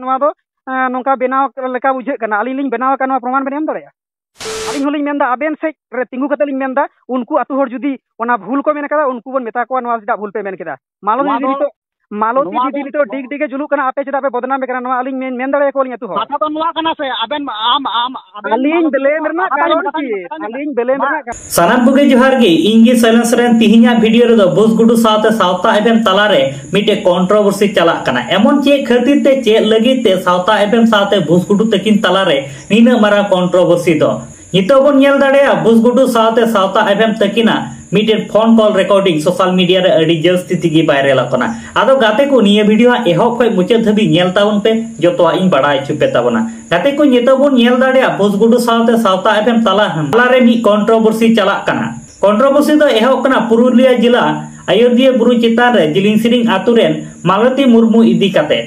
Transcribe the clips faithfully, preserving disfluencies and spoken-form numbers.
ᱱᱚᱣᱟ ᱫᱚ ᱱᱚᱝᱠᱟ ᱵᱮᱱᱟᱣ ᱞᱮᱠᱟ ᱵᱩᱡᱷᱟᱹᱜ ᱠᱟᱱᱟ᱾ ᱟᱹᱞᱤᱧ ᱞᱤᱧ ᱵᱮᱱᱟᱣ ᱟᱠᱟᱫ, ᱱᱚᱣᱟ ᱯᱨᱚᱢᱟᱱ ᱵᱮᱱ ᱮᱢ ᱫᱟᱲᱮᱭᱟᱜᱼᱟ? ᱟᱹᱞᱤᱧ ᱦᱚᱸᱞᱤᱧ ᱢᱮᱱᱫᱟ, ᱟᱵᱮᱱ ᱥᱮᱫ ᱨᱮ ᱛᱤᱸᱜᱩ ᱠᱟᱛᱮ ᱞᱤᱧ ᱢᱮᱱᱫᱟ, ᱩᱱᱠᱩ ᱟᱹᱛᱩ ᱦᱚᱲ ᱡᱩᱫᱤ ᱚᱱᱟ ᱵᱷᱩᱞ ᱠᱚ ᱢᱮᱱ ᱠᱟᱫᱟ, ᱩᱱᱠᱩ ᱵᱚᱱ ᱢᱮᱛᱟ ᱠᱚᱣᱟ, ᱱᱚᱣᱟ ᱪᱮᱫᱟᱜ ᱵᱷᱩᱞ ᱯᱮ ᱢᱮᱱ ᱠᱮᱫᱟ? ᱢᱟᱞᱚᱛᱤ ᱱᱚᱣᱟ ᱫᱤᱫᱤ ᱫᱚ ᱱᱤᱛᱚᱜ, ᱢᱟᱞᱚᱛᱤ ᱱᱚᱣᱟ ᱫᱤᱫᱤ ᱫᱚ ᱱᱤᱛᱚᱜ ᱰᱤᱜᱽ ᱰᱤᱜᱽ ᱮ ᱡᱩᱞᱩᱜ ᱠᱟᱱᱟ, ᱟᱯᱮ ᱪᱮᱫᱟᱜ ᱯᱮ ᱵᱚᱫᱱᱟᱢᱮ ᱠᱟᱱᱟ? ᱱᱚᱣᱟ ᱟᱹᱞᱤᱧ ᱢᱮᱱ, ᱢᱮᱱ ᱫᱟᱲᱮᱭᱟᱠᱚᱣᱟᱞᱤᱧ ᱟᱹᱛᱩ ᱦᱚᱲ᱾ ᱠᱟᱛᱷᱟ ᱫᱚ ᱱᱚᱣᱟ ᱠᱟᱱᱟ ᱥᱮ, ᱟᱵᱮᱱ ᱟᱢ, ᱟᱢ, ᱟᱵᱮᱱ ᱟᱹᱞᱤᱧ ᱵᱞᱮᱢ ᱨᱮᱱᱟᱜ ᱠᱟᱛᱷᱟ ᱠᱟᱨᱚᱱ ᱵᱮᱱ ᱪᱮᱫ? ᱠᱟᱛᱷᱟ ᱵᱮᱱ ᱟᱹᱞᱤᱧ ᱵᱞᱮᱢ ᱢᱟ᱾ ᱨᱮᱱᱟᱜ ᱠᱟᱨᱚᱱ ᱥᱟᱱᱟᱢ ᱠᱚᱜᱮ ᱡᱚᱦᱟᱨ ᱜᱮ, ᱤᱧ ᱜᱮ ᱥᱟᱭᱞᱮᱱᱥ ᱨᱮᱱ᱾ ᱛᱤᱦᱤᱧᱟᱜ ᱵᱷᱤᱰᱤᱭᱳ ᱨᱮᱫᱚ ᱵᱷᱩᱥ ᱜᱩᱰᱩ ᱥᱟᱶᱛᱮ ᱥᱟᱶᱛᱟ ᱮᱯᱷᱮᱢ ᱛᱟᱞᱟᱨᱮ ᱢᱤᱫᱴᱮᱡ ᱠᱚᱱᱴᱨᱳᱵᱷᱟᱨᱥᱤ ᱪᱟᱞᱟᱜ ᱠᱟᱱᱟ᱾ ᱮᱢᱚᱱ ᱪᱮᱫ ᱠᱷᱟᱹᱛᱤᱨ ᱛᱮ, ᱪᱮᱫ ᱞᱟᱹᱜᱤᱫ ᱛᱮ ᱥᱟᱶᱛᱟ ᱮᱯᱷᱮᱢ ᱥᱟᱶᱛᱮ ᱵᱷᱩᱥ ᱜᱩᱰᱩ ᱛᱟᱹᱠᱤᱱ ᱛᱟᱞᱟᱨᱮ ᱱᱤᱱᱟᱹᱜ ᱢᱟᱨᱟᱝ ᱠᱚᱱᱴᱨᱳᱵᱷᱟᱨᱥᱤ ᱫᱚ? ᱱᱤᱛᱚᱜ ᱵᱚᱱ ᱧᱮᱞ ᱫᱟᱲᱮᱭᱟᱜᱼᱟ, ᱵᱷᱩᱥ ᱜᱩᱰᱩ ᱥᱟᱶᱛᱮ ᱥᱟᱶᱛᱟ ᱮᱯᱷᱮᱢ ᱛᱟᱹᱠᱤᱱᱟᱜ ᱢᱤᱫᱴᱮᱱ phone call recording social media ᱨᱮ ᱟᱹᱰᱤ ᱡᱟᱹᱥᱛᱤ ᱛᱮᱜᱮ ᱵᱷᱟᱭᱨᱟᱞᱚᱜ ᱠᱟᱱᱟ᱾ ᱟᱫᱚ ᱜᱟᱛᱮ ᱠᱚ, ᱱᱤᱭᱟᱹ ᱵᱷᱤᱰᱤᱭᱳ ᱦᱟᱸᱜ ᱮᱦᱚᱵ ᱠᱷᱚᱱ ᱢᱩᱪᱟᱹᱫ ᱫᱷᱟᱹᱵᱤᱡ ᱧᱮᱞ ᱛᱟᱵᱚᱱ ᱯᱮ, ᱡᱚᱛᱚᱣᱟᱜ ᱤᱧ ᱵᱟᱲᱟᱭ ᱦᱚᱪᱚ ᱯᱮ ᱛᱟᱵᱚᱱᱟ᱾ ᱜᱟᱛᱮ ᱠᱚ, ᱱᱤᱛᱚᱜ ᱵᱚᱱ ᱧᱮᱞ ᱫᱟᱲᱮᱭᱟᱜᱼᱟ, ᱵᱷᱩᱥ ᱜᱩᱰᱩ ᱥᱟᱶᱛᱮ ᱥᱟᱶᱛᱟ ᱮᱯᱷᱮᱢ ᱛᱟᱞᱟ ᱛᱟᱞᱟᱨᱮ ᱢᱤᱫ ᱠᱚᱱᱴᱨᱳᱵᱷᱟᱨᱥᱤ ᱪᱟᱞᱟᱜ ᱠᱟᱱᱟ᱾ ᱠᱚᱱᱴᱨᱳᱵᱷᱟᱨᱥᱤ ᱫᱚ ᱮᱦᱚᱵ ᱠᱟᱱᱟ ᱯᱩᱨᱩᱞᱤᱭᱟᱹ ᱡᱮᱞᱟ ᱟᱭᱳᱫᱤᱭᱟᱹ ᱵᱩᱨᱩ ᱪᱮᱛᱟᱱ ᱨᱮ ᱡᱤᱞᱤᱧ ᱥᱤᱨᱤᱝ ᱟᱛᱳ ᱨᱮᱱ ᱢᱟᱞᱚᱛᱤ ᱢᱩᱨᱢᱩ ᱤᱫᱤ ᱠᱟᱛᱮ᱾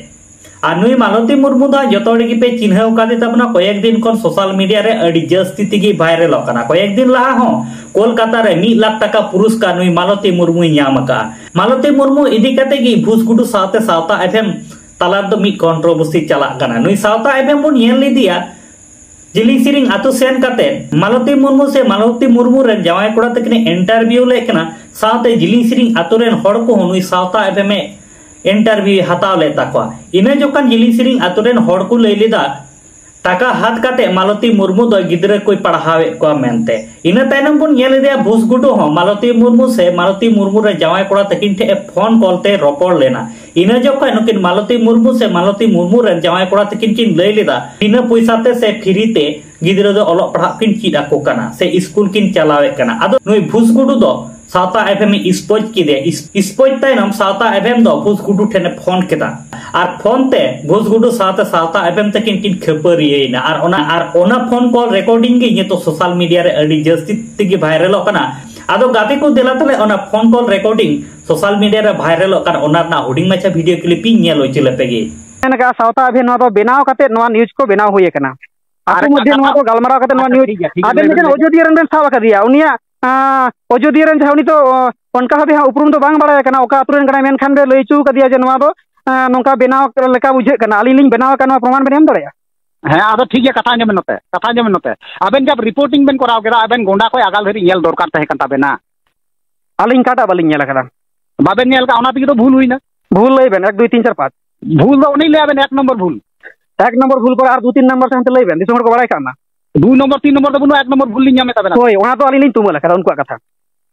ᱟᱨ ᱱᱩᱭ ᱢᱟᱞᱚᱛᱤ ᱢᱩᱨᱢᱩ ᱫᱚ ᱦᱟᱸᱜ ᱡᱚᱛᱚ ᱦᱚᱲ ᱜᱮᱯᱮ ᱪᱤᱱᱦᱟᱹᱣ ᱟᱠᱟᱫᱮ ᱛᱟᱵᱚᱱᱟ᱾ ᱠᱚᱭᱮᱠ ᱫᱤᱱ ᱠᱷᱚᱱ ᱥᱳᱥᱟᱞ ᱢᱤᱰᱤᱭᱟ ᱨᱮ ᱟᱹᱰᱤ ᱡᱟᱹᱥᱛᱤ ᱛᱮᱜᱮ ᱵᱷᱟᱭᱨᱟᱞᱚᱜ ᱠᱟᱱᱟ᱾ ᱠᱚᱭᱮᱠ ᱫᱤᱱ ᱞᱟᱦᱟ ᱦᱚᱸ ᱠᱳᱞᱠᱟᱛᱟ ᱨᱮ ᱢᱤᱫ ᱞᱟᱠᱷ ᱴᱟᱠᱟ ᱯᱩᱨᱚᱥᱠᱟᱨ ᱱᱩᱭ ᱢᱟᱞᱚᱛᱤ ᱢᱩᱨᱢᱩᱭ ᱧᱟᱢ ᱟᱠᱟᱫᱼᱟ᱾ ᱢᱟᱞᱚᱛᱤ ᱢᱩᱨᱢᱩ ᱤᱫᱤ ᱠᱟᱛᱮ ᱜᱮ ᱵᱷᱩᱥ ᱜᱩᱰᱩ ᱥᱟᱶᱛᱮ ᱥᱟᱶᱛᱟ ᱮᱯᱷᱮᱢ ᱛᱟᱞᱟ ᱨᱮᱫᱚ ᱢᱤᱫ ᱠᱚᱱᱴᱨᱳᱵᱷᱟᱨᱥᱤ ᱪᱟᱞᱟᱜ ᱠᱟᱱᱟ᱾ ᱱᱩᱭ ᱥᱟᱶᱛᱟ ᱮᱯᱷᱮᱢ ᱵᱚᱱ ᱧᱮᱞ ᱞᱮᱫᱮᱭᱟ ᱡᱤᱞᱤᱧ ᱥᱤᱨᱤᱝ ᱟᱛᱳ ᱥᱮᱱ ᱠᱟᱛᱮ ᱢᱟᱞᱚᱛᱤ ᱢᱩᱨᱢᱩ ᱥᱮ ᱢᱟᱞᱚᱛᱤ ᱢᱩᱨᱢᱩ ᱨᱮᱱ ᱡᱟᱶᱟᱭ ᱠᱚᱲᱟ ᱛᱟᱹᱠᱤᱱᱮ ᱤᱱᱴᱟᱨᱵᱷᱤᱭᱩ ᱞᱮᱫ ᱠᱤᱱᱟ, ᱥᱟᱶᱛᱮ ᱡᱤᱞᱤᱧ ᱥᱤᱨᱤᱝ ᱟᱛᱳ ᱨᱮᱱ ᱦᱚᱲ ᱠᱚᱦᱚᱸ ᱱᱩᱭ ᱥᱟᱶᱛᱟ ᱮᱯᱷᱮᱢ ᱮ ᱤᱱᱴᱟᱨᱵᱷᱤᱭᱩᱭ ᱦᱟᱛᱟᱣ ᱞᱮᱫ ᱛᱟᱠᱚᱣᱟ᱾ ᱤᱱᱟᱹ ᱡᱚᱠᱷᱚᱱ ᱡᱤᱞᱤᱧ ᱥᱤᱨᱤᱝ ᱟᱛᱳ ᱨᱮᱱ ᱦᱚᱲ ᱠᱚ ᱞᱟᱹᱭ ᱞᱮᱫᱟ, ᱴᱟᱠᱟ ᱦᱟᱛ ᱠᱟᱛᱮ ᱢᱟᱞᱚᱛᱤ ᱢᱩᱨᱢᱩ ᱫᱚ ᱜᱤᱫᱽᱨᱟᱹ ᱠᱚᱭ ᱯᱟᱲᱦᱟᱣᱮᱫ ᱠᱚᱣᱟ ᱢᱮᱱᱛᱮ᱾ ᱤᱱᱟᱹ ᱛᱟᱭᱱᱚᱢ ᱵᱚᱱ ᱧᱮᱞ ᱤᱫᱤᱭᱟ, ᱵᱷᱩᱥ ᱜᱩᱰᱩ ᱦᱚᱸ ᱢᱟᱞᱚᱛᱤ ᱢᱩᱨᱢᱩ ᱥᱮ ᱢᱟᱞᱚᱛᱤ ᱢᱩᱨᱢᱩ ᱨᱮᱱ ᱡᱟᱶᱟᱭ ᱠᱚᱲᱟ ᱛᱟᱹᱠᱤᱱ ᱴᱷᱮᱱ ᱮ ᱯᱷᱳᱱ ᱠᱚᱞ ᱛᱮ ᱨᱚᱯᱚᱲ ᱞᱮᱱᱟ᱾ ᱤᱱᱟᱹ ᱡᱚᱠᱷᱚᱱ ᱱᱩᱠᱤᱱ ᱢᱟᱞᱚᱛᱤ ᱢᱩᱨᱢᱩ ᱥᱮ ᱢᱟᱞᱚᱛᱤ ᱢᱩᱨᱢᱩ ᱨᱮᱱ ᱡᱟᱶᱟᱭ ᱠᱚᱲᱟ ᱛᱟᱹᱠᱤᱱ ᱠᱤᱱ ᱞᱟᱹᱭ ᱞᱮᱫᱟ, ᱵᱤᱱᱟᱹ ᱯᱚᱭᱥᱟ ᱛᱮ ᱥᱮ ᱯᱷᱨᱤ ᱛᱮ ᱜᱤᱫᱽᱨᱟᱹ ᱫᱚ ᱚᱞᱚᱜ ᱯᱟᱲᱦᱟᱜ ᱠᱤᱱ ᱪᱮᱫ ᱟᱠᱚ ᱠᱟᱱᱟ ᱥᱮ ᱥᱠᱩᱞ ᱠᱤᱱ ᱪᱟᱞᱟᱣᱮᱫ ᱠᱟᱱᱟ᱾ ᱟᱫᱚ ᱱᱩᱭ ᱵᱷᱩᱥ ᱜᱩᱰᱩ ᱫᱚ ᱥᱟᱶᱛᱟ ᱮᱯᱷᱮᱢ ᱮ ᱥᱯᱚᱡᱽ ᱠᱮᱫᱮᱭᱟ᱾ ᱤᱥ-, ᱥᱯᱚᱡᱽ ᱛᱟᱭᱱᱚᱢ ᱥᱟᱶᱛᱟ ᱮᱯᱷᱮᱢ ᱫᱚ ᱵᱷᱩᱥ ᱜᱩᱰᱩ ᱴᱷᱮᱱ ᱮ ᱯᱷᱳᱱ ᱠᱮᱫᱟ᱾ ᱟᱨ ᱯᱷᱳᱱ ᱛᱮ ᱵᱷᱩᱥ ᱜᱩᱰᱩ ᱥᱟᱶᱛᱮ ᱥᱟᱶᱛᱟ ᱮᱯᱷᱮᱢ ᱛᱟᱹᱠᱤᱱ ᱠᱤᱱ ᱠᱷᱟᱹᱯᱟᱹᱨᱤᱭᱟᱹᱭᱮᱱᱟ᱾ ᱟᱨ ᱚᱱᱟ, ᱟᱨ ᱚᱱᱟ ᱯᱷᱳᱱ ᱠᱚᱞ ᱨᱮᱠᱚᱨᱰᱤᱝ ᱜᱮ ᱱᱤᱛᱚᱜ ᱥᱳᱥᱟᱞ ᱢᱤᱰᱤᱭᱟ ᱨᱮ ᱟᱹᱰᱤ ᱡᱟᱹᱥᱛᱤ ᱛᱮᱜᱮ ᱵᱷᱟᱭᱨᱟᱞᱚᱜ ᱠᱟᱱᱟ᱾ ᱟᱫᱚ ᱜᱟᱛᱮ ᱠᱚ, ᱫᱮᱞᱟ ᱛᱟᱦᱞᱮ ᱚᱱᱟ phone call recording social media ᱨᱮ ᱵᱷᱟᱭᱨᱟᱞᱚᱜ ᱠᱟᱱ, ᱚᱱᱟ ᱨᱮᱱᱟᱜ ᱦᱩᱰᱤᱧ ᱢᱟᱪᱷᱟ ᱵᱷᱤᱰᱤᱭᱳ ᱠᱞᱤᱯ ᱤᱧ ᱧᱮᱞ ᱦᱚᱪᱚ ᱞᱮᱯᱮ ᱜᱮ᱾ ᱢᱮᱱ ᱠᱟᱜᱼᱟ, ᱥᱟᱶᱛᱟ ᱮᱯᱷᱮᱢ ᱱᱚᱣᱟ ᱫᱚ ᱵᱮᱱᱟᱣ ᱠᱟᱛᱮ ᱱᱚᱣᱟ ᱱᱤᱭᱩᱡᱽ ᱠᱚ ᱵᱮᱱᱟᱣ ᱦᱩᱭ ᱟᱠᱟᱱᱟ᱾ ᱟᱠᱚ ᱟᱪᱪᱷᱟ, ᱢᱚᱫᱽᱫᱷᱮ ᱠᱟᱛᱷᱟ ᱱᱚᱣᱟ ᱫᱚ ᱜᱟᱞᱢᱟᱨᱟᱣ ᱠᱟᱛᱮ ᱱᱚᱣᱟ ᱟᱪᱪᱷᱟ, ᱱᱤᱭᱩᱡᱽ ᱴᱷᱤᱠ ᱜᱮᱭᱟ, ᱴᱷᱤᱠ ᱜᱮᱭᱟ, ᱟᱵᱮᱱ ᱞᱟᱹᱭ ᱢᱤᱫᱴᱮᱱ ᱵᱮᱱ, ᱞᱟᱹᱭ ᱵᱮᱱ᱾ ᱚᱡᱳᱫᱷᱤᱭᱟᱹ ᱨᱮᱱ ᱵᱮᱱ ᱥᱟᱵ ᱟᱠᱟᱫᱮᱭᱟ, ᱩᱱᱤᱭᱟᱜ, ᱟᱸ, ᱚᱡᱳᱫᱷᱤᱭᱟᱹ ᱨᱮᱱ ᱡᱟᱦᱟᱸ, ᱩᱱᱤ ᱫᱚ, ᱚ, ᱚᱱᱠᱟ ᱵᱷᱟᱵᱮ ᱦᱟᱸᱜ ᱩᱯᱨᱩᱢ ᱫᱚ ᱵᱟᱝ ᱵᱟᱲᱟᱭ ᱠᱟᱱᱟ, ᱚᱠᱟ ᱟᱹᱛᱩ ᱨᱮᱱ ᱠᱟᱱᱟᱭ, ᱢᱮᱱᱠᱷᱟᱱ ᱵᱮ ᱞᱟᱹᱭ ᱦᱚᱪᱚ ᱠᱟᱫᱮᱭᱟ ᱡᱮ ᱱᱚᱣᱟ ᱫᱚ, ᱮᱸ, ᱱᱚᱝᱠᱟ ᱵᱮᱱᱟᱣ ᱞᱮᱠᱟ ᱵᱩᱡᱷᱟᱹᱜ ᱠᱟᱱᱟ, ᱟᱹᱞᱤᱧ ᱞᱤᱧ ᱵᱮᱱᱟᱣ ᱟᱠᱟᱫ, ᱱᱚᱣᱟ ᱯᱨᱚᱢᱟᱱ ᱵᱮᱱ ᱮᱢ ᱫᱟᱲᱮᱭᱟᱜᱼᱟ? ᱦᱮᱸ, ᱟᱫᱚ ᱴᱷᱤᱠ ᱜᱮᱭᱟ, ᱠᱟᱛᱷᱟ ᱟᱸᱡᱚᱢ ᱵᱮᱱ ᱱᱚᱛᱮ, ᱠᱟᱛᱷᱟ ᱟᱸᱡᱚᱢ ᱵᱮᱱ ᱱᱚᱛᱮ᱾ ᱟᱵᱮᱱ ᱡᱟᱵ ᱨᱤᱯᱳᱨᱴᱤᱝ ᱵᱮᱱ ᱠᱚᱨᱟᱣ ᱠᱮᱫᱟ, ᱟᱵᱮᱱ ᱜᱚᱸᱰᱟ ᱠᱷᱚᱱ ᱟᱜᱟᱞ ᱫᱷᱟᱹᱨᱤᱡ ᱧᱮᱞ ᱫᱚᱨᱠᱟᱨ ᱛᱟᱦᱮᱸ ᱠᱟᱱ ᱛᱟᱵᱮᱱᱟ᱾ ᱟᱹᱞᱤᱧ ᱚᱠᱟᱴᱟᱜ ᱵᱟᱹᱞᱤᱧ ᱧᱮᱞ ᱟᱠᱟᱫᱟ? ᱵᱟᱵᱮᱱ ᱧᱮᱞ ᱟᱠᱟᱫ, ᱚᱱᱟ ᱛᱮᱜᱮ ᱛᱚ ᱵᱷᱩᱞ ᱦᱩᱭᱱᱟ᱾ ᱵᱷᱩᱞ ᱞᱟᱹᱭ ᱵᱮᱱ, ᱮᱠ, ᱫᱩᱭ, ᱛᱤᱱ, ᱪᱟᱨ, ᱯᱟᱸᱪ᱾ ᱵᱷᱩᱞ ᱫᱚ ᱩᱱᱤ ᱞᱟᱹᱭ ᱟᱵᱮᱱ, ᱮᱠ ᱱᱚᱢᱵᱚᱨ ᱵᱷᱩᱞ᱾ ᱮᱠ ᱱᱚᱢᱵᱚᱨ ᱵᱷᱩᱞ ᱯᱚᱨᱮ ᱟᱨ ᱫᱩ ᱛᱤᱱ ᱱᱚᱢᱵᱚᱨ ᱥᱮᱱᱛᱮ ᱞᱟᱹᱭ ᱵᱮᱱ, ᱫᱤᱥᱚᱢ ᱦᱚᱲ ᱠᱚ ᱵᱟᱲᱟᱭ ᱠᱟᱜ ᱢᱟ᱾ ᱫᱩ ᱱᱚᱢᱵᱚᱨ, ᱛᱤᱱ ᱱᱚᱢᱵᱚᱨ ᱫᱚ ᱵᱟᱹᱱᱩᱜᱼᱟ, ᱮᱠ ᱱᱚᱢᱵᱚᱨ ᱵᱷᱩᱞ ᱞᱤᱧ ᱧᱟᱢᱮᱫ ᱛᱟᱵᱮᱱᱟ᱾ ᱦᱳᱭ, ᱚᱱᱟ ᱫᱚ ᱟᱹᱞᱤᱧ ᱞᱤᱧ ᱛᱩᱢᱟᱹᱞ ᱟᱠᱟᱫᱟ ᱩᱱᱠᱩᱣᱟᱜ ᱠᱟᱛᱷᱟ᱾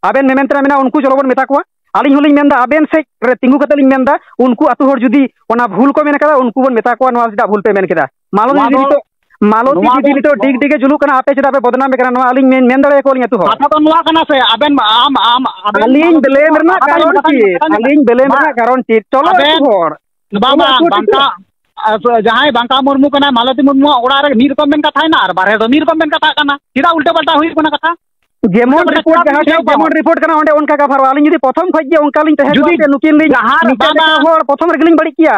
ᱟᱵᱮᱱ ᱢᱮᱢᱮᱱ ᱛᱮᱱᱟᱜ ᱢᱮᱱᱟᱜᱼᱟ, ᱩᱱᱠᱩ ᱪᱚᱞᱚ ᱵᱚᱱ ᱢᱮᱛᱟ ᱠᱚᱣᱟ᱾ ᱟᱹᱞᱤᱧ ᱦᱚᱸᱞᱤᱧ ᱢᱮᱱᱫᱟ, ᱟᱵᱮᱱ ᱥᱮᱫ ᱨᱮ ᱛᱤᱸᱜᱩ ᱠᱟᱛᱮ ᱞᱤᱧ ᱢᱮᱱᱫᱟ, ᱩᱱᱠᱩ ᱟᱹᱛᱩ ᱦᱚᱲ ᱡᱩᱫᱤ ᱚᱱᱟ ᱵᱷᱩᱞ ᱠᱚ ᱢᱮᱱ ᱠᱟᱫᱟ, ᱩᱱᱠᱩ ᱵᱚᱱ ᱢᱮᱛᱟ ᱠᱚᱣᱟ, ᱱᱚᱣᱟ ᱪᱮᱫᱟᱜ ᱵᱷᱩᱞ ᱯᱮ ᱢᱮᱱ ᱠᱮᱫᱟ? ᱢᱟᱞᱚᱛᱤ ᱱᱚᱣᱟ ᱫᱤᱫᱤ ᱫᱚ, ᱱᱤᱛᱚᱜ, ᱢᱟᱞᱚᱛᱤ ᱱᱚᱣᱟ ᱫᱤᱫᱤ ᱫᱚ, ᱱᱤᱛᱚᱜ ᱰᱤᱜᱽ ᱰᱤᱜᱽ ᱮ ᱡᱩᱞᱩᱜ ᱠᱟᱱᱟ, ᱟᱯᱮ ᱪᱮᱫᱟᱜ ᱯᱮ ᱵᱚᱫᱱᱟᱢᱮ ᱠᱟᱱᱟ? ᱱᱚᱣᱟ ᱟᱹᱞᱤᱧ ᱢᱮᱱ, ᱢᱮᱱ ᱫᱟᱲᱮᱭᱟᱠᱚᱣᱟᱞᱤᱧ ᱟᱹᱛᱩ ᱦᱚᱲ᱾ ᱠᱟᱛᱷᱟ ᱫᱚ ᱱᱚᱣᱟ ᱠᱟᱱᱟ ᱥᱮ, ᱟᱵᱮᱱ, ᱟᱢ, ᱟᱢ, ᱟᱵᱮᱱ ᱟᱹᱞᱤᱧ ᱢᱟᱞᱚᱛᱤ, ᱵᱞᱮᱢ ᱨᱮᱱᱟᱜ ᱠᱟᱛᱷᱟ ᱠᱟᱨᱚᱱ ᱟᱸᱡᱚᱢ, ᱠᱟᱛᱷᱟ ᱟᱸᱡᱚᱢ, ᱪᱮᱫ? ᱠᱟᱛᱷᱟ ᱟᱸᱡᱚᱢ᱾ ᱟᱹᱞᱤᱧ ᱵᱞᱮᱢ ᱢᱟ, ᱨᱮᱱᱟᱜ ᱠᱟᱨᱚᱱ ᱪᱮᱫ? ᱪᱚᱞᱚ ᱟᱹᱛᱩ ᱟᱵᱮᱱ, ᱦᱚᱲ᱾ ᱵᱟᱝ, ᱪᱚᱞᱚ ᱵᱟᱝ, ᱟᱹᱛᱩ ᱵᱟᱝᱠᱟ, ᱴᱷᱤᱠ᱾ ᱟᱨ ᱡᱟᱦᱟᱸᱭ ᱵᱟᱝᱠᱟ ᱢᱩᱨᱢᱩ ᱠᱟᱱᱟᱭ, ᱢᱟᱞᱚᱛᱤ ᱢᱩᱨᱢᱩᱣᱟᱜ ᱚᱲᱟᱜ ᱨᱮ ᱢᱤᱫ ᱨᱚᱠᱚᱢ ᱵᱮᱱ ᱠᱟᱛᱷᱟᱭᱮᱱᱟ ᱟᱨ ᱵᱟᱨᱦᱮ ᱫᱚ ᱢᱤᱫ ᱨᱚᱠᱚᱢ ᱵᱮᱱ ᱠᱟᱛᱷᱟᱜ ᱠᱟᱱᱟ᱾ ᱪᱮᱫᱟᱜ ᱩᱞᱴᱟᱹ ᱯᱟᱞᱴᱟ ᱦᱩᱭᱩᱜ ᱠᱟᱱᱟ ᱠᱟᱛᱷᱟ? ᱡᱮᱢᱚᱱ ᱩᱞᱴᱟᱹ ᱯᱟᱞᱴᱟ ᱨᱤᱯᱳᱨᱴ ᱪᱮᱫᱟᱜ ᱡᱟᱦᱟᱸ ᱵᱮᱱ ᱴᱷᱮᱡ ᱵᱩᱡᱷᱟᱹᱣ ᱡᱮᱢᱚᱱ ᱠᱚᱣᱟ? ᱨᱤᱯᱳᱨᱴ ᱠᱟᱱᱟ, ᱚᱸᱰᱮ ᱚᱱᱠᱟ ᱠᱟᱵᱷᱟᱨᱚᱜᱼᱟ᱾ ᱟᱹᱞᱤᱧ ᱡᱩᱫᱤ ᱯᱨᱚᱛᱷᱚᱢ ᱠᱷᱚᱡ ᱜᱮ ᱚᱱᱠᱟ ᱞᱤᱧ ᱛᱟᱦᱮᱸ ᱡᱩᱫᱤ ᱠᱚᱜᱼᱟ ᱥᱮ, ᱱᱩᱠᱤᱱ ᱞᱤᱧ, ᱡᱟᱦᱟᱸ ᱨᱮ ᱱᱩᱠᱤᱱ ᱵᱟᱝ, ᱞᱮᱠᱟ ᱵᱟᱝ, ᱦᱚᱲ ᱯᱨᱚᱛᱷᱚᱢ ᱨᱮᱜᱮ ᱞᱤᱧ ᱵᱟᱹᱲᱤᱡ ᱠᱮᱭᱟ᱾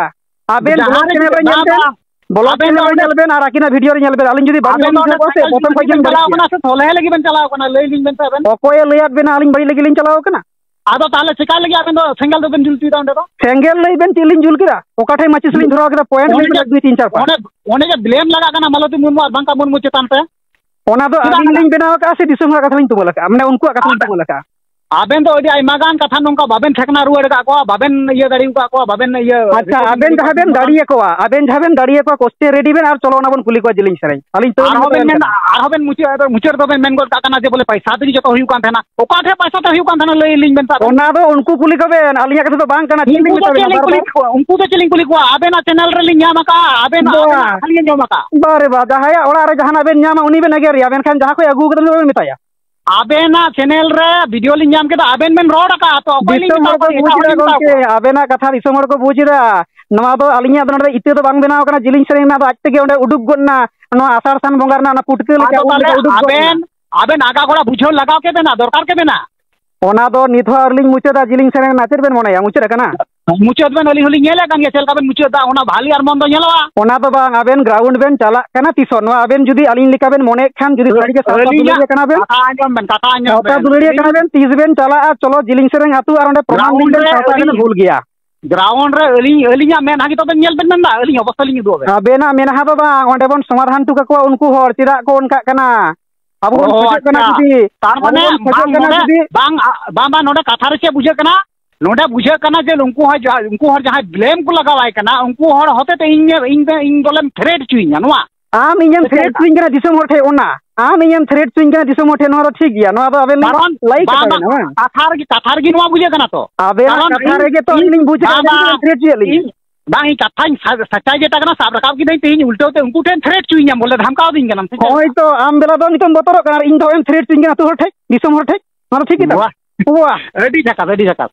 ᱟᱵᱮᱱ ᱡᱟᱦᱟᱸ ᱵᱞᱚᱜ ᱨᱮ ᱪᱮᱱᱮᱞ ᱡᱩᱫᱤ, ᱨᱮ ᱧᱮᱞ ᱵᱟᱝ, ᱵᱮᱱ, ᱵᱟᱝ, ᱵᱞᱚᱜ ᱟᱵᱮᱱ ᱫᱚ ᱪᱮᱱᱮᱞ ᱨᱮ ᱚᱸᱰᱮ, ᱧᱮᱞ ᱵᱮᱱ ᱟᱨ ᱟᱹᱠᱤᱱᱟᱜ ᱵᱷᱤᱰᱤᱭᱳ ᱨᱮ ᱧᱮᱞ ᱵᱮᱱ, ᱟᱹᱞᱤᱧ ᱡᱩᱫᱤ ᱵᱟᱹᱲᱤᱡ ᱟᱵᱮᱱ ᱫᱚ ᱞᱤᱧ ᱚᱸᱰᱮ ᱵᱩᱡᱷᱟᱹᱣ ᱠᱚᱣᱟ ᱥᱮ, ᱥᱮᱸᱜᱮᱞ ᱯᱨᱚᱛᱷᱚᱢ ᱡᱩᱫᱤ ᱠᱷᱚᱡ ᱵᱮᱱ ᱜᱮᱞᱤᱧ ᱵᱟᱹᱲᱤᱡ ᱪᱟᱞᱟᱣ ᱠᱮᱭᱟ᱾ ᱠᱟᱱᱟ ᱥᱮ, ᱥᱚᱞᱦᱮ ᱞᱟᱹᱜᱤᱫ ᱵᱮᱱ ᱪᱟᱞᱟᱣ ᱠᱟᱱᱟ, ᱞᱟᱹᱭ ᱞᱤᱧ ᱵᱮᱱ ᱥᱮ ᱟᱵᱮᱱ᱾ ᱚᱠᱚᱭᱮ ᱞᱟᱹᱭᱟᱫ ᱵᱮᱱᱟ ᱟᱹᱞᱤᱧ ᱵᱟᱹᱲᱤᱡ ᱞᱟᱹᱜᱤᱫ ᱞᱤᱧ ᱪᱟᱞᱟᱣ ᱠᱟᱱᱟ? ᱟᱫᱚ ᱛᱟᱦᱚᱞᱮ ᱪᱮᱠᱟ ᱞᱟᱹᱜᱤᱫ ᱟᱵᱮᱱ ᱫᱚ ᱥᱮᱸᱜᱮᱞ ᱫᱚᱵᱮᱱ ᱡᱩᱞ ᱦᱚᱪᱚᱭᱮᱫᱟ ᱚᱸᱰᱮ ᱫᱚ? ᱥᱮᱸᱜᱮᱞ ᱞᱟᱹᱭ ᱵᱮᱱ ᱪᱮᱫ ᱞᱤᱧ ᱡᱩᱞ ᱠᱮᱫᱟ? ᱚᱠᱟ ᱴᱷᱮᱡ ᱢᱟᱹᱪᱤᱥ ᱞᱤᱧ ᱫᱷᱚᱨᱟᱣ ᱠᱮᱫᱟ? ᱯᱚᱭᱮᱱᱴ ᱚᱱᱮ ᱞᱟᱹᱭ ᱡᱮ, ᱵᱮᱱ, ᱮᱠ, ᱫᱩᱭ, ᱛᱤᱱ, ᱪᱟᱨ, ᱯᱟᱸᱪ᱾ ᱚᱱᱮ, ᱚᱱᱮ ᱡᱮ ᱵᱞᱮᱢ ᱞᱟᱜᱟᱜ ᱠᱟᱱᱟ ᱢᱟᱞᱚᱛᱤ ᱢᱩᱨᱢᱩ ᱟᱨ ᱵᱟᱝᱠᱟ ᱢᱩᱨᱢᱩ ᱪᱮᱛᱟᱱ ᱛᱮ᱾ ᱚᱱᱟ ᱫᱚ ᱪᱮᱫᱟᱜ ᱟᱹᱞᱤᱧ ᱞᱤᱧ ᱵᱮᱱᱟᱣ ᱟᱠᱟᱫᱼᱟ ᱥᱮ ᱫᱤᱥᱚᱢ ᱦᱚᱲᱟᱜ ᱠᱟᱛᱷᱟ ᱞᱤᱧ ᱛᱩᱢᱟᱹᱞ ᱟᱠᱟᱫᱼᱟ? ᱢᱟᱱᱮ ᱩᱱᱠᱩᱣᱟᱜ ᱠᱟᱛᱷᱟ ᱞᱤᱧ ᱟᱵᱮ-, ᱛᱩᱢᱟᱹᱞ ᱟᱠᱟᱫᱼᱟ᱾ ᱟᱵᱮᱱ ᱫᱚ ᱟᱹᱰᱤ ᱟᱭᱢᱟ ᱜᱟᱱ ᱠᱟᱛᱷᱟ ᱱᱚᱝᱠᱟ ᱵᱟᱵᱮᱱ ᱴᱷᱮᱠᱱᱟ ᱨᱩᱣᱟᱹᱲ ᱟᱠᱟᱫ ᱠᱚᱣᱟ, ᱵᱟᱵᱮᱱ ᱤᱭᱟᱹ ᱫᱟᱲᱮ ᱟᱠᱟᱫ ᱠᱚᱣᱟ, ᱵᱟᱵᱮᱱ ᱤᱭᱟᱹ ᱟᱪᱪᱷᱟ, ᱨᱤᱯᱳᱨᱴ ᱟᱵᱮᱱ ᱡᱟᱦᱟᱸ ᱵᱮᱱ ᱵᱟᱵᱮᱱ ᱫᱟᱲᱮᱭᱟᱠᱚᱣᱟ, ᱟᱵᱮᱱ ᱡᱟᱦᱟᱸ ᱵᱮᱱ ᱫᱟᱲᱮᱭᱟᱠᱚᱣᱟ, ᱠᱚᱥᱪᱮᱱ ᱨᱮᱰᱤ ᱵᱮᱱ ᱟᱨ ᱪᱚᱞᱚ ᱚᱱᱟ ᱵᱚᱱ ᱠᱩᱞᱤ ᱠᱚᱣᱟ ᱡᱤᱞᱤᱧ ᱥᱮᱨᱮᱧ᱾ ᱟᱹᱞᱤᱧ ᱛᱟᱹᱣ ᱞᱤᱧ ᱟᱨᱦᱚᱸ ᱵᱮᱱ ᱢᱮᱛᱟ ᱵᱮᱱ ᱢᱮᱱᱫᱟ, ᱠᱟᱱᱟ᱾ ᱟᱨᱦᱚᱸ ᱵᱮᱱ ᱢᱩᱪᱟᱹᱫ, ᱢᱩᱪᱟᱹᱫ ᱨᱮᱫᱚ ᱵᱮᱱ ᱢᱮᱱ ᱜᱚᱫ ᱠᱟᱜ ᱠᱟᱱᱟ ᱡᱮ ᱵᱚᱞᱮ ᱯᱚᱭᱥᱟ ᱛᱮᱜᱮ ᱡᱚᱛᱚ ᱦᱩᱭᱩᱜ ᱠᱟᱱ ᱛᱟᱦᱮᱱᱟ᱾ ᱚᱠᱟ ᱴᱷᱮᱡ ᱯᱚᱭᱥᱟ ᱛᱮ ᱦᱩᱭᱩᱜ ᱠᱟᱱ ᱛᱟᱦᱮᱱᱟ ᱞᱟᱹᱭ ᱟᱹᱞᱤᱧ ᱵᱮᱱ ᱥᱮ ᱟᱵᱮᱱ? ᱚᱱᱟ ᱫᱚ ᱩᱱᱠᱩ ᱠᱩᱞᱤ ᱠᱚᱵᱮᱱ, ᱟᱹᱞᱤᱧᱟᱜ ᱠᱟᱛᱷᱟ ᱫᱚ ᱵᱟᱝ ᱠᱟᱱᱟ᱾ ᱪᱮᱫ ᱩᱱᱠᱩ ᱞᱤᱧ ᱫᱚ ᱢᱮᱛᱟ ᱪᱮᱫ ᱵᱮᱱᱟ? ᱞᱤᱧ ᱵᱟᱨ ᱠᱩᱞᱤ ᱵᱟᱨ ᱠᱚᱣᱟ? ᱩᱱᱠᱩ ᱫᱚ ᱪᱮᱫ ᱞᱤᱧ ᱠᱩᱞᱤ ᱠᱚᱣᱟ? ᱟᱵᱮᱱᱟᱜ ᱪᱮᱱᱮᱞ ᱨᱮᱞᱤᱧ ᱧᱟᱢ ᱟᱠᱟᱫᱼᱟ, ᱟᱵᱮᱱᱟᱜ, ᱵᱟ᱾ ᱟᱵᱮᱱᱟᱜ ᱠᱟᱛᱷᱟ ᱞᱤᱧ ᱟᱸᱡᱚᱢ ᱟᱠᱟᱫᱼᱟ᱾ ᱵᱟᱨᱮ ᱵᱟ, ᱡᱟᱦᱟᱸᱭᱟᱜ ᱚᱲᱟᱜ ᱨᱮ ᱡᱟᱦᱟᱱᱟᱜ ᱵᱮᱱ ᱧᱟᱢᱟ, ᱩᱱᱤ ᱵᱮᱱ ᱮᱜᱮᱨᱮᱭᱟ, ᱢᱮᱱᱠᱷᱟᱱ ᱡᱟᱦᱟᱸ ᱠᱷᱚᱡ ᱟᱹᱜᱩ ᱠᱟᱫᱟ, ᱩᱱᱤ ᱫᱚ ᱵᱟᱵᱮᱱ ᱢᱮᱛᱟᱭᱟ᱾ ᱟᱵᱮᱱᱟᱜ ᱪᱮᱱᱮᱞ ᱨᱮ ᱵᱷᱤᱰᱤᱭᱳ ᱞᱤᱧ ᱧᱟᱢ ᱠᱮᱫᱟ, ᱟᱵᱮᱱ ᱵᱮᱱ ᱨᱚᱲ ᱟᱠᱟᱫᱼᱟ, ᱛᱚ ᱚᱠᱚᱭ ᱞᱤᱧ ᱫᱤᱥᱚᱢ ᱢᱮᱛᱟ ᱦᱚᱲ ᱠᱚ ᱠᱚᱣᱟ? ᱵᱩᱡᱽ ᱮᱴᱟᱜ ᱮᱫᱟ ᱦᱚᱲᱤᱧ ᱢᱮᱛᱟ ᱜᱚᱢᱠᱮ, ᱠᱚᱣᱟ? ᱟᱵᱮᱱᱟᱜ ᱠᱟᱛᱷᱟ ᱫᱤᱥᱚᱢ ᱦᱚᱲ ᱠᱚ ᱵᱩᱡᱽ ᱮᱫᱟ᱾ ᱱᱚᱣᱟ ᱫᱚ ᱟᱹᱞᱤᱧᱟᱜ ᱫᱚ ᱱᱚᱰᱮ ᱤᱛᱟᱹ ᱫᱚ ᱵᱟᱝ ᱵᱮᱱᱟᱣ ᱠᱟᱱᱟ, ᱡᱤᱞᱤᱧ ᱥᱮᱨᱮᱧ ᱨᱮᱱᱟᱜ ᱫᱚ ᱟᱡ ᱛᱮᱜᱮ ᱚᱸᱰᱮ ᱩᱰᱩᱠ ᱜᱚᱫ ᱮᱱᱟ᱾ ᱱᱚᱣᱟ ᱟᱥᱟᱲ ᱥᱟᱱ ᱵᱚᱸᱜᱟ ᱨᱮᱱᱟᱜ ᱚᱱᱟ ᱯᱩᱴᱠᱟᱹ ᱞᱮᱠᱟ ᱟᱫᱚ ᱩᱫ ᱛᱟᱦᱚᱞᱮ ᱞᱮᱠᱟ ᱩᱰᱩᱠ ᱜᱚᱫ ᱮᱱᱟ᱾ ᱟᱵᱮᱱ, ᱟᱵᱮᱱ ᱟᱜᱟ ᱜᱚᱲᱟ ᱵᱩᱡᱷᱟᱹᱣ ᱞᱟᱜᱟᱣ ᱠᱮᱫ ᱵᱮᱱᱟ, ᱫᱚᱨᱠᱟᱨ ᱠᱮᱫ ᱵᱮᱱᱟ᱾ ᱚᱱᱟ ᱫᱚ ᱱᱤᱛ ᱦᱚᱸ ᱟᱹᱣᱨᱤ ᱞᱤᱧ ᱢᱩᱪᱟᱹᱫᱟ, ᱡᱤᱞᱤᱧ ᱥᱮᱨᱮᱧ ᱨᱮᱱᱟᱜ ᱪᱮᱫ ᱵᱮᱱ ᱢᱚᱱᱮᱭᱟ, ᱢᱩᱪᱟᱹᱫ ᱟᱠᱟᱱᱟ? ᱢᱩᱪᱟᱹᱫ ᱵᱮᱱ, ᱟᱹᱞᱤᱧ ᱦᱚᱸᱞᱤᱧ ᱧᱮᱞᱮᱫ ᱠᱟᱱ ᱜᱮᱭᱟ ᱪᱮᱫ ᱞᱮᱠᱟ ᱵᱮᱱ ᱢᱩᱪᱟᱹᱫ ᱫᱟ, ᱚᱱᱟ ᱵᱷᱟᱞᱤ ᱟᱨ ᱢᱚᱱᱫᱚ ᱧᱮᱞᱚᱜᱼᱟ᱾ ᱚᱱᱟ ᱫᱚ ᱵᱟᱝ, ᱟᱵᱮᱱ ᱜᱨᱟᱣᱩᱱᱰ ᱵᱮᱱ ᱪᱟᱞᱟᱜ ᱠᱟᱱᱟ ᱛᱤᱥᱚᱜ? ᱱᱚᱣᱟ ᱟᱵᱮᱱ ᱡᱩᱫᱤ ᱟᱹᱞᱤᱧ ᱞᱮᱠᱟ ᱵᱮᱱ ᱢᱚᱱᱮᱭᱮᱫ ᱠᱷᱟᱱ, ᱡᱩᱫᱤ ᱥᱟᱹᱨᱤ ᱜᱮ ᱥᱟᱶᱛᱟ ᱟᱹᱞᱤᱧᱟᱜ ᱫᱩᱞᱟᱹᱲᱤᱭᱟᱹ ᱠᱟᱱᱟ ᱵᱮᱱ, ᱠᱟᱛᱷᱟ ᱟᱸᱡᱚᱢ ᱵᱮᱱ, ᱠᱟᱛᱷᱟ ᱟᱸᱡᱚᱢ ᱥᱟᱶᱛᱟ ᱵᱮᱱ᱾ ᱫᱩᱞᱟᱹᱲᱤᱭᱟᱹ ᱠᱟᱱᱟ ᱵᱮᱱ, ᱛᱤᱥ ᱵᱮᱱ ᱪᱟᱞᱟᱜᱼᱟ? ᱪᱚᱞᱚ ᱡᱤᱞᱤᱧ ᱥᱮᱨᱮᱧ ᱟᱹᱛᱩ ᱟᱨ ᱚᱸᱰᱮ ᱯᱨᱚᱢᱟᱱ ᱜᱨᱟᱣᱩᱱᱰ ᱞᱤᱧ ᱵᱮᱱ, ᱨᱮ ᱥᱟᱶᱛᱟ ᱟᱹᱞᱤᱧ ᱵᱮᱱ ᱵᱷᱩᱞ ᱜᱮᱭᱟ᱾ ᱜᱨᱟᱣᱩᱱᱰ ᱨᱮ ᱟᱹᱞᱤᱧ, ᱟᱹᱞᱤᱧᱟᱜ ᱢᱮᱫᱦᱟ ᱜᱮ ᱛᱚᱵᱮ ᱧᱮᱞ ᱵᱮᱱ ᱢᱮᱱᱫᱟ, ᱟᱹᱞᱤᱧ ᱚᱵᱚᱥᱛᱟ ᱞᱤᱧ ᱩᱫᱩᱜ ᱟᱵᱮᱱ᱾ ᱟᱵᱮᱱᱟᱜ ᱢᱮᱫᱦᱟ ᱫᱚ ᱵᱟᱝ, ᱚᱸᱰᱮ ᱵᱚᱱ ᱥᱚᱢᱟᱫᱷᱟᱱ ᱦᱚᱴᱚ ᱠᱟᱠᱚᱣᱟ ᱩᱱᱠᱩ ᱦᱚᱲ, ᱪᱮᱫᱟᱜ ᱠᱚ ᱚᱱᱠᱟᱜ ᱠᱟᱱᱟ᱾ ᱟᱵᱚ ᱵᱚᱱ ᱚ, ᱠᱷᱚᱡᱚᱜ ᱠᱟᱱᱟ ᱟᱪᱪᱷᱟ᱾ ᱡᱩᱫᱤ, ᱛᱟᱨ ᱟᱵᱚ ᱢᱟᱱᱮ ᱵᱚᱱ ᱠᱷᱚᱡᱚᱜ ᱵᱟᱝ ᱠᱟᱱᱟ ᱱᱚᱰᱮ, ᱡᱩᱫᱤ ᱵᱟᱝ, ᱟ, ᱵᱟᱝ, ᱵᱟᱝ, ᱱᱚᱰᱮ ᱠᱟᱛᱷᱟ ᱨᱮ ᱪᱮᱫ ᱵᱩᱡᱷᱟᱹᱜ ᱠᱟᱱᱟ? ᱱᱚᱰᱮ ᱵᱩᱡᱷᱟᱹᱜ ᱠᱟᱱᱟ ᱡᱮ ᱩᱱᱠᱩ ᱦᱚᱲ ᱡᱟᱦᱟᱸ, ᱩᱱᱠᱩ ᱦᱚᱲ ᱡᱟᱦᱟᱸᱭ ᱵᱞᱮᱢ ᱠᱚ ᱞᱟᱜᱟᱣᱟᱭ ᱠᱟᱱᱟ, ᱩᱱᱠᱩ ᱦᱚᱲ ᱦᱚᱛᱮᱛᱮ ᱤᱧ, ᱤᱧ ᱫᱚ, ᱤᱧ ᱫᱚᱞᱮᱢ ᱛᱷᱨᱮᱴ ᱦᱚᱪᱚᱭᱤᱧᱟ ᱱᱚᱣᱟ᱾ ᱟᱢ ᱤᱧᱮᱢ ᱥᱮ ᱪᱮᱫ ᱛᱷᱨᱮᱴ ᱞᱮᱠᱟ? ᱦᱚᱪᱚᱧ ᱠᱟᱱᱟ ᱫᱤᱥᱚᱢ ᱦᱚᱲ ᱴᱷᱮᱱ, ᱚᱱᱟ ᱟᱢ ᱤᱧᱮᱢ ᱛᱷᱨᱮᱴ ᱦᱚᱪᱚᱧ ᱠᱟᱱᱟ ᱫᱤᱥᱚᱢ ᱦᱚᱲ ᱴᱷᱮᱱ, ᱱᱚᱣᱟ ᱫᱚ ᱴᱷᱤᱠ ᱜᱮᱭᱟ, ᱱᱚᱣᱟ ᱫᱚ ᱟᱵᱮᱱ ᱞᱤᱧ ᱠᱟᱨᱚᱱ ᱞᱟᱹᱭ ᱵᱟᱝ, ᱠᱟᱛᱟ ᱵᱟᱝ, ᱵᱮᱱᱟ, ᱵᱟᱝ? ᱠᱟᱛᱷᱟ ᱨᱮᱜᱮ, ᱠᱟᱛᱷᱟ ᱨᱮᱜᱮ ᱱᱚᱣᱟ ᱵᱩᱡᱷᱟᱹᱜ ᱠᱟᱱᱟ ᱛᱚ᱾ ᱟᱵᱮᱱᱟᱜ ᱠᱟᱨᱚᱱ ᱠᱟᱛᱷᱟ ᱤᱧ, ᱨᱮᱜᱮ ᱛᱚ ᱤᱧ, ᱟᱹᱞᱤᱧ ᱞᱤᱧ ᱵᱩᱡᱷᱟᱹᱣ ᱵᱟᱝ, ᱠᱮᱫᱟ, ᱵᱮᱱ ᱵᱟᱝ, ᱛᱷᱨᱮᱴ ᱦᱚᱪᱚᱭᱮᱫ ᱞᱤᱧᱟ᱾ ᱤᱧ, ᱵᱟᱝ, ᱤᱧ ᱠᱟᱛᱷᱟᱧ ᱥᱟ-, ᱥᱟᱪᱟᱭ ᱡᱮᱴᱟ ᱠᱟᱱᱟ, ᱥᱟᱵ ᱨᱟᱠᱟᱵ ᱠᱤᱫᱟᱹᱧ, ᱛᱮᱦᱮᱧ ᱩᱞᱴᱟᱹᱣ ᱛᱮ ᱩᱱᱠᱩ ᱴᱷᱮᱱ ᱛᱷᱨᱮᱴ ᱦᱚᱪᱚᱭᱤᱧᱟᱢ ᱵᱚᱞᱮ, ᱫᱷᱟᱢᱠᱟᱣ ᱫᱤᱧ ᱠᱟᱱᱟᱢ ᱥᱮ ᱪᱮᱫ? ᱦᱚᱸᱜᱼᱚᱭ ᱛᱚ, ᱟᱢ ᱵᱮᱞᱟ ᱫᱚ ᱱᱤᱛᱚᱜ ᱵᱚᱛᱚᱨᱚᱜ ᱠᱟᱱᱟ, ᱟᱨ ᱤᱧ ᱫᱚ ᱮᱢ ᱛᱷᱨᱮᱴ ᱦᱚᱪᱚᱧ ᱠᱟᱱᱟ ᱟᱹᱛᱩ ᱦᱚᱲ ᱴᱷᱮᱱ, ᱫᱤᱥᱚᱢ ᱦᱚᱲ ᱴᱷᱮᱱ, ᱱᱚᱣᱟ ᱫᱚ ᱴᱷᱤᱠ ᱜᱮᱛᱟᱢ? ᱵᱟᱦ, ᱵᱟᱦ᱾ ᱟᱹᱰᱤ ᱡᱷᱟᱠᱟᱥ, ᱟᱹᱰᱤ ᱡᱷᱟᱠᱟᱥ᱾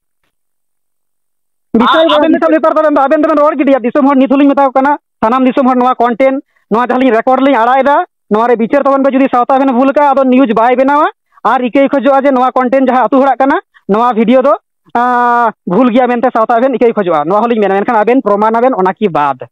ᱵᱤᱥᱚᱭ ᱟᱨ ᱵᱟᱝ ᱟᱵᱮᱱ ᱵᱤᱥᱚᱭ ᱱᱤᱛᱚᱜ ᱵᱮᱯᱟᱨ ᱫᱚ ᱟᱵᱮᱱ ᱫᱚ, ᱟᱵᱮᱱ ᱫᱚᱵᱮᱱ ᱨᱚᱲ ᱜᱤᱰᱤᱭᱟ᱾ ᱫᱤᱥᱚᱢ ᱦᱚᱲ ᱱᱤᱛ ᱦᱚᱸᱞᱤᱧ ᱢᱮᱛᱟ ᱠᱚ ᱠᱟᱱᱟ, ᱥᱟᱱᱟᱢ ᱫᱤᱥᱚᱢ ᱦᱚᱲ ᱱᱚᱣᱟ ᱠᱚᱱᱴᱮᱱᱴ, ᱱᱚᱣᱟ ᱡᱟᱦᱟᱸ ᱞᱤᱧ ᱨᱮᱠᱚᱨᱰ ᱞᱤᱧ ᱟᱲᱟᱜ ᱮᱫᱟ, ᱱᱚᱣᱟ ᱨᱮ ᱵᱤᱪᱟᱹᱨ ᱛᱟᱵᱚᱱ ᱯᱮ᱾ ᱡᱩᱫᱤ ᱥᱟᱶᱛᱟ ᱵᱮᱱ ᱵᱷᱩᱞ ᱠᱟᱜᱼᱟ, ᱟᱫᱚ ᱱᱤᱭᱩᱡᱽ ᱵᱟᱭ ᱵᱮᱱᱟᱣᱟ᱾ ᱟᱨ ᱤᱠᱟᱹᱭ ᱠᱷᱚᱡᱚᱜᱼᱟ ᱡᱮ ᱱᱚᱣᱟ ᱠᱚᱱᱴᱮᱱᱴ ᱡᱟᱦᱟᱸ ᱟᱹᱛᱩ ᱦᱚᱲᱟᱜ ᱠᱟᱱᱟ, ᱱᱚᱣᱟ ᱵᱷᱤᱰᱤᱭᱳ ᱫᱚ, ᱟᱸ, ᱵᱷᱩᱞ ᱜᱮᱭᱟ ᱢᱮᱱᱛᱮ ᱥᱟᱶᱛᱟ ᱵᱮᱱ ᱤᱠᱟᱹᱭ ᱠᱷᱚᱡᱚᱜᱼᱟ, ᱱᱚᱣᱟ ᱦᱚᱸᱞᱤᱧ ᱢᱮᱱᱟ᱾ ᱢᱮᱱᱠᱷᱟᱱ ᱟᱵᱮᱱ ᱯᱨᱚᱢᱟᱱ ᱟᱵᱮᱱ, ᱚᱱᱟ ᱠᱤ ᱵᱟᱫ᱾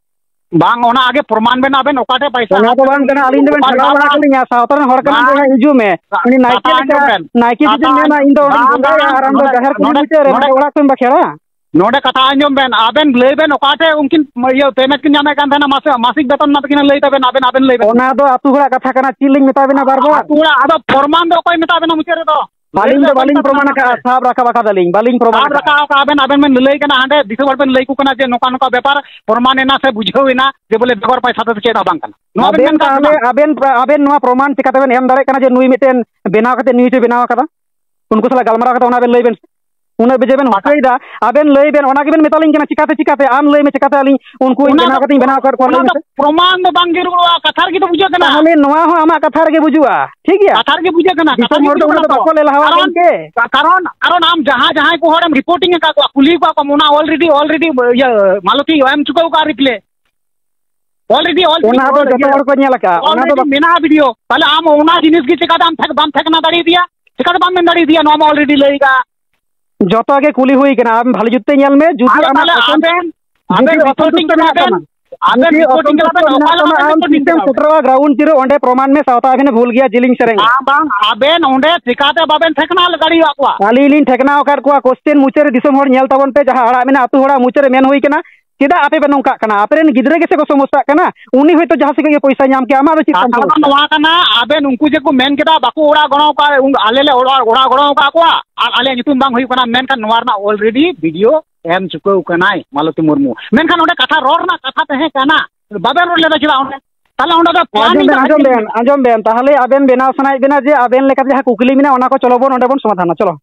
ᱵᱟᱝ, ᱚᱱᱟ ᱟᱜᱮ ᱯᱨᱚᱢᱟᱱ ᱵᱮᱱ ᱟᱵᱮᱱ, ᱚᱠᱟ ᱴᱷᱮᱡ ᱯᱟᱭᱥᱟ ᱚᱱᱟ ᱫᱚ ᱵᱟᱝ ᱠᱟᱱᱟ, ᱟᱹᱞᱤᱧ ᱫᱚᱵᱮᱱ ᱚᱠᱟ ᱴᱷᱮᱡ ᱴᱷᱮᱞᱟᱣ ᱵᱟᱲᱟ ᱵᱟᱝ᱾ ᱠᱟᱹᱞᱤᱧᱟ, ᱥᱟᱶᱛᱟ ᱨᱮᱱ ᱦᱚᱲ ᱠᱟᱱᱟ ᱵᱟᱝ, ᱵᱚᱭᱦᱟ, ᱦᱤᱡᱩᱜ ᱢᱮ᱾ ᱩᱱᱤ ᱱᱟᱭᱠᱮ ᱠᱟᱛᱷᱟ ᱞᱮᱠᱟ, ᱟᱸᱡᱚᱢ ᱵᱮᱱ᱾ ᱱᱟᱭᱠᱮ ᱠᱟᱛᱷᱟ ᱡᱩᱫᱤᱢ ᱢᱮᱱᱟ, ᱟᱸᱡᱚᱢ, "ᱤᱧ ᱫᱚ ᱚᱸᱰᱮᱧ ᱵᱟᱝ, ᱵᱟᱝ, ᱵᱚᱸᱜᱟᱭᱟ ᱵᱟᱝ, ᱟᱨ ᱟᱢ ᱫᱚ ᱱᱚᱰᱮ, ᱡᱟᱦᱮᱨ ᱠᱚᱢ ᱱᱚᱰᱮ, ᱵᱩᱡᱷᱟᱹᱣᱟ, ᱨᱮ ᱱᱚᱰᱮ ᱱᱚᱰᱮ ᱚᱲᱟᱜ ᱠᱷᱚᱱ ᱵᱟᱠᱷᱮᱲᱟ?" ᱱᱚᱰᱮ ᱠᱟᱛᱷᱟ ᱟᱸᱡᱚᱢ ᱵᱮᱱ, ᱟᱵᱮᱱ ᱞᱟᱹᱭ ᱵᱮᱱ ᱚᱠᱟ ᱴᱷᱮᱡ ᱩᱱᱠᱤᱱ, ᱤᱭᱟᱹ, ᱯᱮᱢᱮᱱᱴ ᱠᱤᱱ ᱧᱟᱢᱮᱫ ᱠᱟᱱ ᱛᱟᱦᱮᱱᱟ, ᱢᱟᱥᱮ, ᱢᱟᱥᱤᱠ ᱵᱮᱛᱚᱱ ᱨᱮᱱᱟᱜ ᱛᱟᱹᱠᱤᱱ ᱞᱟᱹᱭ ᱛᱟᱵᱮᱱ, ᱟᱵᱮᱱ, ᱟᱵᱮᱱ ᱞᱟᱹᱭ ᱵᱮᱱ᱾ ᱚᱱᱟ ᱫᱚ ᱟᱹᱛᱩ ᱦᱚᱲᱟᱜ ᱠᱟᱛᱷᱟ ᱠᱟᱱᱟ, ᱪᱮᱫ ᱞᱤᱧ ᱢᱮᱛᱟ ᱵᱮᱱᱟ ᱵᱟᱨ ᱵᱟᱨ? ᱟᱹᱛᱩ ᱦᱚᱲᱟᱜ, ᱟᱫᱚ ᱯᱨᱚᱢᱟᱱ ᱫᱚ ᱚᱠᱚᱭ ᱢᱮᱛᱟ ᱵᱮᱱᱟ ᱢᱩᱪᱟᱹᱫ ᱨᱮᱫᱚ? ᱞᱟᱹᱭ ᱟᱹᱞᱤᱧ ᱫᱚ ᱵᱮᱱ ᱵᱟᱹᱞᱤᱧ ᱚᱠᱚᱭ ᱯᱨᱚᱢᱟᱱ ᱢᱮᱛᱟ ᱟᱠᱟᱫᱼᱟ, ᱵᱮᱱᱟ? ᱥᱟᱵ ᱨᱟᱠᱟᱵ ᱟᱠᱟᱫᱟᱞᱤᱧ, ᱵᱟᱹᱞᱤᱧ ᱯᱨᱚᱢᱟᱱ ᱥᱟᱵ ᱟᱠᱟᱫᱼᱟ᱾ ᱨᱟᱠᱟᱵ ᱟᱠᱟᱫ ᱟᱵᱮᱱ, ᱟᱵᱮᱱ ᱵᱮᱱ ᱞᱟᱹᱭ ᱠᱟᱱᱟ ᱦᱟᱸᱰᱮ ᱫᱤᱥᱚᱢ ᱦᱚᱲ ᱵᱮᱱ ᱞᱟᱹᱭ ᱟᱠᱚ ᱠᱟᱱᱟ ᱡᱮ ᱱᱚᱝᱠᱟ ᱱᱚᱝᱠᱟ ᱵᱮᱯᱟᱨ ᱯᱨᱚᱢᱟᱱ ᱮᱱᱟ ᱥᱮ ᱵᱩᱡᱷᱟᱹᱣ ᱮᱱᱟ ᱡᱮ ᱵᱚᱞᱮ ᱵᱮᱜᱚᱨ ᱯᱚᱭᱥᱟ ᱛᱮᱫᱚ ᱪᱮᱫ ᱦᱚᱸ ᱵᱟᱝ ᱠᱟᱱᱟ᱾ ᱱᱚᱣᱟ ᱵᱮᱱ ᱟᱵᱮᱱ ᱢᱮᱱ ᱠᱟᱜ ᱥᱮ ᱛᱟᱦᱚᱞᱮ, ᱵᱟᱝ? ᱟᱵᱮᱱ, ᱟᱵᱮᱱ ᱱᱚᱣᱟ ᱯᱨᱚᱢᱟᱱ ᱪᱤᱠᱟᱹ ᱛᱮᱵᱮᱱ ᱮᱢ ᱫᱟᱲᱮᱭᱟᱜ ᱠᱟᱱᱟ ᱡᱮ ᱱᱩᱭ ᱢᱤᱫᱴᱮᱱ ᱵᱮᱱᱟᱣ ᱠᱟᱛᱮ ᱱᱩᱭ ᱪᱚᱭ ᱵᱮᱱᱟᱣ ᱟᱠᱟᱫᱟ? ᱩᱱᱠᱩ ᱥᱟᱞᱟᱜ ᱜᱟᱞᱢᱟᱨᱟᱣ ᱠᱟᱛᱮ ᱚᱱᱟ ᱵᱮᱱ ᱞᱟᱹᱭ ᱵᱮᱱ ᱥᱮ᱾ ᱩᱱᱟᱹᱜ ᱵᱮᱡᱮ ᱵᱮᱱ ᱚᱠᱟ ᱦᱚᱪᱚᱭᱮᱫᱟ, ᱟᱵᱮᱱ ᱞᱟᱹᱭ ᱵᱮᱱ, ᱚᱱᱟ ᱜᱮᱵᱮᱱ ᱢᱮᱛᱟᱞᱤᱧ ᱠᱟᱱᱟ, ᱪᱤᱠᱟᱹᱛᱮ, ᱪᱤᱠᱟᱹᱛᱮ? ᱟᱢ ᱞᱟᱹᱭ ᱢᱮ, ᱪᱤᱠᱟᱹᱛᱮ ᱟᱹᱞᱤᱧ ᱩᱱᱠᱩ ᱚᱱᱟ ᱵᱮᱱᱟᱣ ᱫᱚ, ᱠᱟᱛᱮᱧ ᱵᱮᱱᱟᱣ ᱟᱠᱟᱫ ᱠᱚᱣᱟ, ᱚᱱᱟ ᱞᱟᱹᱭ ᱫᱚ ᱢᱮᱥᱮ? ᱯᱨᱚᱢᱟᱱ ᱫᱚ ᱵᱟᱝ ᱡᱟᱹᱨᱩᱲᱚᱜᱼᱟ, ᱠᱟᱛᱷᱟ ᱨᱮᱜᱮ ᱛᱚ ᱵᱩᱡᱷᱟᱹᱜ ᱠᱟᱱᱟ᱾ ᱛᱟᱦᱚᱞᱮ ᱱᱚᱣᱟ ᱦᱚᱸ ᱟᱢᱟᱜ ᱠᱟᱛᱷᱟ ᱨᱮᱜᱮ ᱵᱩᱡᱩᱜᱼᱟ, ᱴᱷᱤᱠ ᱜᱮᱭᱟ? ᱠᱟᱛᱷᱟ ᱨᱮᱜᱮ ᱵᱩᱡᱷᱟᱹᱜ ᱠᱟᱱᱟ, ᱠᱟᱛᱷᱟ ᱫᱤᱥᱚᱢ ᱨᱮᱜᱮ ᱦᱚᱲ ᱫᱚ ᱵᱩᱡᱷᱟᱹᱜ ᱩᱱᱟᱹᱜ ᱠᱟᱱᱟ ᱫᱚ ᱛᱚ᱾ ᱵᱟᱠᱚ ᱞᱮᱞᱦᱟᱣᱟ ᱠᱟᱨᱚᱱ, ᱜᱚᱢᱠᱮ᱾ ᱠᱟᱨᱚᱱ, ᱠᱟᱨᱚᱱ ᱟᱢ ᱡᱟᱦᱟᱸ, ᱡᱟᱦᱟᱸᱭ ᱠᱚ ᱦᱚᱲᱮᱢ ᱨᱤᱯᱳᱨᱴᱤᱝ ᱟᱠᱟᱫ ᱠᱚᱣᱟ, ᱠᱩᱞᱤ ᱟᱠᱟᱫ ᱠᱚᱣᱟᱢ, ᱚᱱᱟ already, already, ᱤᱭᱟᱹ, ᱢᱟᱞᱚᱛᱤ ᱮᱢ ᱪᱩᱠᱟᱹᱣ ᱠᱟᱜᱼᱟ ᱨᱤᱯᱞᱟᱭ᱾ Already, already, ᱚᱱᱟ ᱫᱚ ᱚᱞ-, ᱡᱚᱛᱚ ᱤᱭᱟᱹ, ᱦᱚᱲ ᱠᱚ ᱧᱮᱞ ᱟᱠᱟᱫᱼᱟ, ᱚᱱᱟ ᱫᱚ already ᱵᱟᱠᱚ ᱢᱮᱱᱟᱜᱼᱟ ᱵᱷᱤᱰᱤᱭᱳ᱾ ᱛᱟᱦᱞᱮ ᱟᱢ ᱚᱱᱟ ᱡᱤᱱᱤᱥ ᱜᱮ ᱪᱮᱠᱟᱛᱮ ᱟᱢ ᱴᱷᱮᱠ-, ᱵᱟᱢ ᱴᱷᱮᱠᱱᱟ ᱫᱟᱲᱮᱭᱟᱫᱮᱭᱟ? ᱪᱮᱠᱟᱛᱮ ᱵᱟᱢ ᱢᱮᱱ ᱫᱟᱲᱮᱭᱟᱫᱮᱭᱟ? ᱱᱚᱣᱟ ᱢᱟ already ᱞᱟᱹᱭ ᱠᱟᱜᱼᱟ᱾ ᱡᱚᱛᱚ ᱜᱮ ᱠᱩᱞᱤ ᱦᱩᱭ ᱠᱟᱱᱟ, ᱟᱢ ᱵᱷᱟᱞᱮ ᱡᱩᱛ ᱛᱮ ᱧᱮᱞ ᱢᱮ, ᱡᱩᱫᱤ ᱟᱫᱚ ᱟᱢᱟᱜ ᱛᱟᱦᱞᱮ ᱚᱥᱟᱱ-, ᱟᱵᱮᱱ, ᱡᱩᱫᱤ ᱟᱵᱮᱱ ᱚᱥᱚᱱᱛᱩᱥᱴ reporting ᱢᱮᱱᱟᱜ ᱠᱟᱱᱟ ᱵᱮᱱ, ᱛᱟᱢᱟ᱾ ᱟᱵᱮᱱ ᱡᱩᱫᱤ ᱨᱤᱯᱳᱨᱴᱤᱝ ᱚᱥᱚᱝᱛᱚ ᱠᱟᱫᱟ ᱵᱮᱱ, ᱢᱮᱱᱟᱜ ᱚᱠᱟ ᱛᱟᱢᱟ, ᱞᱮᱠᱟ ᱟᱢ ᱵᱮᱱ ᱛᱤᱥᱮᱢ ᱴᱷᱤᱠ ᱠᱟᱫᱟ? ᱥᱮᱴᱮᱨᱚᱜᱼᱟ ᱜᱨᱟᱣᱩᱱᱰ ᱡᱤᱨᱳ, ᱚᱸᱰᱮ ᱯᱨᱚᱢᱟᱱ ᱢᱮ, ᱥᱟᱶᱛᱟ ᱟᱵᱮᱱ ᱮ ᱵᱷᱩᱞ ᱜᱮᱭᱟ ᱡᱤᱞᱤᱧ ᱥᱮᱨᱮᱧ᱾ ᱵᱟᱝ, ᱵᱟᱝ, ᱟᱵᱮᱱ ᱚᱸᱰᱮ ᱪᱤᱠᱟᱛᱮ ᱵᱟᱵᱮᱱ ᱴᱷᱮᱠᱱᱟ ᱫᱟᱲᱮᱭᱟᱜ ᱠᱚᱣᱟ? ᱟᱹᱞᱤᱧ ᱞᱤᱧ ᱴᱷᱮᱠᱱᱟ ᱟᱠᱟᱫ ᱠᱚᱣᱟ᱾ ᱠᱚᱥᱪᱮᱱ ᱢᱩᱪᱟᱹᱫ ᱨᱮ ᱫᱤᱥᱚᱢ ᱦᱚᱲ ᱧᱮᱞ ᱛᱟᱵᱚᱱ ᱯᱮ, ᱡᱟᱦᱟᱸ ᱟᱲᱟᱜ ᱢᱮᱱᱟᱜᱼᱟ ᱟᱹᱛᱩ ᱦᱚᱲᱟᱜ ᱢᱩᱪᱟᱹᱫ ᱨᱮ ᱢᱮᱱ ᱦᱩᱭ ᱠᱟᱱᱟ, "ᱪᱮᱫᱟᱜ ᱟᱯᱮ ᱯᱮ ᱱᱚᱝᱠᱟᱜ ᱠᱟᱱᱟ? ᱟᱯᱮ ᱨᱮᱱ ᱜᱤᱫᱽᱨᱟᱹ ᱜᱮᱥᱮ ᱠᱚ ᱥᱚᱢᱚᱥᱥᱟᱜ ᱠᱟᱱᱟ, ᱩᱱᱤ ᱦᱚᱭᱛᱳ ᱡᱟᱦᱟᱸ ᱥᱮᱫ ᱠᱷᱚᱱ ᱜᱮ ᱯᱚᱭᱥᱟᱭ ᱧᱟᱢ ᱠᱮᱜᱼᱟ, ᱟᱢᱟᱜ ᱫᱚ ᱪᱮᱫ ᱠᱟᱛᱷᱟ ᱠᱟᱱᱟ ᱛᱟᱢ?" ᱱᱚᱣᱟ ᱠᱟᱱᱟ, ᱟᱵᱮᱱ ᱩᱱᱠᱩ ᱡᱮ ᱠᱚ ᱢᱮᱱ ᱠᱮᱫᱟ ᱵᱟᱠᱚ ᱚᱲᱟᱜ ᱜᱚᱲᱚ ᱟᱠᱟᱫ, ᱩᱱ-, ᱟᱞᱮ ᱞᱮ ᱚᱲᱟᱜ, ᱚᱲᱟᱜ ᱜᱚᱲᱚ ᱟᱠᱟᱫ ᱠᱚᱣᱟ ᱟᱨ ᱟᱞᱮᱭᱟᱜ ᱧᱩᱛᱩᱢ ᱵᱟᱝ ᱦᱩᱭᱩᱜ ᱠᱟᱱᱟ, ᱢᱮᱱᱠᱷᱟᱱ ᱱᱚᱣᱟ ᱨᱮᱱᱟᱜ already video ᱮᱢ ᱪᱩᱠᱟᱹᱣ ᱠᱟᱱᱟᱭ ᱢᱟᱞᱚᱛᱤ ᱢᱩᱨᱢᱩ᱾ ᱢᱮᱱᱠᱷᱟᱱ ᱚᱸᱰᱮ ᱠᱟᱛᱷᱟ, ᱨᱚᱲ ᱨᱮᱱᱟᱜ ᱠᱟᱛᱷᱟ ᱛᱟᱦᱮᱸ ᱠᱟᱱᱟ, ᱵᱟᱵᱮᱱ ᱨᱚᱲ ᱞᱮᱫᱟ ᱪᱮᱫᱟᱜ ᱚᱸᱰᱮ? ᱛᱟᱦᱞᱮ ᱚᱸᱰᱮ ᱫᱚ ᱟᱸᱡᱚᱢ planning ᱵᱮᱱ, ᱫᱚ ᱟᱸᱡᱚᱢ ᱵᱮᱱ, ᱟᱸᱡᱚᱢ ᱵᱮᱱ᱾ ᱛᱟᱦᱞᱮ ᱟᱵᱮᱱ ᱵᱮᱱᱟᱣ ᱥᱟᱱᱟᱭᱮᱫ ᱵᱮᱱᱟ ᱡᱮ ᱟᱵᱮᱱ ᱞᱮᱠᱟᱛᱮ ᱡᱟᱦᱟᱸ ᱠᱩᱠᱞᱤ ᱢᱮᱱᱟᱜᱼᱟ, ᱚᱱᱟ ᱠᱚ ᱪᱚᱞᱚ ᱵᱚᱱ ᱚᱸᱰᱮ ᱵᱚᱱ ᱥᱚᱢᱟᱫᱷᱟᱱᱟ᱾ ᱪᱚᱞᱚ,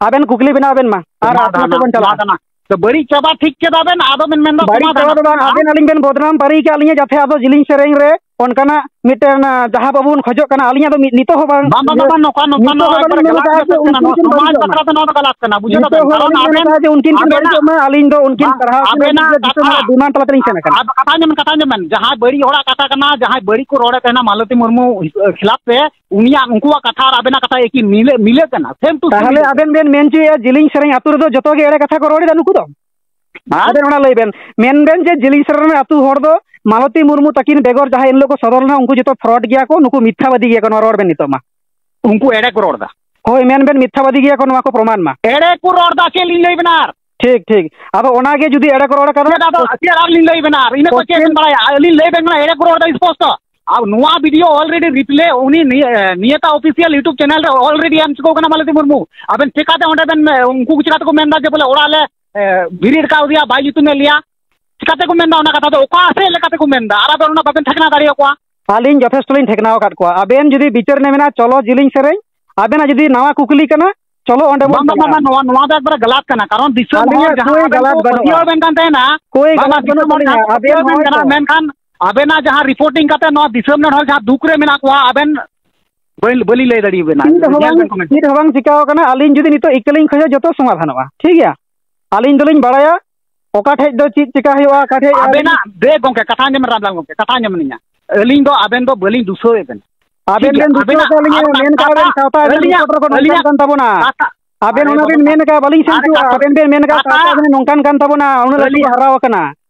ᱟᱵᱮᱱ ᱠᱩᱠᱞᱤ ᱵᱮᱱᱟᱣ ᱵᱮᱱ ᱢᱟ, ᱟᱨ ᱥᱚᱢᱟᱫᱷᱟᱱᱟ, ᱟᱯᱮ ᱵᱚᱱ ᱪᱟᱞᱟᱜᱼᱟ᱾ ᱥᱚᱢᱟᱫᱷᱟᱱᱟ᱾ ᱛᱚ ᱵᱟᱹᱲᱤᱡ ᱪᱟᱵᱟ ᱴᱷᱤᱠ ᱠᱮᱫᱟ ᱵᱮᱱ, ᱟᱫᱚ ᱵᱮᱱ ᱢᱮᱱᱫᱟ ᱵᱟᱹᱲᱤᱡ ᱥᱚᱢᱟᱫᱷᱟᱱᱟ᱾ ᱪᱟᱵᱟ ᱫᱚ ᱵᱟᱝ, ᱟᱵᱮᱱ ᱟᱹᱞᱤᱧ ᱵᱮᱱ ᱵᱚᱫᱱᱟᱢ ᱯᱟᱹᱨᱤ ᱠᱟᱜ ᱞᱤᱧᱟ, ᱡᱟᱛᱮ ᱟᱫᱚ ᱡᱤᱞᱤᱧ ᱥᱮᱨᱮᱧ ᱨᱮ ᱚᱱᱠᱟᱱᱟᱜ ᱢᱤᱫᱴᱮᱱ, ᱟᱸ, ᱡᱟᱦᱟᱸ ᱵᱟᱵᱚᱱ ᱠᱷᱚᱡᱚᱜ ᱠᱟᱱᱟ, ᱟᱹᱞᱤᱧᱟᱜ ᱫᱚ ᱢᱤᱫ, ᱱᱤᱛᱚᱜ ᱦᱚᱸ ᱵᱟᱝ᱾ ᱵᱟᱝ, ᱵᱟᱝ, ᱵᱟᱝ, ᱵᱟᱝ, ᱱᱚᱝᱠᱟ, ᱱᱚᱝᱠᱟ, ᱱᱤᱛᱚᱜ ᱱᱚᱣᱟ ᱦᱚᱸ ᱵᱟᱹᱞᱤᱧ ᱮᱠᱵᱟᱨᱮ ᱢᱮᱱ ᱜᱟᱞᱟᱛ ᱟᱠᱟᱫ ᱡᱮ ᱢᱮᱥᱮᱡ ᱠᱟᱱᱟ, ᱩᱱᱠᱤᱱ ᱱᱚᱣᱟ ᱠᱤᱱ ᱥᱚᱢᱟᱡᱽ ᱵᱟᱹᱲᱤᱡᱚᱜ ᱵᱟᱠᱷᱨᱟ ᱢᱟ᱾ ᱛᱮ ᱱᱚᱣᱟ ᱫᱚ ᱜᱟᱞᱟᱛ ᱠᱟᱱᱟ, ᱵᱩᱡᱷᱟᱹᱣ ᱱᱤᱛᱚᱜ ᱫᱟᱵᱮᱱ? ᱦᱚᱸ ᱵᱟᱹᱞᱤᱧ ᱠᱟᱨᱚᱱ ᱢᱮᱱ ᱟᱵᱮᱱᱟᱜ, ᱟᱠᱟᱫᱟ ᱡᱮ ᱩᱱᱠᱤᱱ ᱠᱤᱱ ᱵᱟᱝ, ᱵᱟᱹᱲᱤᱡᱚᱜ ᱢᱟ, ᱟᱹᱞᱤᱧ ᱫᱚ ᱩᱱᱠᱤᱱ ᱟᱵᱮᱱᱟᱜ, ᱯᱟᱲᱦᱟᱣ ᱠᱤᱱ ᱵᱟᱝ, ᱞᱟᱹᱜᱤᱫ ᱡᱮ ᱫᱤᱥᱚᱢ ᱨᱮᱱᱟᱜ ᱟᱵᱮᱱᱟᱜ, ᱰᱤᱢᱟᱱᱰ ᱛᱟᱞᱟ ᱛᱮᱞᱤᱧ ᱥᱮᱱ ᱟᱠᱟᱱᱟ᱾ ᱟᱵᱮᱱᱟᱜ ᱠᱟᱛᱷᱟ ᱟᱸᱡᱚᱢ ᱵᱮᱱ, ᱠᱟᱛᱷᱟ ᱟᱸᱡᱚᱢ ᱵᱮᱱ, ᱡᱟᱦᱟᱸᱭ ᱵᱟᱹᱲᱤᱡ ᱦᱚᱲᱟᱜ ᱠᱟᱛᱷᱟ ᱠᱟᱱᱟ, ᱡᱟᱦᱟᱸᱭ ᱵᱟᱹᱲᱤᱡ ᱠᱚ ᱨᱚᱲᱮᱫ ᱛᱟᱦᱮᱱᱟ ᱢᱟᱞᱚᱛᱤ ᱢᱩᱨᱢᱩ ᱠᱷᱤᱞᱟᱯ ᱛᱮ, ᱩᱱᱤᱭᱟᱜ, ᱩᱱᱠᱩᱣᱟᱜ ᱠᱟᱛᱷᱟ ᱟᱨ ᱟᱵᱮᱱᱟᱜ ᱠᱟᱛᱷᱟ ᱮᱠᱤ ᱢᱤᱞᱟᱹ, ᱢᱤᱞᱟᱹᱜ ᱠᱟᱱᱟ, same to same ᱛᱟᱦᱚᱞᱮ ᱢᱤᱞᱟᱹᱜ ᱟᱵᱮᱱ ᱵᱮᱱ ᱢᱮᱱ ᱦᱚᱪᱚᱭᱮᱫᱼᱟ, ᱡᱤᱞᱤᱧ ᱥᱮᱨᱮᱧ ᱟᱹᱛᱩ ᱨᱮᱫᱚ ᱡᱚᱛᱚ ᱜᱮ ᱮᱲᱮ ᱠᱟᱛᱷᱟ ᱠᱚ ᱨᱚᱲ ᱮᱫᱟ ᱱᱩᱠᱩ ᱫᱚ? ᱦᱮᱸ? ᱟᱵᱮᱱ ᱚᱱᱟ ᱞᱟᱹᱭ ᱵᱮᱱ, ᱢᱮᱱ ᱵᱮᱱ ᱡᱮ ᱡᱤᱞᱤᱧ ᱥᱮᱨᱮᱧ ᱟᱹᱛᱩ ᱦᱚᱲ ᱫᱚ ᱢᱟᱞᱚᱛᱤ ᱢᱩᱨᱢᱩ ᱛᱟᱹᱠᱤᱱ ᱵᱮᱜᱚᱨ ᱡᱟᱦᱟᱸᱭ ᱮᱱ ᱦᱤᱞᱳᱜ ᱠᱚ ᱥᱚᱫᱚᱨ ᱞᱮᱱᱟ, ᱩᱱᱠᱩ ᱡᱚᱛᱚ fraud ᱜᱮᱭᱟ ᱠᱚ, ᱱᱩᱠᱩ ᱢᱤᱛᱷᱭᱟᱵᱟᱫᱤ ᱜᱮᱭᱟ ᱠᱚ, ᱱᱚᱣᱟ ᱨᱚᱲ ᱵᱮᱱ ᱱᱤᱛᱚᱜ ᱢᱟ᱾ ᱩᱱᱠᱩ ᱮᱲᱮ ᱠᱚ ᱨᱚᱲ ᱮᱫᱟ᱾ ᱦᱳᱭ, ᱢᱮᱱ ᱵᱮᱱ ᱢᱤᱛᱷᱭᱟᱵᱟᱫᱤ ᱜᱮᱭᱟ ᱠᱚ, ᱱᱚᱣᱟ ᱠᱚ ᱯᱨᱚᱢᱟᱱ ᱢᱟ᱾ ᱮᱲᱮ ᱠᱚ ᱨᱚᱲ ᱮᱫᱟ, ᱪᱮᱫ ᱞᱤᱧ ᱞᱟᱹᱭ ᱵᱮᱱᱟ ᱟᱨ? ᱴᱷᱤᱠ, ᱴᱷᱤᱠ᱾ ᱟᱫᱚ ᱚᱱᱟ ᱜᱮ ᱡᱩᱫᱤ ᱮᱲᱮ ᱠᱚ ᱨᱚᱲ ᱠᱟᱫᱟ, ᱪᱮᱫ ᱟᱫᱚ, ᱪᱮᱫ ᱟᱨ ᱞᱤᱧ ᱞᱟᱹᱭ ᱵᱮᱱᱟ ᱟᱨ? ᱤᱱᱟᱹ ᱠᱚ ᱪᱮᱫ ᱵᱮᱱ ᱵᱟᱲᱟᱭᱟ? ᱟᱹᱞᱤᱧ ᱞᱟᱹᱭ ᱵᱮᱱ ᱠᱟᱱᱟ, ᱮᱲᱮ ᱠᱚ ᱨᱚᱲ ᱮᱫᱟ ᱥᱯᱚᱥᱴᱚ᱾ ᱟᱨ ᱱᱚᱣᱟ video already replay ᱩᱱᱤ ᱱᱤᱭᱟᱹ, ᱱᱤᱭᱟᱹᱛᱟ official YouTube channel ᱨᱮ already ᱮᱢ ᱪᱩᱠᱟᱹᱣ ᱠᱟᱱᱟ ᱢᱟᱞᱚᱛᱤ ᱢᱩᱨᱢᱩ᱾ ᱟᱵᱮᱱ ᱪᱮᱠᱟᱛᱮ ᱚᱸᱰᱮ ᱵᱮᱱ, ᱩᱱᱠᱩ ᱪᱮᱠᱟᱛᱮ ᱠᱚ ᱢᱮᱱ ᱮᱫᱟ ᱡᱮ ᱵᱚᱞᱮ ᱚᱲᱟᱜ ᱞᱮ, ᱮ, ᱵᱮᱨᱮᱫ ᱟᱠᱟᱫᱮᱭᱟ, ᱵᱟᱭ ᱧᱩᱛᱩᱢᱮᱫ ᱞᱮᱭᱟ? ᱪᱮᱠᱟᱛᱮ ᱠᱚ ᱢᱮᱱ ᱮᱫᱟ ᱚᱱᱟ ᱠᱟᱛᱷᱟ ᱫᱚ? ᱚᱠᱟ ᱥᱮᱫ ᱞᱮᱠᱟᱛᱮ ᱠᱚ ᱢᱮᱱ ᱮᱫᱟ? ᱟᱨ ᱟᱵᱮᱱ ᱚᱱᱟ ᱵᱟᱵᱮᱱ ᱴᱷᱮᱠᱱᱟ ᱫᱟᱲᱮᱭᱟᱠᱚᱣᱟ? ᱟᱹᱞᱤᱧ ᱡᱚᱛᱷᱮᱥᱴᱚ ᱞᱤᱧ ᱴᱷᱮᱠᱱᱟᱣ ᱟᱠᱟᱫ ᱠᱚᱣᱟ᱾ ᱟᱵᱮᱱ ᱡᱩᱫᱤ ᱵᱤᱪᱟᱹᱨ ᱨᱮ ᱢᱮᱱᱟᱜ, ᱪᱚᱞᱚ ᱡᱤᱞᱤᱧ ᱥᱮᱨᱮᱧ᱾ ᱟᱵᱮᱱᱟᱜ ᱡᱩᱫᱤ ᱱᱟᱣᱟ ᱠᱩᱠᱞᱤ ᱠᱟᱱᱟ, ᱪᱚᱞᱚ ᱚᱸᱰᱮ ᱵᱚᱱ ᱵᱟᱝ, ᱵᱟᱝ, ᱵᱟᱝ, ᱪᱟᱞᱟᱜᱼᱟ᱾ ᱵᱟᱝ, ᱱᱚᱣᱟ, ᱱᱚᱣᱟ ᱫᱚ ᱮᱠᱵᱟᱨᱮ ᱜᱟᱞᱟᱛ ᱠᱟᱱᱟ᱾ ᱠᱟᱨᱚᱱ ᱫᱤᱥᱚᱢ ᱦᱚᱲ ᱟᱹᱞᱤᱧᱟᱜ ᱡᱟᱦᱟᱸ ᱠᱳᱭ ᱟᱵᱮᱱ ᱜᱟᱞᱟᱛ ᱠᱚ ᱵᱟᱹᱱᱩᱜᱼᱟ᱾ ᱯᱟᱹᱛᱭᱟᱹᱣ ᱵᱮᱱ ᱠᱟᱱ ᱛᱟᱦᱮᱱᱟ, ᱠᱳᱭ ᱵᱟᱝ, ᱜᱟᱞᱟᱛ ᱵᱟᱝ, ᱵᱟᱹᱱᱩᱜ ᱫᱤᱥᱚᱢ ᱦᱚᱲ ᱛᱟᱹᱞᱤᱧᱟ᱾ ᱡᱟᱦᱟᱸ ᱠᱚ ᱟᱵᱮᱱ ᱯᱟᱹᱛᱭᱟᱹᱣ ᱦᱚᱲ ᱵᱮᱱ ᱠᱟᱱᱟ, ᱫᱚ ᱢᱮᱱᱠᱷᱟᱱ ᱟᱵᱮᱱᱟᱜ ᱡᱟᱦᱟᱸ reporting ᱠᱟᱛᱮ ᱱᱚᱣᱟ ᱫᱤᱥᱚᱢ ᱨᱮᱱ ᱦᱚᱲ ᱡᱟᱦᱟᱸ ᱫᱩᱠ ᱨᱮ ᱢᱮᱱᱟᱜ ᱠᱚᱣᱟ, ᱟᱵᱮᱱ ᱵᱟᱹᱞᱤᱧ, ᱵᱟᱹᱞᱤᱧ ᱞᱟᱹᱭ ᱫᱟᱲᱮᱭᱟᱵᱮᱱᱟ᱾ ᱪᱮᱫ ᱦᱚᱸ ᱧᱮᱞ ᱵᱟᱝ, ᱵᱮᱱ comment᱾ ᱪᱮᱫ ᱦᱚᱸ ᱵᱟᱝ ᱪᱤᱠᱟᱣ ᱠᱟᱱᱟ᱾ ᱟᱹᱞᱤᱧ ᱡᱩᱫᱤ ᱱᱤᱛᱚᱜ ᱤᱠᱟᱹ ᱞᱤᱧ ᱠᱷᱚᱡᱚᱜ, ᱡᱚᱛᱚ ᱥᱚᱢᱟᱫᱷᱟᱱᱚᱜᱼᱟ, ᱴᱷᱤᱠ ᱜᱮᱭᱟ? ᱟᱹᱞᱤᱧ ᱫᱚᱞᱤᱧ ᱵᱟᱲᱟᱭᱟ ᱚᱠᱟ ᱴᱷᱮᱡ ᱫᱚ ᱪᱮᱫ ᱪᱮᱠᱟ ᱦᱩᱭᱩᱜᱼᱟ, ᱚᱠᱟ ᱴᱷᱮᱡ ᱟᱹᱞᱤᱧ ᱟᱵᱮᱱᱟᱜ, ᱫᱮ ᱜᱚᱢᱠᱮ, ᱠᱟᱛᱷᱟ ᱟᱸᱡᱚᱢ ᱵᱮᱱ, ᱨᱟᱢᱞᱟᱞ ᱜᱚᱢᱠᱮ, ᱠᱟᱛᱷᱟ ᱟᱸᱡᱚᱢ ᱟᱹᱞᱤᱧᱟ᱾ ᱟᱹᱞᱤᱧ ᱫᱚ ᱟᱵᱮᱱ ᱫᱚ ᱵᱟᱹᱞᱤᱧ ᱫᱩᱥᱟᱹᱣᱮᱫ ᱵᱮᱱᱟ᱾ ᱟᱵᱮᱱ ᱴᱷᱤᱠ ᱜᱮᱭᱟ? ᱵᱮᱱ ᱫᱩᱥᱟᱹᱣ ᱟᱵᱮᱱᱟᱜ ᱟᱠᱟᱫ ᱞᱤᱧᱟ, ᱟᱨ ᱢᱮᱱ ᱠᱟᱜᱼᱟ ᱵᱮᱱ ᱠᱟᱛᱷᱟ, ᱥᱟᱶᱛᱟ ᱟᱹᱞᱤᱧᱟᱜ, ᱨᱤᱯᱳᱨᱴᱟᱨ ᱠᱚ ᱱᱚᱝᱠᱟᱱ ᱟᱹᱞᱤᱧᱟᱜ, ᱠᱟᱱ ᱛᱟᱵᱚᱱᱟ᱾ ᱟᱹᱞᱤᱧᱟᱜ ᱠᱟᱛᱷᱟ, ᱟᱵᱮᱱ ᱟᱨᱮ ᱚᱱᱟ ᱵᱮᱱ ᱵᱟᱵᱟ, ᱢᱮᱱ ᱠᱟᱜᱼᱟ, ᱵᱟᱹᱞᱤᱧ ᱥᱮᱱ ᱟᱨᱮ ᱦᱚᱪᱚᱣᱟᱜᱼᱟ᱾ ᱠᱟᱛᱷᱟ, ᱟᱵᱮᱱ ᱵᱮᱱ ᱢᱮᱱ ᱠᱟᱜᱼᱟ, ᱥᱟᱶᱛᱟ ᱟᱹᱞᱤᱧ ᱱᱚᱝᱠᱟᱱ ᱠᱟᱱ ᱛᱟᱵᱚᱱᱟ, ᱩᱱᱟᱹᱜ ᱞᱟᱹᱴᱩ ᱠᱚ ᱟᱹᱞᱤᱧ ᱦᱟᱨᱟ ᱟᱠᱟᱱᱟ᱾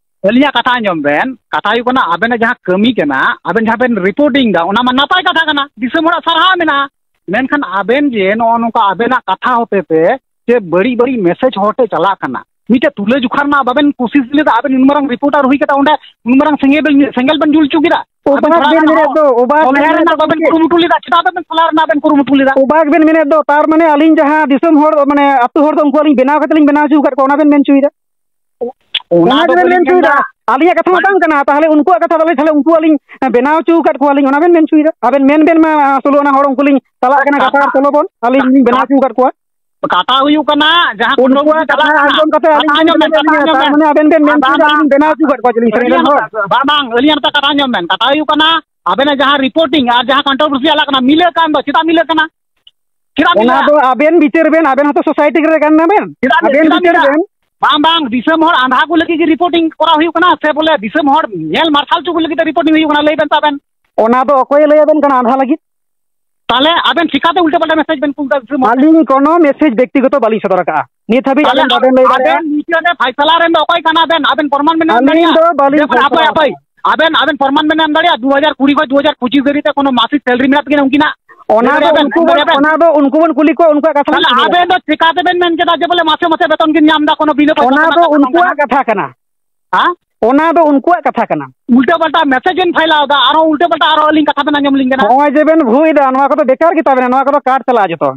ᱟᱹᱞᱤᱧᱟᱜ ᱠᱟᱛᱷᱟ ᱟᱸᱡᱚᱢ ᱵᱮᱱ, ᱠᱟᱛᱷᱟ ᱦᱩᱭᱩᱜ ᱠᱟᱱᱟ, ᱟᱵᱮᱱᱟᱜ ᱡᱟᱦᱟᱸ ᱠᱟᱹᱢᱤ ᱠᱟᱱᱟ, ᱟᱵᱮᱱ ᱡᱟᱦᱟᱸ ᱵᱮᱱ ᱨᱤᱯᱳᱨᱴᱤᱝ ᱫᱟ, ᱚᱱᱟ ᱢᱟ ᱱᱟᱯᱟᱭ ᱠᱟᱛᱷᱟ ᱠᱟᱱᱟ, ᱫᱤᱥᱚᱢ ᱦᱚᱲᱟᱜ ᱥᱟᱨᱦᱟᱣ ᱢᱮᱱᱟᱜᱼᱟ᱾ ᱢᱮᱱᱠᱷᱟᱱ ᱟᱵᱮᱱ ᱡᱮ ᱱᱚᱜᱼᱚ ᱱᱚᱝᱠᱟ ᱟᱵᱮᱱᱟᱜ ᱠᱟᱛᱷᱟ ᱦᱚᱛᱮ ᱛᱮ ᱡᱮ ᱵᱟᱹᱲᱤᱡ ᱵᱟᱹᱲᱤᱡ ᱢᱮᱥᱮᱡᱽ ᱦᱚᱲ ᱴᱷᱮᱱ ᱪᱟᱞᱟᱜ ᱠᱟᱱᱟ, ᱢᱤᱫᱴᱮᱡ ᱛᱩᱞᱟᱹ ᱡᱚᱠᱷᱟ ᱨᱮᱱᱟᱜ ᱵᱟᱵᱮᱱ ᱠᱳᱥᱤᱥ ᱞᱮᱫᱟ? ᱟᱵᱮᱱ ᱩᱱ ᱢᱟᱨᱟᱝ ᱨᱤᱯᱳᱨᱴᱟᱨ ᱦᱩᱭ ᱠᱟᱛᱮ ᱚᱸᱰᱮ ᱩᱱ ᱢᱟᱨᱟᱝ ᱥᱮᱸᱜᱮᱞ ᱵᱮᱱ, ᱥᱮᱸᱜᱮᱞ ᱵᱮᱱ ᱡᱩᱞ ᱦᱚᱪᱚ ᱠᱮᱫᱟ? ᱟᱵᱮᱱ ᱚᱵᱟᱠ ᱛᱷᱚᱲᱟ ᱵᱮᱱ ᱜᱟᱱ ᱢᱮᱱᱮᱫ ᱫᱚ, ᱚᱵᱟᱠ ᱵᱮᱱ ᱥᱚᱞᱦᱮ ᱢᱮᱱᱮᱫ ᱨᱮᱱᱟᱜ ᱫᱚ ᱵᱟᱵᱮᱱ ᱜᱚᱢᱠᱮ᱾ ᱠᱩᱨᱩᱢᱩᱴᱩ ᱞᱮᱫᱟ, ᱪᱮᱫᱟᱜ ᱵᱟᱵᱮᱱ ᱥᱚᱞᱦᱮ ᱨᱮᱱᱟᱜ ᱵᱮᱱ ᱠᱩᱨᱩᱢᱩᱴᱩ ᱞᱮᱫᱟ? ᱚᱵᱟᱠ ᱵᱮᱱ ᱢᱮᱱᱮᱫ ᱫᱚ, ᱛᱟᱨ ᱢᱟᱱᱮ ᱟᱹᱞᱤᱧ ᱡᱟᱦᱟᱸ ᱫᱤᱥᱚᱢ ᱦᱚᱲ, ᱢᱟᱱᱮ ᱟᱹᱛᱩ ᱦᱚᱲ ᱫᱚ ᱩᱱᱠᱩ ᱟᱹᱞᱤᱧ ᱵᱮᱱᱟᱣ ᱠᱟᱛᱮ ᱞᱤᱧ ᱵᱮᱱᱟᱣ ᱦᱚᱪᱚ ᱟᱠᱟᱫ ᱠᱚᱣᱟ, ᱚᱱᱟ ᱵᱮᱱ ᱢᱮᱱ ᱦᱚᱪᱚᱭᱮᱫᱟ? ᱚᱱᱟ ᱚᱱᱟ ᱫᱚ ᱫᱚ ᱵᱟᱹᱞᱤᱧ ᱵᱮᱱ ᱢᱮᱱ ᱢᱮᱱᱫᱟ᱾ ᱮᱫᱟ᱾ ᱟᱹᱞᱤᱧᱟᱜ ᱠᱟᱛᱷᱟ ᱢᱟ ᱵᱟᱝ ᱠᱟᱱᱟ, ᱛᱟᱦᱚᱞᱮ ᱩᱱᱠᱩᱣᱟᱜ ᱠᱟᱛᱷᱟ ᱫᱚ ᱛᱟᱦᱚᱞᱮ ᱩᱱᱠᱩ ᱟᱹᱞᱤᱧ ᱵᱮᱱᱟᱣ ᱦᱚᱪᱚ ᱟᱠᱟᱫ ᱠᱚᱣᱟᱞᱤᱧ, ᱚᱱᱟ ᱵᱮᱱ ᱢᱮᱱ ᱦᱚᱪᱚᱭᱮᱫᱟ? ᱟᱵᱮᱱ ᱢᱮᱱ ᱵᱮᱱ ᱢᱟ, ᱥᱳᱞᱳ ᱟᱱᱟ ᱦᱚᱲ ᱩᱱᱠᱩ ᱞᱤᱧ ᱪᱟᱞᱟᱜ ᱠᱟᱱᱟ, ᱠᱟᱛᱷᱟ, ᱠᱟᱛᱷᱟ ᱪᱚᱞᱚ ᱵᱚᱱ, ᱟᱹᱞᱤᱧ ᱞᱤᱧ ᱵᱮᱱᱟᱣ ᱠᱟᱛᱷᱟ, ᱦᱚᱪᱚ ᱟᱠᱟᱫ ᱠᱚᱣᱟ᱾ ᱠᱟᱛᱷᱟ ᱦᱩᱭᱩᱜ ᱠᱟᱱᱟ, ᱡᱟᱦᱟᱸ ᱩᱱᱠᱩᱣᱟᱜ ᱠᱚᱱᱴᱨᱳᱵᱷᱟᱨᱥᱤ ᱪᱟᱞᱟᱜ ᱠᱟᱛᱷᱟ ᱠᱟᱱᱟ, ᱟᱸᱡᱚᱢ ᱠᱟᱛᱮ ᱠᱟᱛᱷᱟ ᱟᱹᱞᱤᱧ ᱟᱸᱡᱚᱢ ᱵᱮᱱ, ᱵᱮᱱ ᱠᱟᱛᱷᱟ ᱢᱮᱱᱟ, ᱟᱸᱡᱚᱢ ᱛᱟᱨ ᱵᱮᱱ᱾ ᱢᱟᱱᱮ ᱟᱵᱮᱱ ᱵᱮᱱ ᱢᱮᱱ ᱵᱟᱝ, ᱦᱚᱪᱚᱭᱮᱫᱟ ᱵᱟᱝ, ᱟᱹᱞᱤᱧ ᱵᱮᱱᱟᱣ ᱟᱹᱞᱤᱧᱟᱜ ᱦᱚᱪᱚ ᱟᱠᱟᱫ ᱠᱚᱣᱟ ᱪᱮᱞᱤᱧ ᱥᱮᱨᱮᱧ ᱨᱮᱱ ᱦᱚᱲ? ᱠᱟᱛᱷᱟ, ᱵᱟᱝ, ᱵᱟᱝ, ᱟᱹᱞᱤᱧᱟᱜ ᱠᱟᱛᱷᱟ ᱟᱸᱡᱚᱢ ᱵᱮᱱ, ᱠᱟᱛᱷᱟ ᱦᱩᱭᱩᱜ ᱠᱟᱱᱟ, ᱟᱵᱮᱱᱟᱜ ᱡᱟᱦᱟᱸ ᱨᱤᱯᱳᱨᱴᱤᱝ ᱟᱨ ᱡᱟᱦᱟᱸ ᱠᱚᱱᱴᱨᱳᱵᱷᱟᱨᱥᱤ ᱪᱟᱞᱟᱜ ᱠᱟᱱᱟ, ᱢᱤᱞᱟᱹᱜ ᱠᱟᱱ ᱫᱚ, ᱪᱮᱫᱟᱜ ᱢᱤᱞᱟᱹᱜ ᱠᱟᱱᱟ? ᱪᱮᱫᱟᱜ ᱚᱱᱟ ᱢᱤᱞᱟᱹᱜᱼᱟ? ᱫᱚ ᱟᱵᱮᱱ ᱵᱤᱪᱟᱹᱨ ᱵᱮᱱ, ᱟᱵᱮᱱ ᱦᱚᱸᱛᱚ ᱥᱳᱥᱟᱭᱴᱤ ᱨᱮ ᱠᱟᱱ ᱵᱮᱱ, ᱪᱮᱫᱟᱜ ᱢᱤᱞᱟᱹᱜ? ᱟᱵᱮᱱ ᱪᱮᱫᱟᱜ ᱵᱤᱪᱟᱹᱨ ᱢᱤᱞᱟᱹᱜᱼᱟ? ᱵᱮᱱ᱾ ᱵᱟᱝ, ᱵᱟᱝ, ᱫᱤᱥᱚᱢ ᱦᱚᱲ ᱟᱸᱫᱷᱟ ᱠᱚ ᱞᱟᱹᱜᱤᱫ ᱜᱮ ᱨᱤᱯᱳᱨᱴᱤᱝ ᱠᱚᱨᱟᱣ ᱦᱩᱭᱩᱜ ᱠᱟᱱᱟ, ᱥᱮ ᱵᱚᱞᱮ ᱫᱤᱥᱚᱢ ᱦᱚᱲ ᱧᱮᱞ ᱢᱟᱨᱥᱟᱞ ᱦᱚᱪᱚ ᱠᱚ ᱞᱟᱹᱜᱤᱫ ᱛᱮ ᱨᱤᱯᱳᱨᱴᱤᱝ ᱦᱩᱭᱩᱜ ᱠᱟᱱᱟ? ᱞᱟᱹᱭ ᱵᱮᱱ ᱛᱟᱵᱮᱱ᱾ ᱚᱱᱟ ᱫᱚ ᱚᱠᱚᱭᱮ ᱞᱟᱹᱭ ᱟᱵᱮᱱ ᱠᱟᱱᱟ ᱟᱸᱫᱷᱟ ᱞᱟᱹᱜᱤᱫ? ᱛᱟᱦᱞᱮ ᱟᱵᱮᱱ ᱪᱤᱠᱟᱛᱮ ᱩᱞᱴᱟᱹ ᱯᱟᱞᱴᱟ ᱢᱮᱥᱮᱡᱽ ᱵᱮᱱ ᱠᱩᱞ ᱮᱫᱟ ᱫᱤᱥᱚᱢ ᱦᱚᱲ ᱴᱷᱮᱱ? ᱟᱹᱞᱤᱧ ᱠᱳᱱᱳ ᱢᱮᱥᱮᱡᱽ ᱵᱮᱠᱛᱤᱜᱚᱛᱚ ᱵᱟᱹᱞᱤᱧ ᱥᱚᱫᱚᱨ ᱟᱠᱟᱫᱼᱟ᱾ ᱱᱤᱛ ᱦᱟᱹᱵᱤᱡ ᱛᱟᱦᱞᱮ ᱟᱵᱮᱱ ᱵᱟᱵᱮᱱ ᱞᱟᱹᱭ ᱫᱟᱲᱮᱭᱟᱜᱼᱟ᱾ ᱟᱵᱮᱱ ᱱᱤᱛᱚᱜ ᱨᱮ ᱯᱷᱟᱭᱥᱟᱞᱟ ᱨᱮᱱ ᱫᱚ ᱚᱠᱚᱭ ᱠᱟᱱᱟ ᱵᱮᱱ? ᱟᱵᱮᱱ ᱯᱨᱚᱢᱟᱱ ᱵᱮᱱ ᱮᱢ ᱟᱹᱞᱤᱧ ᱫᱟᱲᱮᱭᱟᱜᱼᱟ? ᱫᱚ ᱵᱟᱹᱞᱤᱧ ᱡᱮ ᱵᱚᱞᱮ ᱟᱯᱮ, ᱯᱷᱟᱭᱥᱟᱞᱟ ᱟᱯᱮ, ᱟᱵᱮᱱ, ᱟᱵᱮᱱ ᱯᱨᱚᱢᱟᱱ ᱵᱮᱱ ᱮᱢ ᱫᱟᱲᱮᱭᱟᱜᱼᱟ? ᱫᱩ ᱦᱟᱡᱟᱨ ᱠᱩᱲᱤ ᱠᱷᱚᱱ ᱫᱩ ᱦᱟᱡᱟᱨ ᱯᱚᱸᱪᱤᱥ ᱫᱷᱟᱹᱵᱤᱡ ᱛᱮ ᱠᱳᱱᱳ ᱢᱟᱥᱤᱠ ᱥᱮᱞᱨᱤ ᱢᱮᱱᱟᱜ ᱛᱟᱹᱠᱤᱱᱟ ᱩᱱᱠᱤᱱᱟᱜ? ᱚᱱᱟ ᱞᱟᱹᱭ ᱫᱚ ᱫᱟᱲᱮᱭᱟᱜᱼᱟ ᱵᱮᱱ? ᱩᱱᱠᱩ ᱢᱮᱱ ᱵᱚᱱ, ᱫᱟᱲᱮᱭᱟᱜᱼᱟ ᱵᱮᱱ? ᱚᱱᱟ ᱫᱚ ᱩᱱᱠᱩ ᱵᱚᱱ ᱠᱩᱞᱤ ᱠᱚᱣᱟ, ᱩᱱᱠᱩᱣᱟᱜ ᱠᱟᱛᱷᱟ ᱵᱚᱱ ᱛᱟᱦᱞᱮ ᱟᱸᱡᱚᱢᱟ᱾ ᱟᱵᱮᱱ ᱫᱚ ᱪᱤᱠᱟᱹ ᱛᱮᱵᱮᱱ ᱢᱮᱱ ᱠᱮᱫᱟ ᱡᱮ ᱵᱚᱞᱮ ᱢᱟᱥᱮ ᱢᱟᱥᱮ ᱵᱮᱛᱚᱱ ᱠᱤᱱ ᱧᱟᱢ ᱮᱫᱟ, ᱠᱳᱱᱳ ᱵᱤᱱᱟᱹ ᱯᱚᱭᱥᱟ ᱚᱱᱟ ᱛᱮ ᱫᱚ ᱵᱮᱛᱚᱱ ᱠᱟᱱᱟ ᱩᱱᱠᱩᱣᱟᱜ ᱱᱚᱝᱠᱟᱱᱟᱜ? ᱠᱟᱛᱷᱟ ᱠᱟᱱᱟ᱾ ᱦᱮᱸ? ᱚᱱᱟ ᱫᱚ ᱩᱱᱠᱩᱣᱟᱜ ᱠᱟᱛᱷᱟ ᱠᱟᱱᱟ᱾ ᱩᱞᱴᱟᱹ ᱯᱟᱞᱴᱟ ᱢᱮᱥᱮᱡᱽ ᱵᱮᱱ ᱯᱷᱟᱭᱞᱟᱣ ᱮᱫᱟ, ᱟᱨᱦᱚᱸ ᱩᱞᱴᱟᱹ ᱯᱟᱞᱴᱟ ᱟᱨᱦᱚᱸ ᱟᱹᱞᱤᱧ ᱠᱟᱛᱷᱟ ᱵᱮᱱ ᱟᱸᱡᱚᱢ ᱞᱤᱧ ᱠᱟᱱᱟ᱾ ᱱᱚᱜᱼᱚᱭ ᱡᱮ ᱵᱮᱱ ᱵᱷᱩᱭ ᱮᱫᱟ, ᱱᱚᱣᱟ ᱠᱚᱫᱚ ᱵᱮᱠᱟᱨ ᱜᱮ ᱛᱟᱵᱮᱱᱟ, ᱱᱚᱣᱟ ᱠᱚᱫᱚ ᱠᱟᱴ ᱪᱟᱞᱟᱜᱼᱟ ᱡᱚᱛᱚ᱾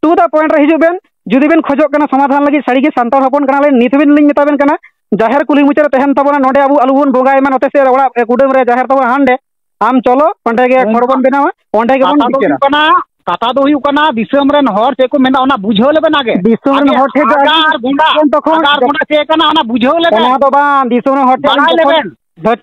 To the point ᱨᱮ ᱦᱤᱡᱩᱜ ᱵᱮᱱ᱾ ᱡᱩᱫᱤ ᱵᱮᱱ ᱠᱷᱚᱡᱚᱜ ᱠᱟᱱᱟ ᱥᱚᱢᱟᱫᱷᱟᱱ ᱞᱟᱹᱜᱤᱫ, ᱥᱟᱹᱨᱤ ᱜᱮ ᱥᱟᱱᱛᱟᱲ ᱦᱚᱯᱚᱱ ᱠᱟᱱᱟᱞᱮ, ᱱᱤᱛ ᱦᱚᱸ ᱞᱤᱧ ᱢᱮᱛᱟ ᱵᱮᱱ ᱠᱟᱱᱟ, ᱡᱟᱦᱮᱨ ᱠᱩᱞᱦᱤ ᱢᱩᱪᱟᱹᱫ ᱨᱮ ᱛᱟᱦᱮᱱ ᱛᱟᱵᱚᱱᱟ, ᱱᱚᱰᱮ ᱟᱵᱚ ᱟᱞᱚ ᱵᱚᱱ ᱵᱚᱸᱜᱟᱭ ᱢᱟ, ᱱᱚᱛᱮ ᱥᱮᱫ ᱨᱮ ᱚᱲᱟᱜ, ᱮ, ᱠᱩᱰᱟᱹᱢ ᱨᱮ ᱡᱟᱦᱮᱨ ᱛᱟᱵᱚᱱ ᱦᱟᱸᱰᱮ᱾ ᱟᱢ ᱪᱚᱞᱚ, ᱚᱸᱰᱮ ᱜᱮ ᱦᱚᱲ ᱵᱚᱱ ᱵᱮᱱᱟᱣᱟ, ᱚᱸᱰᱮ ᱜᱮᱵᱚᱱ ᱠᱟᱛᱷᱟ ᱫᱚ ᱵᱤᱪᱟᱹᱨᱟ᱾ ᱦᱩᱭᱩᱜ ᱠᱟᱱᱟ, ᱠᱟᱛᱷᱟ ᱫᱚ ᱦᱩᱭᱩᱜ ᱠᱟᱱᱟ, ᱫᱤᱥᱚᱢ ᱨᱮᱱ ᱦᱚᱲ ᱪᱮᱫ ᱠᱚ ᱢᱮᱱᱫᱟ, ᱚᱱᱟ ᱵᱩᱡᱷᱟᱹᱣ ᱞᱮᱵᱮᱱ ᱟᱜᱮ᱾ ᱫᱤᱥᱚᱢ ᱨᱮᱱ ᱟᱜᱮ ᱦᱚᱲ ᱴᱷᱮᱱ ᱫᱚ ᱟᱜᱟ ᱟᱹᱞᱤᱧ ᱟᱨ ᱜᱩᱸᱰᱟ, ᱡᱚᱠᱷᱚᱱ ᱛᱚᱠᱷᱚᱱ ᱟᱜᱟ ᱟᱨ ᱜᱩᱸᱰᱟ ᱪᱮᱫ ᱠᱟᱱᱟ, ᱚᱱᱟ ᱵᱩᱡᱷᱟᱹᱣ ᱞᱮᱵᱮᱱ᱾ ᱚᱱᱟ ᱫᱚ ᱵᱟᱝ, ᱫᱤᱥᱚᱢ ᱨᱮᱱ ᱦᱚᱲ ᱴᱷᱮᱱ ᱵᱟᱰᱟᱭ ᱡᱚᱠᱷᱚᱱ ᱞᱮᱵᱮᱱ᱾ ᱡᱷᱚ-,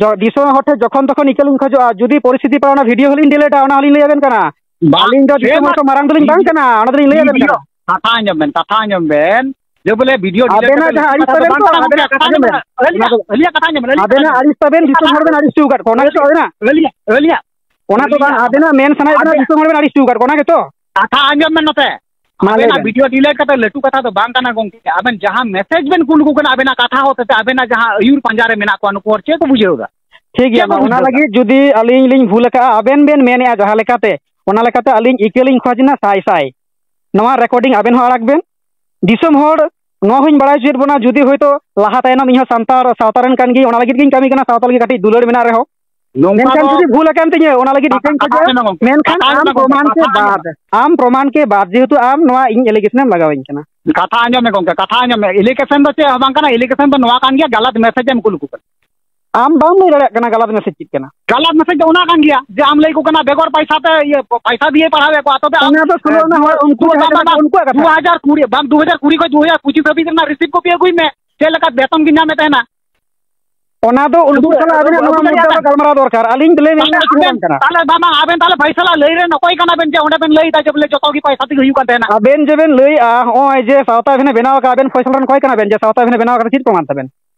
ᱡᱚ-, ᱫᱤᱥᱚᱢ ᱨᱮᱱ ᱦᱚᱲ ᱴᱷᱮᱱ ᱡᱚᱠᱷᱚᱱ ᱛᱚᱠᱷᱚᱱ ᱤᱠᱟᱹ ᱞᱤᱧ ᱠᱷᱚᱡᱚᱜᱼᱟ, ᱡᱩᱫᱤ ᱯᱚᱨᱤᱥᱛᱷᱤᱛᱤ ᱯᱟᱲᱟᱣᱱᱟ, ᱵᱷᱤᱰᱤᱭᱳ ᱦᱚᱸᱞᱤᱧ ᱰᱤᱞᱤᱴᱟ, ᱚᱱᱟ ᱦᱚᱸᱞᱤᱧ ᱞᱟᱹᱭ ᱟᱵᱮᱱ ᱠᱟᱱᱟ᱾ ᱵᱟᱝ, ᱟᱹᱞᱤᱧ ᱫᱚ ᱥᱮ ᱫᱤᱥᱚᱢ ᱦᱚᱲ ᱢᱟ ᱠᱚ ᱢᱟᱨᱟᱝ ᱫᱚᱞᱤᱧ ᱵᱟᱝ ᱠᱟᱱᱟ, ᱚᱱᱟ ᱫᱚᱞᱤᱧ ᱞᱟᱹᱭ ᱟᱵᱮᱱ ᱵᱷᱤᱰᱤᱭᱳ, ᱠᱟᱱᱟ᱾ ᱠᱟᱛᱷᱟ ᱟᱸᱡᱚᱢ ᱵᱮᱱ, ᱠᱟᱛᱷᱟ ᱟᱸᱡᱚᱢ ᱵᱮᱱ᱾ ᱡᱮ ᱵᱚᱞᱮ ᱵᱷᱤᱰᱤᱭᱳ ᱰᱤᱞᱤᱴ ᱟᱵᱮᱱᱟᱜ ᱠᱟᱛᱮ ᱡᱟᱦᱟᱸ ᱟᱹᱲᱤᱥ ᱠᱟᱛᱷᱟ ᱫᱚ ᱛᱟᱵᱮᱱ ᱵᱟᱝ ᱛᱚ, ᱠᱟᱱᱟ, ᱟᱵᱮᱱᱟᱜ ᱜᱚᱢᱠᱮ, ᱠᱟᱛᱷᱟ ᱠᱟᱛᱷᱟ ᱟᱸᱡᱚᱢ ᱟᱸᱡᱚᱢ ᱵᱮᱱ᱾ ᱵᱮᱱ᱾ ᱟᱹᱞᱤᱧᱟᱜ, ᱟᱹᱞᱤᱧᱟᱜ ᱠᱟᱛᱷᱟ ᱟᱸᱡᱚᱢ ᱵᱮᱱ, ᱟᱹᱞᱤᱧᱟᱜ ᱟᱵᱮᱱᱟᱜ ᱠᱟᱛᱷᱟ ᱟᱹᱲᱤᱥ ᱛᱟᱵᱮᱱ ᱫᱤᱥᱚᱢ ᱦᱚᱲ ᱵᱮᱱ ᱟᱹᱲᱤᱥ ᱦᱚᱪᱚ ᱟᱠᱟᱫ ᱠᱚᱣᱟ, ᱚᱱᱟ ᱜᱮᱛᱚ ᱟᱹᱞᱤᱧᱟᱜ, ᱟᱵᱮᱱᱟᱜ? ᱟᱹᱞᱤᱧᱟᱜ, ᱟᱹᱞᱤᱧᱟᱜ᱾ ᱚᱱᱟ ᱫᱚ ᱵᱟᱝ, ᱟᱵᱮᱱᱟᱜ ᱢᱮᱱ ᱥᱟᱱᱟᱭᱮᱫ ᱵᱮᱱᱟ, ᱟᱵᱮᱱ ᱫᱤᱥᱚᱢ ᱦᱚᱲ ᱵᱮᱱ ᱟᱹᱲᱤᱥ ᱦᱚᱪᱚ ᱟᱠᱟᱫ ᱠᱚᱣᱟ, ᱚᱱᱟ ᱜᱮᱛᱚ? ᱠᱟᱛᱷᱟ ᱟᱸᱡᱚᱢ ᱵᱮᱱ ᱱᱚᱛᱮ᱾ ᱢᱟ ᱞᱟᱹᱭ ᱟᱵᱮᱱᱟᱜ ᱵᱮᱱ᱾ ᱵᱷᱤᱰᱤᱭᱳ ᱰᱤᱞᱤᱴ ᱠᱟᱛᱮ ᱞᱟᱹᱴᱩ ᱠᱟᱛᱷᱟ ᱫᱚ ᱵᱟᱝ ᱠᱟᱱᱟ ᱜᱚᱝᱠᱮ᱾ ᱟᱵᱮᱱ ᱡᱟᱦᱟᱸ ᱢᱮᱥᱮᱡᱽ ᱵᱮᱱ ᱠᱩᱞ ᱟᱠᱚ ᱠᱟᱱᱟ, ᱟᱵᱮᱱᱟᱜ ᱠᱟᱛᱷᱟ ᱦᱚᱛᱮᱛᱮ ᱟᱵᱮᱱᱟᱜ ᱡᱟᱦᱟᱸ ᱟᱹᱭᱩᱨ ᱯᱟᱸᱡᱟ ᱨᱮ ᱢᱮᱱᱟᱜ ᱠᱚᱣᱟ, ᱱᱩᱠᱩ ᱦᱚᱲ ᱪᱮᱫ ᱠᱚ ᱵᱩᱡᱷᱟᱹᱣ ᱮᱫᱟ? ᱴᱷᱤᱠ ᱜᱮᱭᱟ, ᱪᱮᱫ ᱠᱚ ᱢᱟ, ᱚᱱᱟ ᱵᱩᱡᱷᱟᱹᱣ ᱮᱫᱟ? ᱞᱟᱹᱜᱤᱫ ᱡᱩᱫᱤ ᱟᱹᱞᱤᱧ ᱞᱤᱧ ᱵᱷᱩᱞ ᱟᱠᱟᱜᱼᱟ, ᱟᱵᱮᱱ ᱵᱮᱱ ᱢᱮᱱᱮᱫᱼᱟ ᱡᱟᱦᱟᱸ ᱞᱮᱠᱟᱛᱮ, ᱚᱱᱟ ᱞᱮᱠᱟᱛᱮ ᱟᱹᱞᱤᱧ ᱤᱠᱟᱹ ᱞᱤᱧ ᱠᱷᱚᱡᱽ ᱮᱱᱟ ᱥᱟᱭ ᱥᱟᱭ᱾ ᱱᱚᱣᱟ ᱨᱮᱠᱚᱨᱰᱤᱝ ᱟᱵᱮᱱ ᱦᱚᱸ ᱟᱲᱟᱜ ᱵᱮᱱ᱾ ᱫᱤᱥᱚᱢ ᱦᱚᱲ ᱱᱚᱣᱟ ᱦᱚᱸᱧ ᱵᱟᱲᱟᱭ ᱦᱚᱪᱚᱭᱮᱫ ᱵᱚᱱᱟ, ᱡᱩᱫᱤ ᱦᱚᱭᱛᱳ ᱞᱟᱦᱟ ᱛᱟᱭᱱᱚᱢ ᱤᱧ ᱦᱚᱸ ᱥᱟᱱᱛᱟᱲ ᱥᱟᱶᱛᱟ ᱨᱮᱱ ᱠᱟᱱ ᱜᱤᱭᱟᱹᱧ, ᱚᱱᱟ ᱞᱟᱹᱜᱤᱫ ᱜᱤᱧ ᱠᱟᱹᱢᱤ ᱠᱟᱱᱟ, ᱥᱟᱶᱛᱟ ᱞᱟᱹᱜᱤᱫ ᱠᱟᱹᱴᱤᱡ ᱫᱩᱞᱟᱹᱲ ᱢᱮᱱᱟᱜ ᱨᱮᱦᱚᱸ, ᱱᱚᱝᱠᱟ ᱢᱮᱱᱠᱷᱟᱱ ᱫᱚ ᱡᱩᱫᱤ ᱵᱷᱩᱞ ᱟᱠᱟᱱ ᱛᱤᱧᱟᱹ, ᱚᱱᱟ ᱞᱟᱹᱜᱤᱫ ᱠᱟᱛᱷᱟ, ᱤᱠᱟᱹᱧ ᱠᱟᱛᱷᱟ ᱠᱷᱚᱡᱚᱜ, ᱟᱸᱡᱚᱢ ᱢᱮ ᱜᱚᱝᱠᱮ, ᱢᱮᱱᱠᱷᱟᱱ ᱠᱟᱛᱷᱟ ᱟᱢ ᱟᱸᱡᱚᱢ ᱢᱮ ᱜᱚᱝᱠᱮ, ᱯᱨᱚᱢᱟᱱ ᱠᱟᱛᱷᱟ ᱠᱮ ᱟᱸᱡᱚᱢ ᱢᱮ᱾ ᱵᱟᱫ, ᱟᱢ ᱯᱨᱚᱢᱟᱱ ᱠᱮ ᱵᱟᱫ, ᱡᱮᱦᱮᱛᱩ ᱟᱢ ᱱᱚᱣᱟ ᱤᱧ ᱮᱞᱤᱜᱮᱥᱚᱱ ᱮᱢ ᱞᱟᱜᱟᱣᱤᱧ ᱠᱟᱱᱟ᱾ ᱠᱟᱛᱷᱟ ᱟᱸᱡᱚᱢ ᱢᱮ ᱜᱚᱝᱠᱮ, ᱠᱟᱛᱷᱟ ᱟᱸᱡᱚᱢ ᱢᱮ, ᱮᱞᱤᱜᱮᱥᱚᱱ ᱫᱚ ᱪᱮᱫ ᱦᱚᱸ ᱵᱟᱝ ᱠᱟᱱᱟ, ᱮᱞᱤᱜᱮᱥᱚᱱ ᱫᱚ ᱱᱚᱣᱟ ᱠᱟᱱ ᱜᱮᱭᱟ, ᱜᱟᱞᱟᱛ ᱢᱮᱥᱮᱡᱽ ᱮᱢ ᱠᱩᱞ ᱟᱠᱚ ᱠᱟᱱᱟ᱾ ᱟᱢ ᱵᱟᱢ ᱞᱟᱹᱭ ᱫᱟᱲᱮᱭᱟᱜ ᱠᱟᱱᱟ ᱜᱟᱞᱟᱛ ᱢᱮᱥᱮᱡᱽ ᱪᱮᱫ ᱠᱟᱱᱟ᱾ ᱜᱟᱞᱟᱛ ᱢᱮᱥᱮᱡᱽ ᱫᱚ ᱚᱱᱟ ᱠᱟᱱ ᱜᱮᱭᱟ ᱡᱮ ᱟᱢ ᱞᱟᱹᱭ ᱟᱠᱚ ᱠᱟᱱᱟ ᱵᱮᱜᱚᱨ ᱯᱚᱭᱥᱟ ᱛᱮ, ᱤᱭᱟᱹ, ᱯᱚᱭᱥᱟ ᱫᱤᱭᱮ ᱯᱟᱲᱦᱟᱣᱮᱫ ᱠᱚᱣᱟ, ᱛᱚᱵᱮ ᱟᱢ, ᱚᱱᱟ ᱫᱚ ᱥᱳᱞᱳ ᱟᱱᱟ ᱦᱚᱲ, ᱩᱱᱠᱩ ᱵᱟᱝ, ᱡᱟᱦᱟᱸ ᱵᱟᱝ, ᱠᱟᱛᱷᱟ ᱵᱟᱝ, ᱠᱚ, ᱩᱱᱠᱩᱣᱟᱜ ᱠᱟᱛᱷᱟ᱾ ᱫᱩ ᱦᱟᱡᱟᱨ ᱠᱩᱲᱤ, ᱵᱟᱝ, ᱫᱩ ᱦᱟᱡᱟᱨ ᱠᱩᱲᱤ ᱠᱷᱚᱱ ᱫᱩ ᱦᱟᱡᱟᱨ ᱯᱚᱸᱪᱤᱥ ᱦᱟᱹᱵᱤᱡ ᱨᱮᱱᱟᱜ ᱨᱤᱥᱤᱯ ᱠᱚᱯᱤ ᱟᱹᱜᱩᱭ ᱢᱮ, ᱪᱮᱫ ᱞᱮᱠᱟ ᱵᱮᱛᱚᱱ ᱵᱤᱱ ᱧᱟᱢᱮᱫ ᱛᱟᱦᱮᱱᱟ᱾ ᱚᱱᱟ ᱫᱚ ᱩᱱᱠᱩ ᱟᱹᱜᱩ, ᱥᱟᱞᱟᱜ ᱟᱹᱵᱤᱱᱟᱜ ᱟᱹᱜᱩ ᱱᱚᱣᱟ ᱢᱩᱫᱽᱫᱟ ᱫᱟᱲᱮᱭᱟᱜᱼᱟ ᱫᱚ ᱵᱮᱱ? ᱜᱟᱞᱢᱟᱨᱟᱣ ᱫᱚᱨᱠᱟᱨ᱾ ᱟᱹᱞᱤᱧ ᱫᱚ ᱞᱟᱹᱭ ᱛᱟᱦᱞᱮ ᱨᱮᱱᱟᱜ ᱪᱮᱫ ᱦᱚᱸ ᱟᱵᱮᱱ, ᱵᱟᱝ ᱠᱟᱱᱟ᱾ ᱛᱟᱦᱞᱮ ᱵᱟᱝ, ᱵᱟᱝ, ᱟᱵᱮᱱ ᱛᱟᱦᱞᱮ ᱯᱷᱚᱭᱥᱟᱞᱟ ᱞᱟᱹᱭ ᱨᱮᱱ ᱚᱠᱚᱭ ᱠᱟᱱᱟ ᱵᱮᱱ ᱡᱮ ᱚᱸᱰᱮ ᱵᱮᱱ ᱞᱟᱹᱭ ᱮᱫᱟ ᱡᱮ ᱵᱚᱞᱮ ᱡᱚᱛᱚ ᱜᱮ ᱯᱚᱭᱥᱟ ᱛᱮᱜᱮ ᱦᱩᱭᱩᱜ ᱠᱟᱱ ᱛᱟᱦᱮᱱᱟ? ᱟᱵᱮᱱ ᱡᱮ ᱵᱮᱱ ᱞᱟᱹᱭᱮᱫᱼᱟ, ᱦᱚᱸᱜᱼᱚᱭ ᱡᱮ ᱥᱟᱶᱛᱟ ᱟᱵᱮᱱ ᱮ ᱵᱮᱱᱟᱣ ᱟᱠᱟᱫ, ᱟᱵᱮᱱ ᱯᱷᱚᱭᱥᱟᱞᱟ ᱨᱮᱱ ᱚᱠᱚᱭ ᱠᱟᱱᱟ ᱵᱮᱱ ᱡᱮ ᱥᱟᱶᱛᱟ ᱟᱵᱮᱱ ᱮ ᱵᱮᱱᱟᱣ ᱟᱠᱟᱫᱟ, ᱪᱮᱫ ᱯᱨᱚᱢᱟᱱ ᱛᱟᱵᱮᱱ?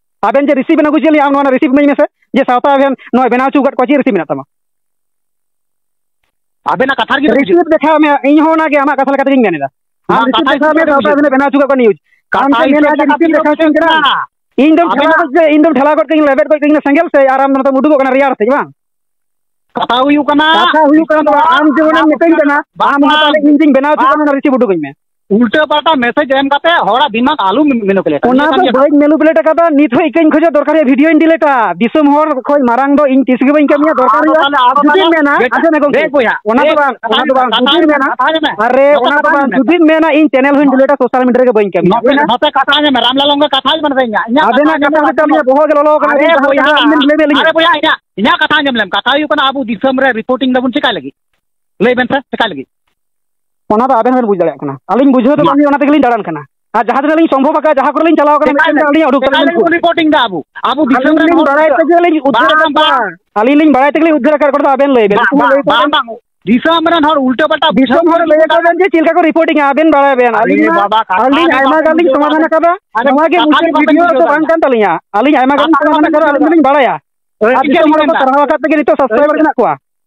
ᱟᱵᱮᱱ ᱡᱮ ᱨᱤᱥᱤᱯ ᱵᱮᱱ ᱟᱹᱜᱩ ᱦᱚᱪᱚᱭᱮᱫ ᱞᱤᱧᱟ, ᱟᱢ ᱱᱚᱣᱟ ᱨᱤᱥᱤᱯ ᱤᱢᱟᱹᱧ ᱢᱮᱥᱮ, ᱡᱮ ᱥᱟᱶᱛᱟ ᱟᱵᱮᱱ ᱱᱚᱣᱟ ᱵᱮᱱᱟᱣ ᱦᱚᱪᱚ ᱟᱠᱟᱫ ᱠᱚᱣᱟ, ᱪᱮᱫ ᱨᱤᱥᱤᱯ ᱢᱮᱱᱟᱜ ᱛᱟᱢᱟ? ᱟᱵᱮᱱᱟᱜ ᱠᱟᱛᱷᱟ ᱨᱮᱜᱮ ᱵᱩᱡᱷᱟᱹᱜ ᱨᱤᱥᱤᱯ ᱫᱮᱠᱷᱟᱣ ᱢᱮ, ᱤᱧ ᱦᱚᱸ ᱚᱱᱟᱜᱮ ᱟᱢᱟᱜ ᱠᱟᱛᱷᱟ ᱞᱮᱠᱟ ᱛᱮᱜᱤᱧ ᱢᱮᱱ ᱮᱫᱟ᱾ ᱟᱢ ᱵᱟᱝ, ᱨᱤᱥᱤᱯ ᱠᱟᱛᱷᱟ ᱫᱮᱠᱷᱟᱣ ᱢᱮ, ᱦᱤᱥᱟᱹᱵ ᱛᱮ ᱥᱟᱶᱛᱟ ᱵᱩᱡᱷᱟᱹᱜ ᱟᱵᱮᱱ ᱮ ᱵᱮᱱᱟᱣ ᱦᱚᱪᱚ ᱟᱠᱟᱫ ᱠᱚᱣᱟ ᱱᱤᱭᱩᱡᱽ᱾ ᱟᱢ ᱠᱟᱛᱷᱟ ᱪᱮᱫ ᱢᱮᱱ ᱦᱤᱥᱟᱹᱵ ᱞᱮᱠᱟ ᱞᱮᱠᱟᱛᱮ ᱛᱮᱢ ᱵᱩᱡᱷᱟᱹᱜ ᱠᱟᱱᱟ? ᱠᱟᱱᱟ᱾ ᱤᱧ ᱫᱚᱢ ᱟᱵᱮᱱᱟᱜ ᱴᱷᱮᱞᱟᱣ ᱜᱚᱫ ᱠᱟᱹᱧ, ᱞᱮᱵᱮᱫ ᱜᱚᱫ ᱠᱟᱹᱧ ᱥᱮᱸᱜᱮᱞ ᱥᱮ, ᱟᱨ ᱟᱢ ᱫᱚ ᱱᱚᱛᱮᱢ ᱩᱰᱩᱠᱚᱜ ᱠᱟᱱᱟ ᱨᱮᱭᱟᱲ ᱥᱮᱫ, ᱵᱟᱝ? ᱠᱟᱛᱷᱟ ᱦᱩᱭᱩᱜ ᱠᱟᱱᱟ, ᱠᱟᱛᱷᱟ ᱦᱩᱭᱩᱜ ᱠᱟᱱ ᱫᱚ ᱟᱢ ᱡᱮᱢᱚᱱᱮᱢ ᱢᱤᱛᱟᱹᱧ ᱠᱟᱱᱟ, ᱵᱟᱝ, ᱟᱢ ᱦᱚᱸ ᱵᱟᱝ, ᱛᱟᱦᱞᱮ ᱤᱧ ᱡᱮᱧ ᱵᱮᱱᱟᱣ ᱦᱚᱪᱚ ᱠᱟᱜ ᱵᱟᱝ᱾ ᱚᱱᱟ ᱨᱤᱥᱤᱯ ᱩᱰᱩᱠ ᱟᱹᱧ ᱢᱮ᱾ ᱩᱞᱴᱟᱹ ᱯᱟᱞᱴᱟ ᱢᱮᱥᱮᱡᱽ ᱮᱢ ᱠᱟᱛᱮ ᱦᱚᱲᱟᱜ ᱫᱤᱢᱟᱜᱽ ᱟᱞᱚᱢ ᱢᱮᱱᱩᱯᱩᱞᱮᱴᱟ᱾ ᱚᱱᱟ ᱱᱤᱭᱟᱹ ᱫᱚ ᱠᱟᱱ ᱜᱮᱭᱟ᱾ ᱵᱟᱹᱧ ᱢᱮᱱᱩᱯᱩᱞᱮᱴ ᱟᱠᱟᱫᱟ, ᱱᱤᱛ ᱦᱚᱸ ᱤᱠᱟᱹᱧ ᱠᱷᱚᱡᱚᱜ ᱫᱚᱨᱠᱟᱨ ᱦᱩᱭᱩᱜᱼᱟ, ᱵᱷᱤᱰᱤᱭᱳᱧ ᱰᱤᱞᱤᱴᱟ᱾ ᱫᱤᱥᱚᱢ ᱦᱚᱲ ᱠᱷᱚᱡ ᱢᱟᱨᱟᱝ ᱫᱚ ᱤᱧ ᱛᱤᱥ ᱜᱮ ᱵᱟᱹᱧ ᱠᱟᱹᱢᱤᱭᱟ, ᱫᱚᱨᱠᱟᱨ ᱟᱫᱚ ᱦᱩᱭᱩᱜᱼᱟ᱾ ᱛᱟᱦᱞᱮ, ᱟᱫᱚ ᱡᱩᱫᱤᱢ ᱛᱟᱦᱞᱮ, ᱢᱮᱱᱟ, ᱵᱮᱥ, ᱟᱸᱡᱚᱢ ᱢᱮ ᱜᱚᱝᱠᱮ, ᱵᱮᱥ ᱵᱚᱭᱦᱟ, ᱚᱱᱟ ᱫᱚ ᱵᱮᱥ, ᱵᱟᱝ, ᱠᱟᱛᱷᱟ ᱚᱱᱟ ᱫᱚ ᱟᱸᱡᱚᱢ ᱢᱮ, ᱵᱟᱝ, ᱠᱟᱛᱷᱟ ᱡᱩᱫᱤᱢ ᱟᱸᱡᱚᱢ ᱢᱮ, ᱢᱮᱱᱟ, ᱠᱟᱛᱷᱟ ᱟᱸᱡᱚᱢ ᱢᱮ, ᱟᱨᱮ, ᱠᱟᱛᱷᱟ ᱚᱱᱟ ᱫᱚ ᱟᱸᱡᱚᱢ ᱵᱟᱝ, ᱢᱮ᱾ ᱡᱩᱫᱤᱢ ᱢᱮᱱᱟ, ᱤᱧ ᱪᱮᱱᱮᱞ ᱦᱚᱸᱧ ᱰᱤᱞᱤᱴᱟ, ᱥᱳᱥᱟᱞ ᱢᱤᱰᱤᱭᱟ ᱨᱮᱜᱮ ᱵᱟᱹᱧ ᱠᱟᱹᱢᱤᱭᱟ᱾ ᱱᱚᱛᱮ, ᱵᱩᱡᱷᱟᱹᱣ ᱮᱱᱟ? ᱱᱚᱛᱮ ᱠᱟᱛᱷᱟ ᱟᱸᱡᱚᱢ ᱢᱮ, ᱨᱟᱢᱞᱟᱞ ᱜᱚᱝᱠᱮ ᱠᱟᱛᱷᱟ ᱟᱸᱡᱚᱢ ᱢᱮ, ᱤᱧᱟᱹᱜ ᱠᱟᱛᱷᱟ ᱟᱵᱮᱱᱟᱜ ᱟᱸᱡᱚᱢ ᱠᱟᱛᱷᱟ ᱢᱮ, ᱦᱚᱛᱮᱡ ᱛᱮ ᱟᱹᱞᱤᱧᱟᱜ ᱵᱚᱦᱚᱜ ᱜᱮ ᱞᱚᱞᱚ ᱠᱟᱱᱟ, ᱟᱨᱮ ᱟᱹᱵᱤᱱ ᱡᱟᱦᱟᱸ ᱵᱚᱭᱦᱟ, ᱵᱤᱱ ᱞᱟᱹᱭ ᱵᱮᱱ ᱞᱟᱹᱭᱟ᱾ ᱟᱨᱮ ᱵᱚᱭᱦᱟ, ᱤᱧᱟᱹᱜ, ᱤᱧᱟᱹᱜ ᱠᱟᱛᱷᱟ ᱟᱸᱡᱚᱢ ᱞᱮᱢ, ᱠᱟᱛᱷᱟ ᱦᱩᱭᱩᱜ ᱠᱟᱱᱟ ᱟᱵᱚ ᱫᱤᱥᱚᱢ ᱨᱮ ᱨᱤᱯᱳᱨᱴᱤᱝ ᱫᱟᱵᱚᱱ ᱪᱮᱠᱟ ᱞᱟᱹᱜᱤᱫ? ᱞᱟᱹᱭ ᱵᱮᱱ ᱥᱮ, ᱪᱮᱠᱟ ᱞᱟᱹᱜᱤᱫ? ᱚᱱᱟ ᱫᱚ ᱟᱵᱮᱱ ᱦᱚᱸᱵᱮᱱ ᱵᱩᱡᱽ ᱫᱟᱲᱮᱭᱟᱜ ᱠᱟᱱᱟ᱾ ᱟᱹᱞᱤᱧ ᱵᱩᱡᱷᱟᱹᱣ ᱫᱚ ᱢᱟ᱾ ᱵᱟᱝ, ᱚᱱᱟ ᱛᱮᱜᱮ ᱞᱤᱧ ᱫᱟᱬᱟᱱ ᱠᱟᱱᱟ᱾ ᱟᱨ ᱡᱟᱦᱟᱸ ᱛᱤᱱᱟᱹᱜ ᱞᱤᱧ ᱥᱚᱢᱵᱷᱚᱵ ᱟᱠᱟᱫ, ᱡᱟᱦᱟᱸ ᱠᱚᱨᱮ ᱞᱤᱧ ᱪᱟᱞᱟᱣ ᱠᱟᱱᱟ, ᱮᱠᱟᱞ ᱢᱤᱫᱴᱮᱱ ᱜᱮ, ᱜᱮ ᱟᱹᱞᱤᱧᱟᱜ ᱩᱰᱩᱠ ᱮᱠᱟᱞ ᱠᱟᱛᱮ ᱜᱮ ᱞᱤᱧ ᱠᱩᱞ᱾ ᱨᱤᱯᱳᱨᱴᱤᱝ ᱫᱟ ᱟᱵᱚ᱾ ᱟᱵᱚ ᱟᱹᱞᱤᱧ ᱫᱤᱥᱚᱢ ᱞᱤᱧ ᱨᱮᱱ ᱦᱚᱲ ᱵᱟᱲᱟᱭ ᱫᱚ ᱛᱮᱜᱮ ᱞᱤᱧ ᱩᱫᱽᱫᱷᱟᱹᱨ ᱵᱟᱝ, ᱟᱠᱟᱫ ᱠᱚᱣᱟ᱾ ᱵᱟᱝ᱾ ᱟᱹᱞᱤᱧ ᱞᱤᱧ ᱵᱟᱲᱟᱭ ᱛᱮᱜᱮ ᱞᱤᱧ ᱩᱫᱽᱫᱷᱟᱹᱨ ᱟᱠᱟᱫ ᱠᱚᱣᱟ, ᱟᱵᱮᱱ ᱞᱟᱹᱭ ᱵᱮᱱ᱾ ᱵᱟᱝ, ᱩᱱᱠᱩ ᱵᱟᱝ, ᱞᱟᱹᱭ ᱠᱚ ᱵᱟᱝ, ᱵᱮᱱ᱾ ᱵᱟᱝ᱾ ᱫᱤᱥᱚᱢ ᱨᱮᱱ ᱦᱚᱲ ᱩᱞᱴᱟᱹ ᱯᱟᱞᱴᱟ ᱫᱤᱥᱚᱢ ᱵᱩᱡᱷᱟᱹᱣ ᱦᱚᱲ ᱠᱚ ᱞᱟᱹᱭ ᱟᱠᱚ ᱵᱮᱱ ᱡᱮ ᱪᱮᱫ ᱞᱮᱠᱟ ᱠᱚ ᱨᱤᱯᱳᱨᱴᱤᱝᱟ, ᱟᱵᱮᱱ ᱵᱟᱲᱟᱭ ᱵᱮᱱ᱾ ᱟᱨᱮ ᱟᱹᱞᱤᱧ ᱢᱟ, ᱵᱟᱵᱟ, ᱠᱟᱛᱷᱟ ᱟᱹᱞᱤᱧ ᱜᱮ ᱟᱭᱢᱟ ᱵᱟᱵᱮᱱ ᱜᱟᱱ ᱞᱤᱧ ᱵᱩᱡᱷᱟᱹᱣ ᱥᱚᱢᱟᱫᱷᱟᱱ ᱫᱟᱲᱮᱭᱟᱜ ᱟᱠᱟᱫᱟ᱾ ᱠᱟᱱᱟ᱾ ᱟᱨᱮ ᱱᱚᱣᱟ ᱜᱮ ᱠᱟᱛᱷᱟ ᱢᱩᱪᱟᱹᱫ ᱜᱮ ᱵᱟᱵᱮᱱ ᱵᱷᱤᱰᱤᱭᱳ ᱵᱩᱡᱷᱟᱹᱣ ᱫᱚ ᱫᱟᱲᱮᱭᱟᱜ ᱵᱟᱝ ᱠᱟᱱᱟ᱾ ᱠᱟᱱ ᱛᱟᱹᱞᱤᱧᱟ᱾ ᱟᱹᱞᱤᱧ ᱟᱭᱢᱟ ᱜᱟᱱ ᱠᱟᱛᱷᱟ ᱥᱚᱢᱟᱫᱷᱟᱱ ᱵᱟᱵᱮᱱ ᱟᱠᱟᱫᱟ, ᱵᱩᱡᱷᱟᱹᱣ ᱟᱹᱞᱤᱧ ᱫᱟᱲᱮᱭᱟᱜ ᱫᱚᱞᱤᱧ ᱠᱟᱱᱟ᱾ ᱵᱟᱲᱟᱭᱟ᱾ ᱟᱹᱞᱤᱧ ᱟᱨ ᱫᱤᱥᱚᱢ ᱦᱚᱲ ᱠᱚ ᱢᱮᱱᱫᱟ᱾ ᱥᱟᱨᱦᱟᱣ ᱟᱠᱟᱫ ᱛᱮᱜᱮ ᱱᱤᱛᱚᱜ ᱥᱟᱵᱥᱠᱨᱟᱭᱵᱟᱨ ᱢᱮᱱᱟᱜ ᱠᱚᱣᱟ᱾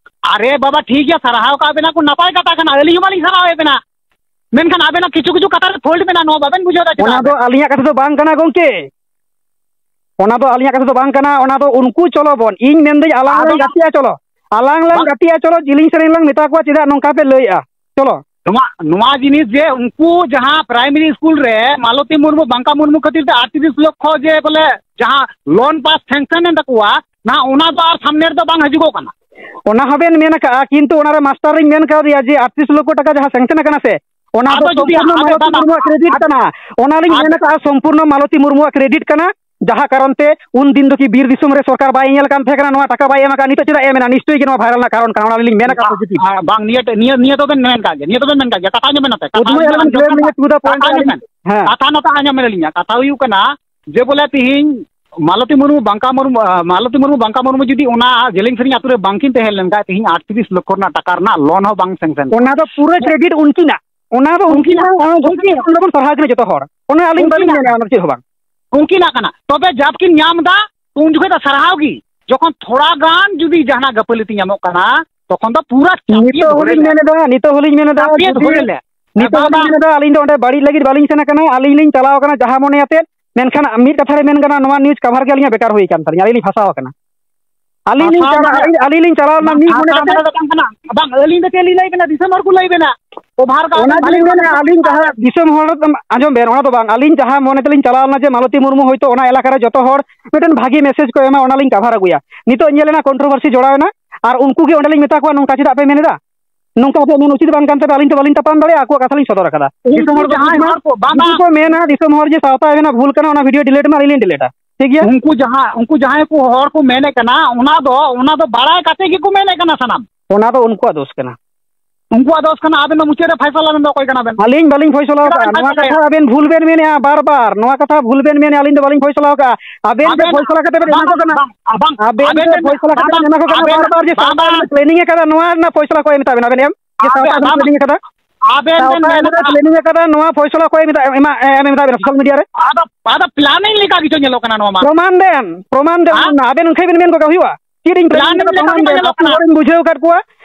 ᱟᱨᱮ ᱵᱟᱵᱟ, ᱴᱷᱤᱠ ᱜᱮᱭᱟ, ᱥᱟᱨᱦᱟᱣ ᱠᱟᱜ ᱵᱮᱱᱟ ᱠᱚ, ᱱᱟᱯᱟᱭ ᱠᱟᱛᱷᱟ ᱠᱟᱱᱟ, ᱟᱹᱞᱤᱧ ᱦᱚᱸ ᱵᱟᱹᱞᱤᱧ ᱥᱟᱨᱦᱟᱣᱮᱫ ᱵᱮᱱᱟ᱾ ᱢᱮᱱᱠᱷᱟᱱ ᱟᱵᱮᱱᱟᱜ ᱠᱤᱪᱷᱩ ᱠᱤᱪᱷᱩ ᱠᱟᱛᱷᱟ ᱨᱮ ᱯᱷᱚᱞᱴ ᱢᱮᱱᱟᱜᱼᱟ, ᱱᱚᱣᱟ ᱵᱟᱵᱮᱱ ᱵᱩᱡᱷᱟᱹᱣ ᱫᱟ ᱪᱮᱫᱟᱜ? ᱚᱱᱟ ᱫᱚ ᱟᱹᱞᱤᱧᱟᱜ ᱠᱟᱛᱷᱟ ᱫᱚ ᱵᱟᱝ ᱠᱟᱱᱟ ᱜᱚᱝᱠᱮ, ᱚᱱᱟ ᱫᱚ ᱟᱹᱞᱤᱧᱟᱜ ᱠᱟᱛᱷᱟ ᱫᱚ ᱵᱟᱝ ᱠᱟᱱᱟ, ᱚᱱᱟ ᱫᱚ ᱩᱱᱠᱩ ᱪᱚᱞᱚ ᱵᱚᱱ, ᱤᱧ ᱢᱮᱱᱫᱟᱹᱧ ᱟᱞᱟᱝ ᱞᱟᱝ ᱟᱫᱚ ᱜᱟᱛᱮᱜᱼᱟ ᱪᱚᱞᱚ, ᱟᱞᱟᱝ ᱞᱟᱝ ᱵᱟᱝ᱾ ᱜᱟᱛᱮᱜᱼᱟ ᱪᱚᱞᱚ, ᱡᱤᱞᱤᱧ ᱥᱮᱨᱮᱧ ᱞᱟᱝ ᱢᱮᱛᱟ ᱠᱚᱣᱟ ᱪᱮᱫᱟᱜ ᱱᱚᱝᱠᱟ ᱯᱮ ᱞᱟᱹᱭᱮᱜᱼᱟ, ᱪᱚᱞᱚ᱾ ᱱᱚᱣᱟ, ᱱᱚᱣᱟ ᱡᱤᱱᱤᱥ ᱡᱮ ᱩᱱᱠᱩ ᱡᱟᱦᱟᱸ ᱯᱨᱟᱭᱢᱟᱨᱤ ᱥᱠᱩᱞ ᱨᱮ ᱢᱟᱞᱚᱛᱤ ᱢᱩᱨᱢᱩ, ᱵᱟᱝᱠᱟ ᱢᱩᱨᱢᱩ ᱠᱷᱟᱹᱛᱤᱨ ᱛᱮ ᱟᱴᱛᱨᱤᱥ ᱞᱚᱠᱠᱷᱚ ᱡᱮ ᱵᱚᱞᱮ ᱡᱟᱦᱟᱸ ᱞᱳᱱ ᱯᱟᱥ ᱥᱮᱝᱥᱚᱱ ᱮᱱ ᱛᱟᱠᱚᱣᱟ, ᱱᱟ ᱚᱱᱟ ᱫᱚ ᱟᱨ ᱥᱟᱢᱱᱮ ᱨᱮᱫᱚ ᱵᱟᱝ ᱦᱤᱡᱩᱜᱚᱜ ᱠᱟᱱᱟ᱾ ᱚᱱᱟ ᱦᱚᱸᱵᱮᱱ ᱢᱮᱱ ᱟᱠᱟᱜᱼᱟ, ᱠᱤᱱᱛᱩ ᱚᱱᱟᱨᱮ ᱢᱟᱥᱴᱟᱨ ᱨᱤᱧ ᱢᱮᱱ ᱠᱟᱣᱫᱮᱭᱟ ᱡᱮ ᱟᱴᱛᱨᱤᱥ ᱞᱚᱠᱠᱷᱚ ᱴᱟᱠᱟ ᱡᱟᱦᱟᱸ ᱥᱮᱝᱥᱚᱱ ᱟᱠᱟᱱᱟ ᱥᱮ, ᱚᱱᱟ ᱫᱚ ᱟᱫᱚ ᱡᱩᱫᱤ ᱥᱚᱢᱯᱩᱨᱱᱚ ᱟᱫᱚ ᱢᱟᱞᱚᱛᱤ ᱵᱟᱵᱟ, ᱢᱩᱨᱢᱩᱣᱟᱜ ᱠᱨᱮᱰᱤᱴ ᱟᱫᱚ ᱠᱟᱱᱟ᱾ ᱚᱱᱟᱞᱤᱧ ᱟᱫᱚ ᱢᱮᱱ ᱟᱠᱟᱜᱼᱟ, ᱥᱚᱢᱯᱩᱨᱱᱚ ᱢᱟᱞᱚᱛᱤ ᱢᱩᱨᱢᱩᱣᱟᱜ ᱠᱨᱮᱰᱤᱴ ᱠᱟᱱᱟ, ᱡᱟᱦᱟᱸ ᱠᱟᱨᱚᱱ ᱛᱮ ᱩᱱ ᱫᱤᱱ ᱫᱚ ᱠᱤ ᱵᱤᱨ ᱫᱤᱥᱚᱢ ᱨᱮ ᱥᱚᱨᱠᱟᱨ ᱵᱟᱭ ᱧᱮᱞ ᱠᱟᱱ ᱛᱟᱦᱮᱸ ᱠᱟᱱᱟ, ᱱᱚᱣᱟ ᱴᱟᱠᱟ ᱵᱟᱭ ᱮᱢ ᱟᱠᱟᱫ, ᱱᱤᱛᱚᱜ ᱪᱮᱫᱟᱜ ᱮ ᱮᱢᱮᱱᱟ? ᱱᱤᱥᱪᱚᱭ ᱜᱮ ᱱᱚᱣᱟ ᱵᱷᱟᱭᱨᱟᱞ ᱨᱮᱱᱟᱜ ᱠᱟᱨᱚᱱ ᱠᱟᱱᱟ, ᱚᱱᱟᱞᱤᱧ ᱢᱮᱱ ᱟᱠᱟᱫ ᱵᱟ-, positive᱾ ᱟ, ᱵᱟᱝ, ᱱᱤᱭᱟᱹ ᱴᱟ-, ᱱᱤᱭᱟᱹ, ᱱᱤᱭᱟᱹ ᱫᱚᱵᱮᱱ ᱢᱮᱱ ᱠᱟᱜ ᱜᱮᱭᱟ, ᱱᱤᱭᱟᱹ ᱫᱚᱵᱮᱱ ᱢᱮᱱ ᱠᱟᱜ ᱜᱮᱭᱟ, ᱠᱟᱛᱷᱟ ᱟᱸᱡᱚᱢ ᱵᱮᱱ ᱱᱚᱛᱮ, ᱠᱟᱛᱷᱟ ᱩᱫᱢᱟᱹᱭ ᱟᱸᱡᱚᱢ ᱟᱞᱚᱵᱮᱱ ᱵᱮᱱ, ᱞᱟᱹᱭ ᱞᱤᱧᱟ, ᱠᱟᱛᱷᱟ ᱛᱩᱫ ᱟᱸᱡᱚᱢ ᱵᱮᱱ᱾ ᱵᱮᱱ᱾ ᱦᱮᱸ᱾ ᱠᱟᱛᱷᱟ ᱱᱚᱛᱮ ᱟᱸᱡᱚᱢ ᱵᱮᱱ ᱞᱤᱧᱟ, ᱠᱟᱛᱷᱟ ᱦᱩᱭᱩᱜ ᱠᱟᱱᱟ ᱡᱮ ᱵᱚᱞᱮ ᱛᱤᱦᱤᱧ ᱢᱟᱞᱚᱛᱤ ᱢᱩᱨᱢᱩ, ᱵᱟᱝᱠᱟ ᱢᱩᱨᱢᱩ, ᱟ, ᱢᱟᱞᱚᱛᱤ ᱢᱩᱨᱢᱩ, ᱵᱟᱝᱠᱟ ᱢᱩᱨᱢᱩ ᱡᱩᱫᱤ ᱚᱱᱟ ᱡᱮᱞᱮᱧ ᱥᱮᱨᱮᱧ ᱟᱛᱳ ᱨᱮ ᱵᱟᱝᱠᱤᱱ ᱛᱟᱦᱮᱸ ᱞᱮᱱ ᱠᱷᱟᱡ, ᱛᱤᱦᱤᱧ ᱟᱴᱛᱨᱤᱥ ᱞᱚᱠᱠᱷᱚ ᱨᱮᱱᱟᱜ ᱴᱟᱠᱟ ᱨᱮᱱᱟᱜ ᱞᱳᱱ ᱦᱚᱸ ᱵᱟᱝ ᱥᱮᱝᱥᱮᱱ ᱠᱚᱜᱼᱟ᱾ ᱚᱱᱟ ᱫᱚ ᱯᱩᱨᱟᱹ ᱠᱨᱮᱰᱤᱴ ᱩᱱᱠᱤᱱᱟᱜ, ᱚᱱᱟ ᱫᱚ ᱩᱱᱠᱤᱱᱟᱜ, ᱩᱱᱠᱤᱱᱟᱜ, ᱚᱱᱟ ᱫᱚ ᱩᱱᱠᱤᱱᱟᱜ᱾ ᱚᱸᱰᱮ ᱵᱚᱱ ᱥᱟᱨᱦᱟᱣ ᱠᱤᱱᱟ ᱡᱚᱛᱚ ᱦᱚᱲ, ᱚᱱᱟ ᱟᱹᱞᱤᱧ ᱵᱟᱹᱞᱤᱧ ᱩᱱᱠᱤᱱᱟᱜ᱾ ᱢᱮᱱᱟ ᱚᱱᱟ ᱪᱮᱫ ᱦᱚᱸ ᱵᱟᱝ᱾ ᱩᱱᱠᱤᱱᱟᱜ ᱠᱟᱱᱟ, ᱛᱚᱵᱮ ᱡᱟᱵ ᱠᱤᱱ ᱧᱟᱢ ᱮᱫᱟ, ᱛᱚ ᱩᱱ ᱡᱚᱠᱷᱚᱡ ᱫᱚ ᱥᱟᱨᱦᱟᱣ ᱜᱮ᱾ ᱡᱚᱠᱷᱚᱱ ᱛᱷᱚᱲᱟ ᱜᱟᱱ ᱡᱩᱫᱤ ᱡᱟᱦᱟᱱᱟᱜ ᱜᱟᱹᱯᱟᱹᱞᱤᱛᱤ ᱧᱟᱢᱚᱜ ᱠᱟᱱᱟ, ᱛᱚᱠᱷᱚᱱ ᱫᱚ ᱯᱩᱨᱟᱹ ᱪᱟᱯᱤᱭᱮ ᱱᱤᱛᱚᱜ ᱫᱷᱚᱨᱮ ᱦᱚᱸᱞᱤᱧ ᱞᱮ᱾ ᱢᱮᱱ ᱮᱫᱟ, ᱱᱤᱛᱚᱜ ᱦᱚᱸᱞᱤᱧ ᱢᱮᱱ ᱮᱫᱟ, ᱪᱟᱯᱤᱭᱮ ᱡᱩᱫᱤ ᱫᱷᱚᱨᱮ ᱞᱮ᱾ ᱱᱤᱛᱚᱜ ᱦᱚᱸᱞᱤᱧ ᱵᱟᱵᱟ᱾ ᱢᱮᱱ ᱮᱫᱟ, ᱟᱹᱞᱤᱧ ᱫᱚ ᱚᱸᱰᱮ ᱵᱟᱹᱲᱤᱡ ᱞᱟᱹᱜᱤᱫ ᱵᱟᱹᱞᱤᱧ ᱥᱮᱱ ᱟᱠᱟᱱᱟ, ᱟᱹᱞᱤᱧ ᱞᱤᱧ ᱪᱟᱞᱟᱣ ᱟᱠᱟᱱᱟ ᱡᱟᱦᱟᱸ ᱢᱚᱱᱮ ᱟᱛᱮᱫ᱾ ᱢᱮᱱᱠᱷᱟᱱ ᱢᱤᱫ ᱠᱟᱛᱷᱟ ᱨᱮ ᱢᱮᱱ ᱜᱟᱱᱚᱜᱼᱟ, ᱱᱚᱣᱟ ᱱᱤᱭᱩᱡᱽ ᱠᱟᱵᱷᱟᱨ ᱜᱮ ᱟᱹᱞᱤᱧᱟᱜ ᱵᱮᱠᱟᱨ ᱦᱩᱭ ᱟᱠᱟᱱ ᱛᱟᱹᱞᱤᱧᱟ, ᱟᱹᱞᱤᱧ ᱞᱤᱧ ᱯᱷᱟᱸᱥᱟᱣ ᱟᱠᱟᱱᱟ᱾ ᱟᱹᱞᱤᱧ ᱞᱤᱧ ᱯᱷᱟᱸᱥᱟᱣ ᱪᱟᱞᱟᱜ, ᱢᱟᱱᱮ ᱟᱹᱞᱤᱧ, ᱟᱹᱞᱤᱧ ᱞᱤᱧ ᱪᱟᱞᱟᱣ ᱞᱮᱱᱟ ᱵᱟᱝ, ᱢᱤᱫ ᱯᱷᱟᱸᱥᱟᱣ ᱢᱚᱱᱮ ᱢᱟᱱᱮ ᱠᱟᱛᱮ᱾ ᱫᱚ ᱵᱟᱝ ᱠᱟᱱᱟ᱾ ᱵᱟᱝ, ᱟᱹᱞᱤᱧ ᱫᱚ ᱪᱮᱫ ᱞᱤᱧ ᱞᱟᱹᱭ ᱵᱮᱱᱟ, ᱫᱤᱥᱚᱢ ᱦᱚᱲ ᱠᱚ ᱞᱟᱹᱭ ᱵᱮᱱᱟ᱾ ᱚᱵᱷᱟᱨ ᱠᱟᱜ ᱚᱱᱟ ᱵᱮᱱ, ᱵᱷᱟᱹᱞᱤ ᱜᱮᱞᱤᱧ ᱵᱮᱱᱟ᱾ ᱢᱮᱱᱟ, ᱟᱹᱞᱤᱧ ᱡᱟᱦᱟᱸ ᱫᱤᱥᱚᱢ ᱦᱚᱲ, ᱟᱸᱡᱚᱢ ᱵᱮᱱ, ᱚᱱᱟ ᱫᱚ ᱵᱟᱝ, ᱟᱹᱞᱤᱧ ᱡᱟᱦᱟᱸ ᱢᱚᱱᱮ ᱛᱮᱞᱤᱧ ᱪᱟᱞᱟᱣ ᱞᱮᱱᱟ ᱡᱮ ᱢᱟᱞᱚᱛᱤ ᱢᱩᱨᱢᱩ ᱦᱚᱭᱛᱳ ᱚᱱᱟ ᱮᱞᱟᱠᱟ ᱨᱮ ᱡᱚᱛᱚ ᱦᱚᱲ ᱢᱤᱫᱴᱮᱱ ᱵᱷᱟᱹᱜᱤ ᱢᱮᱥᱮᱡᱽ ᱠᱚ ᱮᱢᱟ, ᱚᱱᱟ ᱞᱤᱧ ᱠᱟᱵᱷᱟᱨ ᱟᱹᱜᱩᱭᱟ᱾ ᱱᱤᱛᱚᱜ ᱧᱮᱞ ᱮᱱᱟ ᱠᱚᱱᱴᱨᱳᱵᱷᱟᱨᱥᱤ ᱡᱚᱲᱟᱣ ᱮᱱᱟ, ᱟᱨ ᱩᱱᱠᱩ ᱜᱮ ᱚᱸᱰᱮ ᱞᱤᱧ ᱢᱮᱛᱟ ᱠᱚᱣᱟ, "ᱱᱚᱝᱠᱟ ᱪᱮᱫᱟᱜ ᱯᱮ ᱢᱮᱱ ᱮᱫᱟ? ᱱᱚᱝᱠᱟ ᱟᱯᱮᱭᱟᱜ ᱢᱮᱱ ᱩᱪᱤᱛ ᱵᱟᱝ ᱠᱟᱱ ᱛᱟᱯᱮ, ᱟᱹᱞᱤᱧ ᱛᱚ ᱵᱟᱹᱞᱤᱧ ᱛᱟᱯᱟᱢ ᱫᱟᱲᱮᱭᱟᱜᱼᱟ, ᱟᱠᱚᱣᱟᱜ ᱠᱟᱛᱷᱟ ᱞᱤᱧ ᱥᱚᱫᱚᱨ ᱟᱠᱟᱫᱟ᱾" ᱩᱱᱠᱩ ᱫᱤᱥᱚᱢ ᱦᱚᱲ ᱠᱚ ᱡᱟᱦᱟᱸᱭ ᱵᱩᱡᱽ ᱢᱟ, ᱦᱚᱲ ᱠᱚ ᱵᱟᱝᱟ᱾ ᱡᱩᱫᱤ ᱠᱚ ᱢᱮᱱᱟ, ᱫᱤᱥᱚᱢ ᱦᱚᱲ ᱡᱮ ᱥᱟᱶᱛᱟ ᱟᱵᱮᱱᱟᱜ ᱵᱷᱩᱞ ᱠᱟᱱᱟ, ᱚᱱᱟ ᱵᱷᱤᱰᱤᱭᱳ ᱰᱤᱞᱤᱴ ᱢᱟ, ᱟᱹᱞᱤᱧ ᱞᱤᱧ ᱰᱤᱞᱤᱴᱟ᱾ ᱴᱷᱤᱠ ᱜᱮᱭᱟ? ᱩᱱᱠᱩ ᱡᱟᱦᱟᱸ, ᱩᱱᱠᱩ ᱡᱟᱦᱟᱸᱭ ᱠᱚ ᱦᱚᱲ ᱠᱚ ᱢᱮᱱᱮᱫ ᱠᱟᱱᱟ, ᱚᱱᱟ ᱫᱚ, ᱚᱱᱟ ᱫᱚ ᱵᱟᱲᱟᱭ ᱠᱟᱛᱮ ᱜᱮᱠᱚ ᱢᱮᱱᱮᱫ ᱠᱟᱱᱟ ᱥᱟᱱᱟᱢ᱾ ᱚᱱᱟ ᱫᱚ ᱩᱱᱠᱩᱣᱟᱜ ᱫᱳᱥ ᱠᱟᱱᱟ᱾ ᱩᱱᱠᱩᱣᱟᱜ ᱫᱳᱥ ᱠᱟᱱᱟ, ᱟᱵᱮᱱ ᱫᱚ ᱢᱩᱪᱟᱹᱫ ᱨᱮ ᱯᱷᱟᱭᱥᱟᱞᱟ ᱨᱮᱱ ᱫᱚ ᱚᱠᱚᱭ ᱠᱟᱱᱟ ᱵᱮᱱ? ᱟᱹᱞᱤᱧ ᱵᱟᱹᱞᱤᱧ ᱯᱷᱚᱭᱥᱟᱞᱟ ᱪᱮᱫᱟᱜ ᱟᱠᱟᱫᱼᱟ᱾ ᱵᱮᱱ ᱱᱚᱣᱟ ᱯᱷᱚᱭᱥᱟᱞᱟᱭᱟ? ᱠᱟᱛᱷᱟ ᱟᱵᱮᱱ ᱵᱷᱩᱞ ᱵᱮᱱ ᱢᱮᱱᱮᱫᱼᱟ ᱵᱟᱨ ᱵᱟᱨ᱾ ᱱᱚᱣᱟ ᱠᱟᱛᱷᱟ ᱵᱷᱩᱞ ᱵᱮᱱ ᱢᱮᱱᱮᱫᱼᱟ, ᱟᱹᱞᱤᱧ ᱫᱚ ᱵᱟᱹᱞᱤᱧ ᱯᱷᱚᱭᱥᱟᱞᱟ ᱟᱠᱟᱫᱼᱟ᱾ ᱟᱵᱮᱱ ᱟᱵᱮᱱ ᱯᱮ ᱫᱚ, ᱯᱷᱚᱭᱥᱟᱞᱟ ᱠᱟᱛᱮ ᱵᱮᱱ ᱵᱟᱝ, ᱮᱢᱟ ᱠᱚ ᱠᱟᱱᱟ᱾ ᱵᱟᱝ, ᱵᱟᱝ, ᱟᱵᱮᱱ ᱯᱮ ᱟᱵᱮᱱ ᱯᱷᱚᱭᱥᱟᱞᱟ ᱠᱟᱛᱮ ᱵᱮᱱ ᱮᱢᱟ ᱠᱚ ᱠᱟᱱᱟ ᱵᱟᱝ, ᱵᱟᱨ ᱵᱟᱨ ᱡᱮ ᱵᱟᱝ, ᱥᱟᱶᱛᱟ ᱵᱟᱝ᱾ ᱯᱞᱮᱱᱤᱝ ᱟᱠᱟᱫᱟ, ᱱᱚᱣᱟ ᱨᱮᱱᱟᱜ ᱯᱷᱚᱭᱥᱟᱞᱟ ᱚᱠᱚᱭ ᱢᱮᱛᱟ ᱵᱮᱱᱟ ᱟᱵᱮᱱ ᱮᱢ? ᱡᱮ ᱥᱟᱶᱛᱟ ᱟᱵᱮᱱ, ᱟᱵᱮᱱ ᱵᱟᱝ, ᱯᱞᱮᱱᱤᱝ ᱟᱠᱟᱫᱟ? ᱟᱵᱮᱱ ᱵᱮᱱ ᱥᱟᱶᱛᱟ ᱢᱮᱱᱟ, ᱟᱵᱮᱱ ᱯᱞᱮᱱᱤᱝ ᱟᱠᱟᱫᱟ, ᱱᱚᱣᱟ ᱯᱷᱚᱭᱥᱟᱞᱟ ᱚᱠᱚᱭ ᱢᱮᱛᱟ, ᱮᱢᱟ, ᱮᱢ ᱮᱫᱟ ᱵᱮᱱ ᱥᱳᱥᱟᱞ ᱢᱤᱰᱤᱭᱟ ᱨᱮ? ᱟᱫᱚ, ᱟᱫᱚ ᱯᱞᱮᱱᱤᱝ ᱞᱮᱠᱟ ᱜᱮᱪᱚ ᱧᱮᱞᱚᱜ ᱠᱟᱱᱟ ᱱᱚᱣᱟ ᱢᱟ᱾ ᱯᱨᱚᱢᱟᱱ ᱵᱮᱱ, ᱯᱨᱚᱢᱟᱱ ᱵᱮᱱ, ᱦᱮᱸ? ᱟᱵᱮᱱ ᱚᱱᱠᱟ ᱵᱮᱱ ᱢᱮᱱ ᱜᱚᱫ ᱠᱟᱜ ᱦᱩᱭᱩᱜᱼᱟ᱾ ᱪᱮᱫ ᱤᱧ ᱯᱞᱮᱱᱤᱝ ᱯᱞᱮᱱᱤᱝ ᱞᱮᱠᱟ ᱯᱨᱚᱢᱟᱱ ᱜᱮ ᱵᱮᱱ? ᱧᱮᱞᱚᱜ ᱟᱹᱛᱩ ᱠᱟᱱᱟ᱾ ᱦᱚᱲᱤᱧ ᱵᱩᱡᱷᱟᱹᱣ ᱟᱠᱟᱫ ᱠᱚᱣᱟ,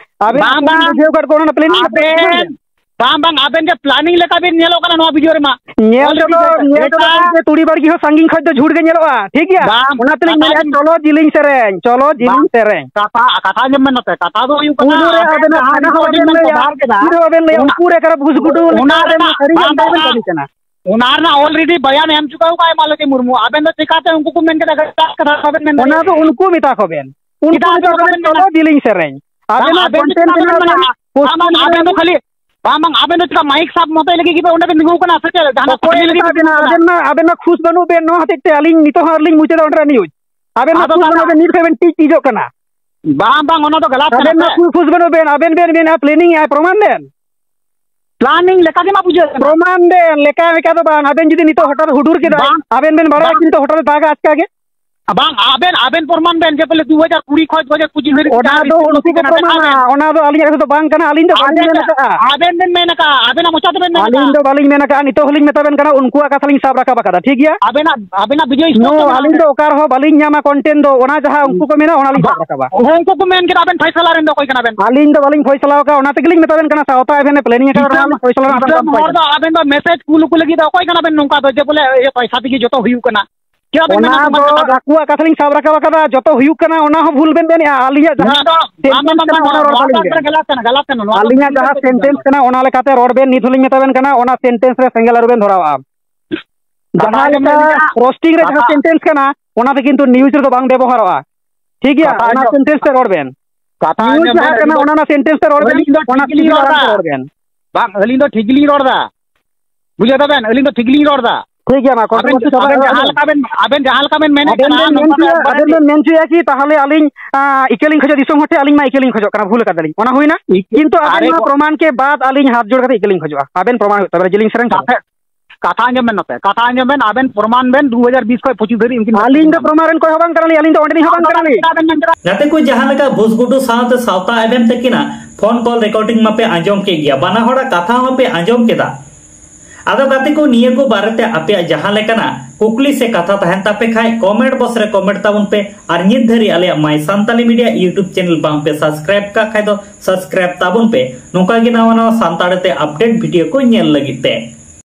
ᱟᱵᱮᱱ ᱵᱟᱝ, ᱟᱹᱛᱩ ᱦᱚᱲᱤᱧ ᱵᱟᱝ᱾ ᱵᱩᱡᱷᱟᱹᱣ ᱟᱠᱟᱫ ᱠᱚᱣᱟ, ᱚᱱᱟ ᱯᱞᱮᱱᱤᱝ ᱞᱮᱠᱟ ᱯᱨᱚᱢᱟᱱ ᱟᱵᱮᱱ ᱵᱮᱱ᱾ ᱵᱟᱝ, ᱵᱟᱝ, ᱟᱵᱮᱱ ᱡᱮ planning ᱞᱮᱠᱟ ᱵᱮᱱ ᱧᱮᱞᱚᱜ ᱠᱟᱱᱟ ᱱᱚᱣᱟ video ᱨᱮᱢᱟ᱾ ᱧᱮᱞ ᱛᱮᱫᱚ, ᱧᱮᱞ ᱛᱮᱫᱚ ᱜᱚᱢᱠᱮ ᱛᱩᱲᱤ ᱵᱟᱲᱜᱮ ᱦᱚᱸ ᱥᱟᱺᱜᱤᱧ ᱠᱷᱚᱡ ᱫᱚ ᱡᱷᱩᱲ ᱜᱮ ᱧᱮᱞᱚᱜᱼᱟ, ᱴᱷᱤᱠ ᱜᱮᱭᱟ? ᱵᱟᱝ, ᱚᱱᱟ ᱛᱮᱞᱤᱧ ᱢᱮᱱᱮᱫᱼᱟ, ᱪᱚᱞᱚ ᱡᱤᱞᱤᱧ ᱥᱮᱨᱮᱧ, ᱪᱚᱞᱚ ᱡᱤᱞᱤᱧ ᱥᱮᱨᱮᱧ᱾ ᱠᱟᱛᱷᱟ, ᱠᱟᱛᱷᱟ ᱟᱸᱡᱚᱢ ᱵᱮᱱ ᱱᱚᱛᱮ, ᱠᱟᱛᱷᱟ ᱫᱚ ᱦᱩᱭᱩᱜ ᱠᱟᱱᱟ, ᱯᱩᱭᱞᱩ ᱨᱮ ᱟᱵᱮᱱ ᱟᱵᱮᱱᱟᱜ ᱡᱟᱦᱟᱸ ᱠᱟᱛᱷᱟ ᱦᱚᱸ ᱵᱟᱵᱮᱱ ᱞᱟᱹᱭᱟ, ᱪᱤᱱᱛᱟᱹ ᱵᱷᱟᱵᱽᱱᱟ ᱪᱮᱫ ᱦᱚᱸ ᱵᱟᱵᱮᱱ ᱞᱟᱹᱭᱟ, ᱚᱱᱟ, ᱩᱱᱠᱩ ᱨᱮ ᱚᱠᱟᱨᱮ ᱵᱷᱩᱥ ᱜᱩᱰᱩ ᱚᱱᱟ ᱨᱮᱱᱟᱜ, ᱵᱟᱝ, ᱵᱟᱝ, ᱠᱟᱹᱢᱤ ᱠᱟᱱᱟ᱾ ᱚᱱᱟ ᱨᱮᱱᱟᱜ already ᱵᱟᱭᱟᱱ ᱮᱢ ᱪᱩᱠᱟᱹ ᱟᱠᱟᱫ ᱢᱟᱞᱚᱛᱤ ᱢᱩᱨᱢᱩ, ᱟᱵᱮᱱ ᱫᱚ ᱪᱤᱠᱟᱛᱮ ᱩᱱᱠᱩ ᱠᱚ ᱢᱮᱱ ᱠᱮᱫᱟ ᱜᱟᱡᱟᱲ ᱠᱟᱛᱷᱟ ᱵᱟᱵᱮᱱ ᱢᱮᱱ ᱚᱱᱟ ᱫᱟᱲᱮᱭᱟᱜᱼᱟ? ᱫᱚ ᱩᱱᱠᱩ ᱢᱮᱛᱟ ᱠᱚ ᱵᱮᱱ, ᱩᱱᱠᱩ ᱪᱮᱫᱟᱜ ᱢᱮᱛᱟ ᱟᱵᱮᱱ ᱠᱚ ᱵᱮᱱ ᱵᱟᱵᱮᱱ ᱪᱚᱞᱚ ᱢᱮᱱᱟ? ᱡᱤᱞᱤᱧ ᱥᱮᱨᱮᱧ᱾ ᱵᱟᱝ, ᱟᱵᱮᱱᱟᱜ ᱟᱵᱮᱱ ᱫᱚ content ᱪᱮᱫᱟᱜ ᱛᱤᱱᱟᱹᱜ ᱵᱮᱱ ᱢᱮᱱᱟ? ᱢᱮᱱᱟᱜᱼᱟ? ᱵᱟᱝ, ᱵᱟᱝ, ᱟᱵᱮᱱ ᱫᱚ ᱠᱷᱟᱹᱞᱤ, ᱵᱟᱝ, ᱵᱟᱝ, ᱟᱵᱮᱱ ᱫᱚ ᱪᱮᱫᱟᱜ mic ᱥᱟᱵ ᱢᱚᱛᱚᱡ ᱞᱟᱹᱜᱤᱫ ᱜᱮ ᱚᱸᱰᱮ ᱵᱮᱱ ᱛᱤᱸᱜᱩ ᱠᱟᱱᱟ ᱥᱮ ᱪᱮᱫ? ᱡᱟᱦᱟᱱᱟᱜ ᱚᱠᱚᱭ ᱠᱩᱠᱞᱤ ᱞᱟᱹᱜᱤᱫ ᱢᱮᱛᱟ ᱵᱮᱱ ᱵᱮᱱᱟ? ᱛᱤᱸᱜᱩ ᱠᱟᱱᱟ? ᱟᱵᱮᱱ ᱢᱟ, ᱟᱵᱮᱱ ᱢᱟ ᱠᱷᱩᱥ ᱵᱟᱹᱱᱩᱜ ᱵᱮᱱ, ᱱᱚᱣᱟ ᱦᱚᱛᱮᱡ ᱛᱮ ᱟᱹᱞᱤᱧ ᱱᱤᱛᱚᱜ ᱦᱚᱸ ᱟᱹᱣᱨᱤ ᱞᱤᱧ ᱢᱩᱪᱟᱹᱫᱟ ᱚᱸᱰᱮ news᱾ ᱟᱵᱮᱱ ᱢᱟ ᱟᱫᱚ ᱠᱷᱩᱥ ᱛᱟᱦᱚᱞᱮ ᱵᱟᱹᱱᱩᱜ ᱵᱮᱱ, ᱱᱤᱛ ᱦᱚᱸ ᱵᱮᱱ ᱴᱤᱡ ᱴᱤᱡᱚᱜ ᱠᱟᱱᱟ᱾ ᱵᱟᱝ, ᱵᱟᱝ, ᱚᱱᱟ ᱫᱚ ᱜᱟᱞᱟᱛ ᱠᱟᱱᱟ ᱟᱵᱮᱱ ᱢᱟ ᱥᱮ? ᱠᱷᱩ-, ᱠᱷᱩᱥ ᱵᱟᱹᱱᱩᱜ ᱵᱮᱱ, ᱟᱵᱮᱱ ᱵᱮᱱ ᱢᱮᱱᱟ planning ᱟᱭ, ᱯᱨᱚᱢᱟᱱ ᱵᱮᱱ᱾ Planning ᱞᱮᱠᱟ ᱜᱮ ᱢᱟ ᱵᱩᱡᱷᱟᱹᱜ ᱠᱟᱱᱟ᱾ ᱯᱨᱚᱢᱟᱱ ᱵᱮᱱ, ᱞᱮᱠᱟ ᱞᱮᱠᱟ ᱫᱚ ᱵᱟᱝ, ᱟᱵᱮᱱ ᱡᱩᱫᱤ ᱱᱤᱛᱚᱜ ᱦᱚᱴᱟᱛ ᱦᱩᱰᱩᱨ ᱠᱮᱫᱟᱭ, ᱵᱟᱝ, ᱟᱵᱮᱱ ᱵᱮᱱ ᱵᱟᱲᱟᱭᱟ ᱵᱟᱝ, ᱠᱤᱱᱛᱩ ᱦᱚᱴᱟᱛ ᱮ ᱫᱟᱜᱟ ᱟᱪᱠᱟ ᱜᱮ? ᱵᱟᱝ, ᱟᱵᱮᱱ, ᱟᱵᱮᱱ ᱯᱨᱚᱢᱟᱱ ᱵᱮᱱ ᱡᱮ ᱵᱚᱞᱮ ᱫᱩ ᱦᱟᱡᱟᱨ ᱠᱩᱲᱤ ᱠᱷᱚᱱ ᱫᱩ ᱦᱟᱡᱟᱨ ᱯᱚᱸᱪᱤᱥ ᱫᱷᱟᱹᱵᱤᱡ ᱚᱱᱟ ᱡᱟᱦᱟᱸ ᱫᱚ ᱵᱤᱥᱛᱤ ᱩᱱᱠᱩ ᱠᱚ ᱠᱟᱱᱟ, ᱫᱮᱠᱷᱟᱣ ᱯᱨᱚᱢᱟᱱᱟ, ᱵᱮᱱ᱾ ᱚᱱᱟ ᱫᱚ ᱟᱹᱞᱤᱧᱟᱜ ᱠᱟᱛᱷᱟ ᱫᱚ ᱵᱟᱝ ᱠᱟᱱᱟ, ᱟᱹᱞᱤᱧ ᱫᱚ ᱵᱟᱹᱞᱤᱧ ᱟᱵᱮᱱ ᱢᱮᱱ ᱵᱮᱱ, ᱟᱠᱟᱫᱼᱟ᱾ ᱟᱵᱮᱱ ᱵᱮᱱ ᱢᱮᱱ ᱟᱠᱟᱫᱼᱟ, ᱟᱵᱮᱱᱟᱜ ᱢᱚᱪᱟ ᱛᱮᱵᱮᱱ ᱢᱮᱱ ᱟᱹᱞᱤᱧ ᱟᱠᱟᱫᱼᱟ᱾ ᱫᱚ ᱵᱟᱹᱞᱤᱧ ᱢᱮᱱ ᱟᱠᱟᱫᱼᱟ, ᱱᱤᱛᱚᱜ ᱦᱚᱸᱞᱤᱧ ᱢᱮᱛᱟ ᱵᱮᱱ ᱠᱟᱱᱟ, ᱩᱱᱠᱩᱣᱟᱜ ᱠᱟᱛᱷᱟ ᱞᱤᱧ ᱥᱟᱵ ᱨᱟᱠᱟᱵ ᱟᱠᱟᱫᱟ, ᱴᱷᱤᱠ ᱜᱮᱭᱟ? ᱟᱵᱮᱱᱟᱜ, ᱟᱵᱮᱱᱟᱜ ᱵᱤᱡᱚᱭ ᱱᱚ, ᱥᱯᱚᱥᱴᱚ ᱢᱮᱱᱟᱜᱼᱟ᱾ ᱟᱹᱞᱤᱧ ᱫᱚ ᱚᱠᱟ ᱨᱮᱦᱚᱸ ᱵᱟᱹᱞᱤᱧ ᱧᱟᱢᱟ content ᱫᱚ, ᱚᱱᱟ ᱡᱟᱦᱟᱸ ᱩᱱᱠᱩ ᱠᱚ ᱢᱮᱱᱟ, ᱚᱱᱟ ᱞᱤᱧ ᱥᱟᱵ ᱵᱟ-, ᱨᱟᱠᱟᱵᱟ᱾ ᱩᱱᱠᱩ ᱠᱚ ᱢᱮᱱ ᱠᱮᱫᱟ, ᱟᱵᱮᱱ ᱯᱷᱚᱭᱥᱟᱞᱟ ᱨᱮᱱ ᱫᱚ ᱚᱠᱚᱭ ᱠᱟᱱᱟ ᱵᱮᱱ? ᱟᱹᱞᱤᱧ ᱫᱚ ᱵᱟᱹᱞᱤᱧ ᱯᱷᱚᱭᱥᱟᱞᱟ ᱟᱠᱟᱫᱼᱟ, ᱚᱱᱟ ᱛᱮᱜᱮ ᱞᱤᱧ ᱢᱮᱛᱟ ᱵᱮᱱ ᱠᱟᱱᱟ, ᱥᱟᱶᱛᱟ ᱮᱵᱷᱮᱱ ᱮ planning ᱟᱠᱟᱫᱟ, ᱚᱱᱟ ᱫᱤᱥᱚᱢ ᱞᱤᱧ ᱯᱷᱚᱭᱥᱟᱞᱟ ᱨᱮᱱᱟᱜ ᱫᱤᱥᱚᱢ ᱫᱚ ᱵᱟᱝ ᱦᱚᱲ ᱫᱚ ᱠᱟᱱᱟ᱾ ᱟᱵᱮᱱ ᱫᱚ message ᱠᱩᱞ ᱠᱚ ᱞᱟᱹᱜᱤᱫ ᱫᱚ ᱚᱠᱚᱭ ᱠᱟᱱᱟ ᱵᱮᱱ ᱱᱚᱝᱠᱟ ᱫᱚ, ᱡᱮ ᱵᱚᱞᱮ ᱤᱭᱟᱹ ᱯᱚᱭᱥᱟ ᱛᱮᱜᱮ ᱡᱚᱛᱚ ᱦᱩᱭᱩᱜ ᱠᱟᱱᱟ? ᱪᱮᱫᱟᱜ ᱵᱮᱱ ᱚᱱᱟ ᱢᱮᱱᱟ ᱱᱚᱝᱠᱟᱱ ᱫᱚ ᱠᱟᱛᱷᱟ ᱫᱚ? ᱟᱠᱚᱣᱟᱜ ᱠᱟᱛᱷᱟ ᱞᱤᱧ ᱥᱟᱵ ᱨᱟᱠᱟᱵ ᱟᱠᱟᱫᱟ, ᱡᱚᱛᱚ ᱦᱩᱭᱩᱜ ᱠᱟᱱᱟ, ᱚᱱᱟ ᱦᱚᱸ ᱵᱷᱩᱞ ᱵᱮᱱ ᱢᱮᱱᱮᱫᱼᱟ᱾ ᱟᱹᱞᱤᱧᱟᱜ ᱱᱚᱣᱟ ᱡᱟᱦᱟᱸ ᱫᱚ ᱵᱟᱝ, sentence ᱵᱟᱝ, ᱠᱟᱱᱟ, ᱵᱟᱝ, ᱚᱱᱟ ᱨᱚᱲ ᱱᱚᱣᱟ ᱵᱟᱹᱞᱤᱧ ᱫᱚ ᱵᱮᱱ᱾ ᱟᱵᱮᱱ ᱜᱟᱞᱟᱛ ᱠᱟᱱᱟ, ᱜᱟᱞᱟᱛ ᱠᱟᱱᱟ, ᱱᱚᱣᱟ ᱫᱚ ᱟᱹᱞᱤᱧᱟᱜ ᱵᱮᱱ ᱡᱟᱦᱟᱸ ᱜᱟᱞᱟᱛ ᱠᱟᱱᱟ᱾ Sentence ᱠᱟᱱᱟ, ᱚᱱᱟ ᱞᱮᱠᱟᱛᱮ ᱨᱚᱲ ᱵᱮᱱ, ᱱᱤᱛ ᱦᱚᱸᱞᱤᱧ ᱢᱮᱛᱟ ᱵᱮᱱ ᱠᱟᱱᱟ, ᱚᱱᱟ sentence ᱨᱮ ᱥᱮᱸᱜᱮᱞ ᱟᱞᱚ ᱵᱮᱱ ᱫᱷᱚᱨᱟᱣᱟ᱾ ᱠᱟᱛᱷᱟ ᱡᱟᱦᱟᱸ ᱟᱸᱡᱚᱢ ᱞᱮᱠᱟ ᱵᱮᱱ ᱢᱮᱱᱟ, roasting ᱨᱮ ᱡᱟᱦᱟᱸ ᱠᱟᱛᱷᱟ, sentence ᱠᱟᱱᱟ, ᱚᱱᱟ ᱫᱚ ᱠᱤᱱᱛᱩ news ᱨᱮᱫᱚ ᱵᱟᱝ ᱵᱮᱵᱚᱦᱟᱨᱚᱜᱼᱟ᱾ ᱴᱷᱤᱠ ᱜᱮᱭᱟ, ᱠᱟᱛᱷᱟ ᱚᱱᱟ ᱟᱸᱡᱚᱢ, sentence ᱛᱮ ᱨᱚᱲ ᱵᱮᱱ᱾ ᱠᱟᱛᱷᱟ news ᱟᱸᱡᱚᱢ ᱵᱮᱱ, ᱡᱟᱦᱟᱸ ᱠᱟᱱᱟ, ᱟᱹᱞᱤᱧ ᱫᱚ, ᱚᱱᱟ ᱨᱮᱱᱟᱜ sentence ᱛᱮ ᱨᱚᱲ ᱵᱮᱱ, ᱟᱹᱞᱤᱧ ᱫᱚ ᱚᱱᱟ ᱴᱷᱤᱠ ᱜᱮᱞᱤᱧ ᱥᱤᱵᱤᱞ ᱨᱚᱲ ᱟᱲᱟᱝ ᱮᱫᱟ᱾ ᱛᱮ ᱨᱚᱲ ᱵᱮᱱ᱾ ᱵᱟᱝ, ᱟᱹᱞᱤᱧ ᱫᱚ ᱴᱷᱤᱠ ᱜᱮᱞᱤᱧ ᱨᱚᱲ ᱮᱫᱟ᱾ ᱵᱩᱡᱷᱟᱹᱣ ᱫᱟᱵᱮᱱ, ᱟᱹᱞᱤᱧ ᱫᱚ ᱴᱷᱤᱠ ᱜᱮᱞᱤᱧ ᱨᱚᱲ ᱮᱫᱟ᱾ ᱴᱷᱤᱠ ᱜᱮᱭᱟ, ᱢᱟ, ᱟᱵᱮᱱ, controversy ᱪᱟᱵᱟ ᱟᱵᱮᱱ ᱡᱟᱦᱟᱸ ᱞᱮᱠᱟ ᱵᱮᱱ, ᱟᱵᱮᱱ ᱡᱟᱦᱟᱸ ᱞᱮᱠᱟ ᱵᱮᱱ ᱢᱮᱱᱮᱫ ᱟᱵᱮᱱ ᱠᱟᱱᱟ, ᱵᱮᱱ ᱢᱮᱱ ᱱᱚᱝᱠᱟ ᱫᱚ ᱦᱚᱪᱚᱭᱟ, ᱮᱠᱵᱟᱨᱮ ᱟᱵᱮᱱ ᱴᱷᱤᱠ᱾ ᱵᱮᱱ ᱢᱮᱱ ᱦᱚᱪᱚᱭᱟ ᱠᱤ ᱛᱟᱦᱚᱞᱮ ᱟᱹᱞᱤᱧ, ᱟᱸ, ᱤᱠᱟᱹ ᱞᱤᱧ ᱠᱷᱚᱡᱚᱜ ᱫᱤᱥᱚᱢ ᱦᱚᱲ ᱴᱷᱮᱱ, ᱟᱹᱞᱤᱧ ᱢᱟ ᱤᱠᱟᱹ ᱞᱤᱧ ᱠᱷᱚᱡᱚᱜ ᱠᱟᱱᱟ, ᱵᱷᱩᱞ ᱟᱠᱟᱫᱟᱞᱤᱧ, ᱚᱱᱟ ᱦᱩᱭᱱᱟ? ᱤᱠᱟᱹ, ᱠᱤᱱᱛᱩ ᱟᱵᱮᱱ ᱟᱨᱮ ᱱᱚᱣᱟ ᱜᱚ- ᱯᱨᱚᱢᱟᱱ ᱠᱮ ᱵᱟᱫ ᱟᱹᱞᱤᱧ ᱦᱟᱛ ᱡᱳᱲ ᱠᱟᱛᱮ ᱤᱠᱟᱹ ᱞᱤᱧ ᱠᱷᱚᱡᱚᱜᱼᱟ, ᱟᱵᱮᱱ ᱯᱨᱚᱢᱟᱱ ᱦᱩᱭᱩᱜ ᱛᱟᱵᱮᱱᱟ ᱡᱮ ᱞᱤᱧ ᱥᱮᱨᱮᱧ ᱠᱟᱱᱟ᱾ ᱠᱟᱛᱷᱟ, ᱠᱟᱛᱷᱟ ᱟᱸᱡᱚᱢ ᱵᱮᱱ ᱱᱚᱛᱮ, ᱠᱟᱛᱷᱟ ᱟᱸᱡᱚᱢ ᱵᱮᱱ, ᱟᱵᱮᱱ ᱯᱨᱚᱢᱟᱱ ᱵᱮᱱ ᱫᱩ ᱦᱟᱡᱟᱨ ᱵᱤᱥ ᱠᱷᱚᱱ ᱯᱚᱸᱪᱤᱥ ᱫᱷᱟᱹᱵᱤᱡ ᱩᱱᱠᱤᱱ ᱟᱹᱞᱤᱧ ᱫᱚ ᱯᱨᱚᱢᱟᱱ ᱨᱮᱱ ᱠᱚᱭ ᱦᱚᱸ ᱵᱟᱝ ᱠᱟᱱᱟᱞᱤᱧ, ᱟᱹᱞᱤᱧ ᱫᱚ ᱚᱸᱰᱮ ᱨᱤᱧ ᱦᱚᱸ ᱵᱟᱝ ᱠᱟᱱᱟᱞᱤᱧ᱾ ᱪᱮᱫᱟᱜ ᱵᱮᱱ ᱢᱮᱱ ᱠᱮᱫᱟ? ᱜᱟᱛᱮ ᱠᱚ, ᱡᱟᱦᱟᱸ ᱞᱮᱠᱟ ᱵᱷᱩᱥᱜᱩᱰᱩ ᱥᱟᱶᱛᱮ ᱥᱟᱶᱛᱟ ᱮᱵᱷᱮᱢ ᱛᱟᱹᱠᱤᱱᱟᱜ phone call recording ᱢᱟᱯᱮ ᱟᱸᱡᱚᱢ ᱠᱮᱫ ᱜᱮᱭᱟ, ᱵᱟᱱᱟ ᱦᱚᱲᱟᱜ ᱠᱟᱛᱷᱟ ᱦᱚᱸᱯᱮ ᱟᱸᱡᱚᱢ ᱠᱮᱫᱟ᱾ ᱟᱫᱚ ᱜᱟᱛᱮ ᱠᱚ, ᱱᱤᱭᱟᱹ ᱠᱚ ᱵᱟᱨᱮᱛᱮ ᱟᱯᱮᱭᱟᱜ ᱡᱟᱦᱟᱸ ᱞᱮᱠᱟᱱᱟᱜ ᱠᱩᱠᱞᱤ ᱥᱮ ᱠᱟᱛᱷᱟ ᱛᱟᱦᱮᱱ ᱛᱟᱯᱮ ᱠᱷᱟᱡ comment box ᱨᱮ comment ᱛᱟᱵᱚᱱ ᱯᱮ, ᱟᱨ ᱱᱤᱛ ᱫᱷᱟᱹᱨᱤᱡ ᱟᱞᱮᱭᱟᱜ My Santali Media YouTube channel ᱵᱟᱝ ᱯᱮ subscribe ᱠᱟᱜ ᱠᱷᱟᱡ ᱫᱚ subscribe ᱛᱟᱵᱚᱱ ᱯᱮ᱾ ᱱᱚᱝᱠᱟ ᱜᱮ ᱱᱟᱣᱟ ᱱᱟᱣᱟ ᱥᱟᱱᱛᱟᱲᱤ ᱛᱮ update video ᱠᱚ ᱧᱮᱞ ᱞᱟᱹᱜᱤᱫ ᱛᱮ᱾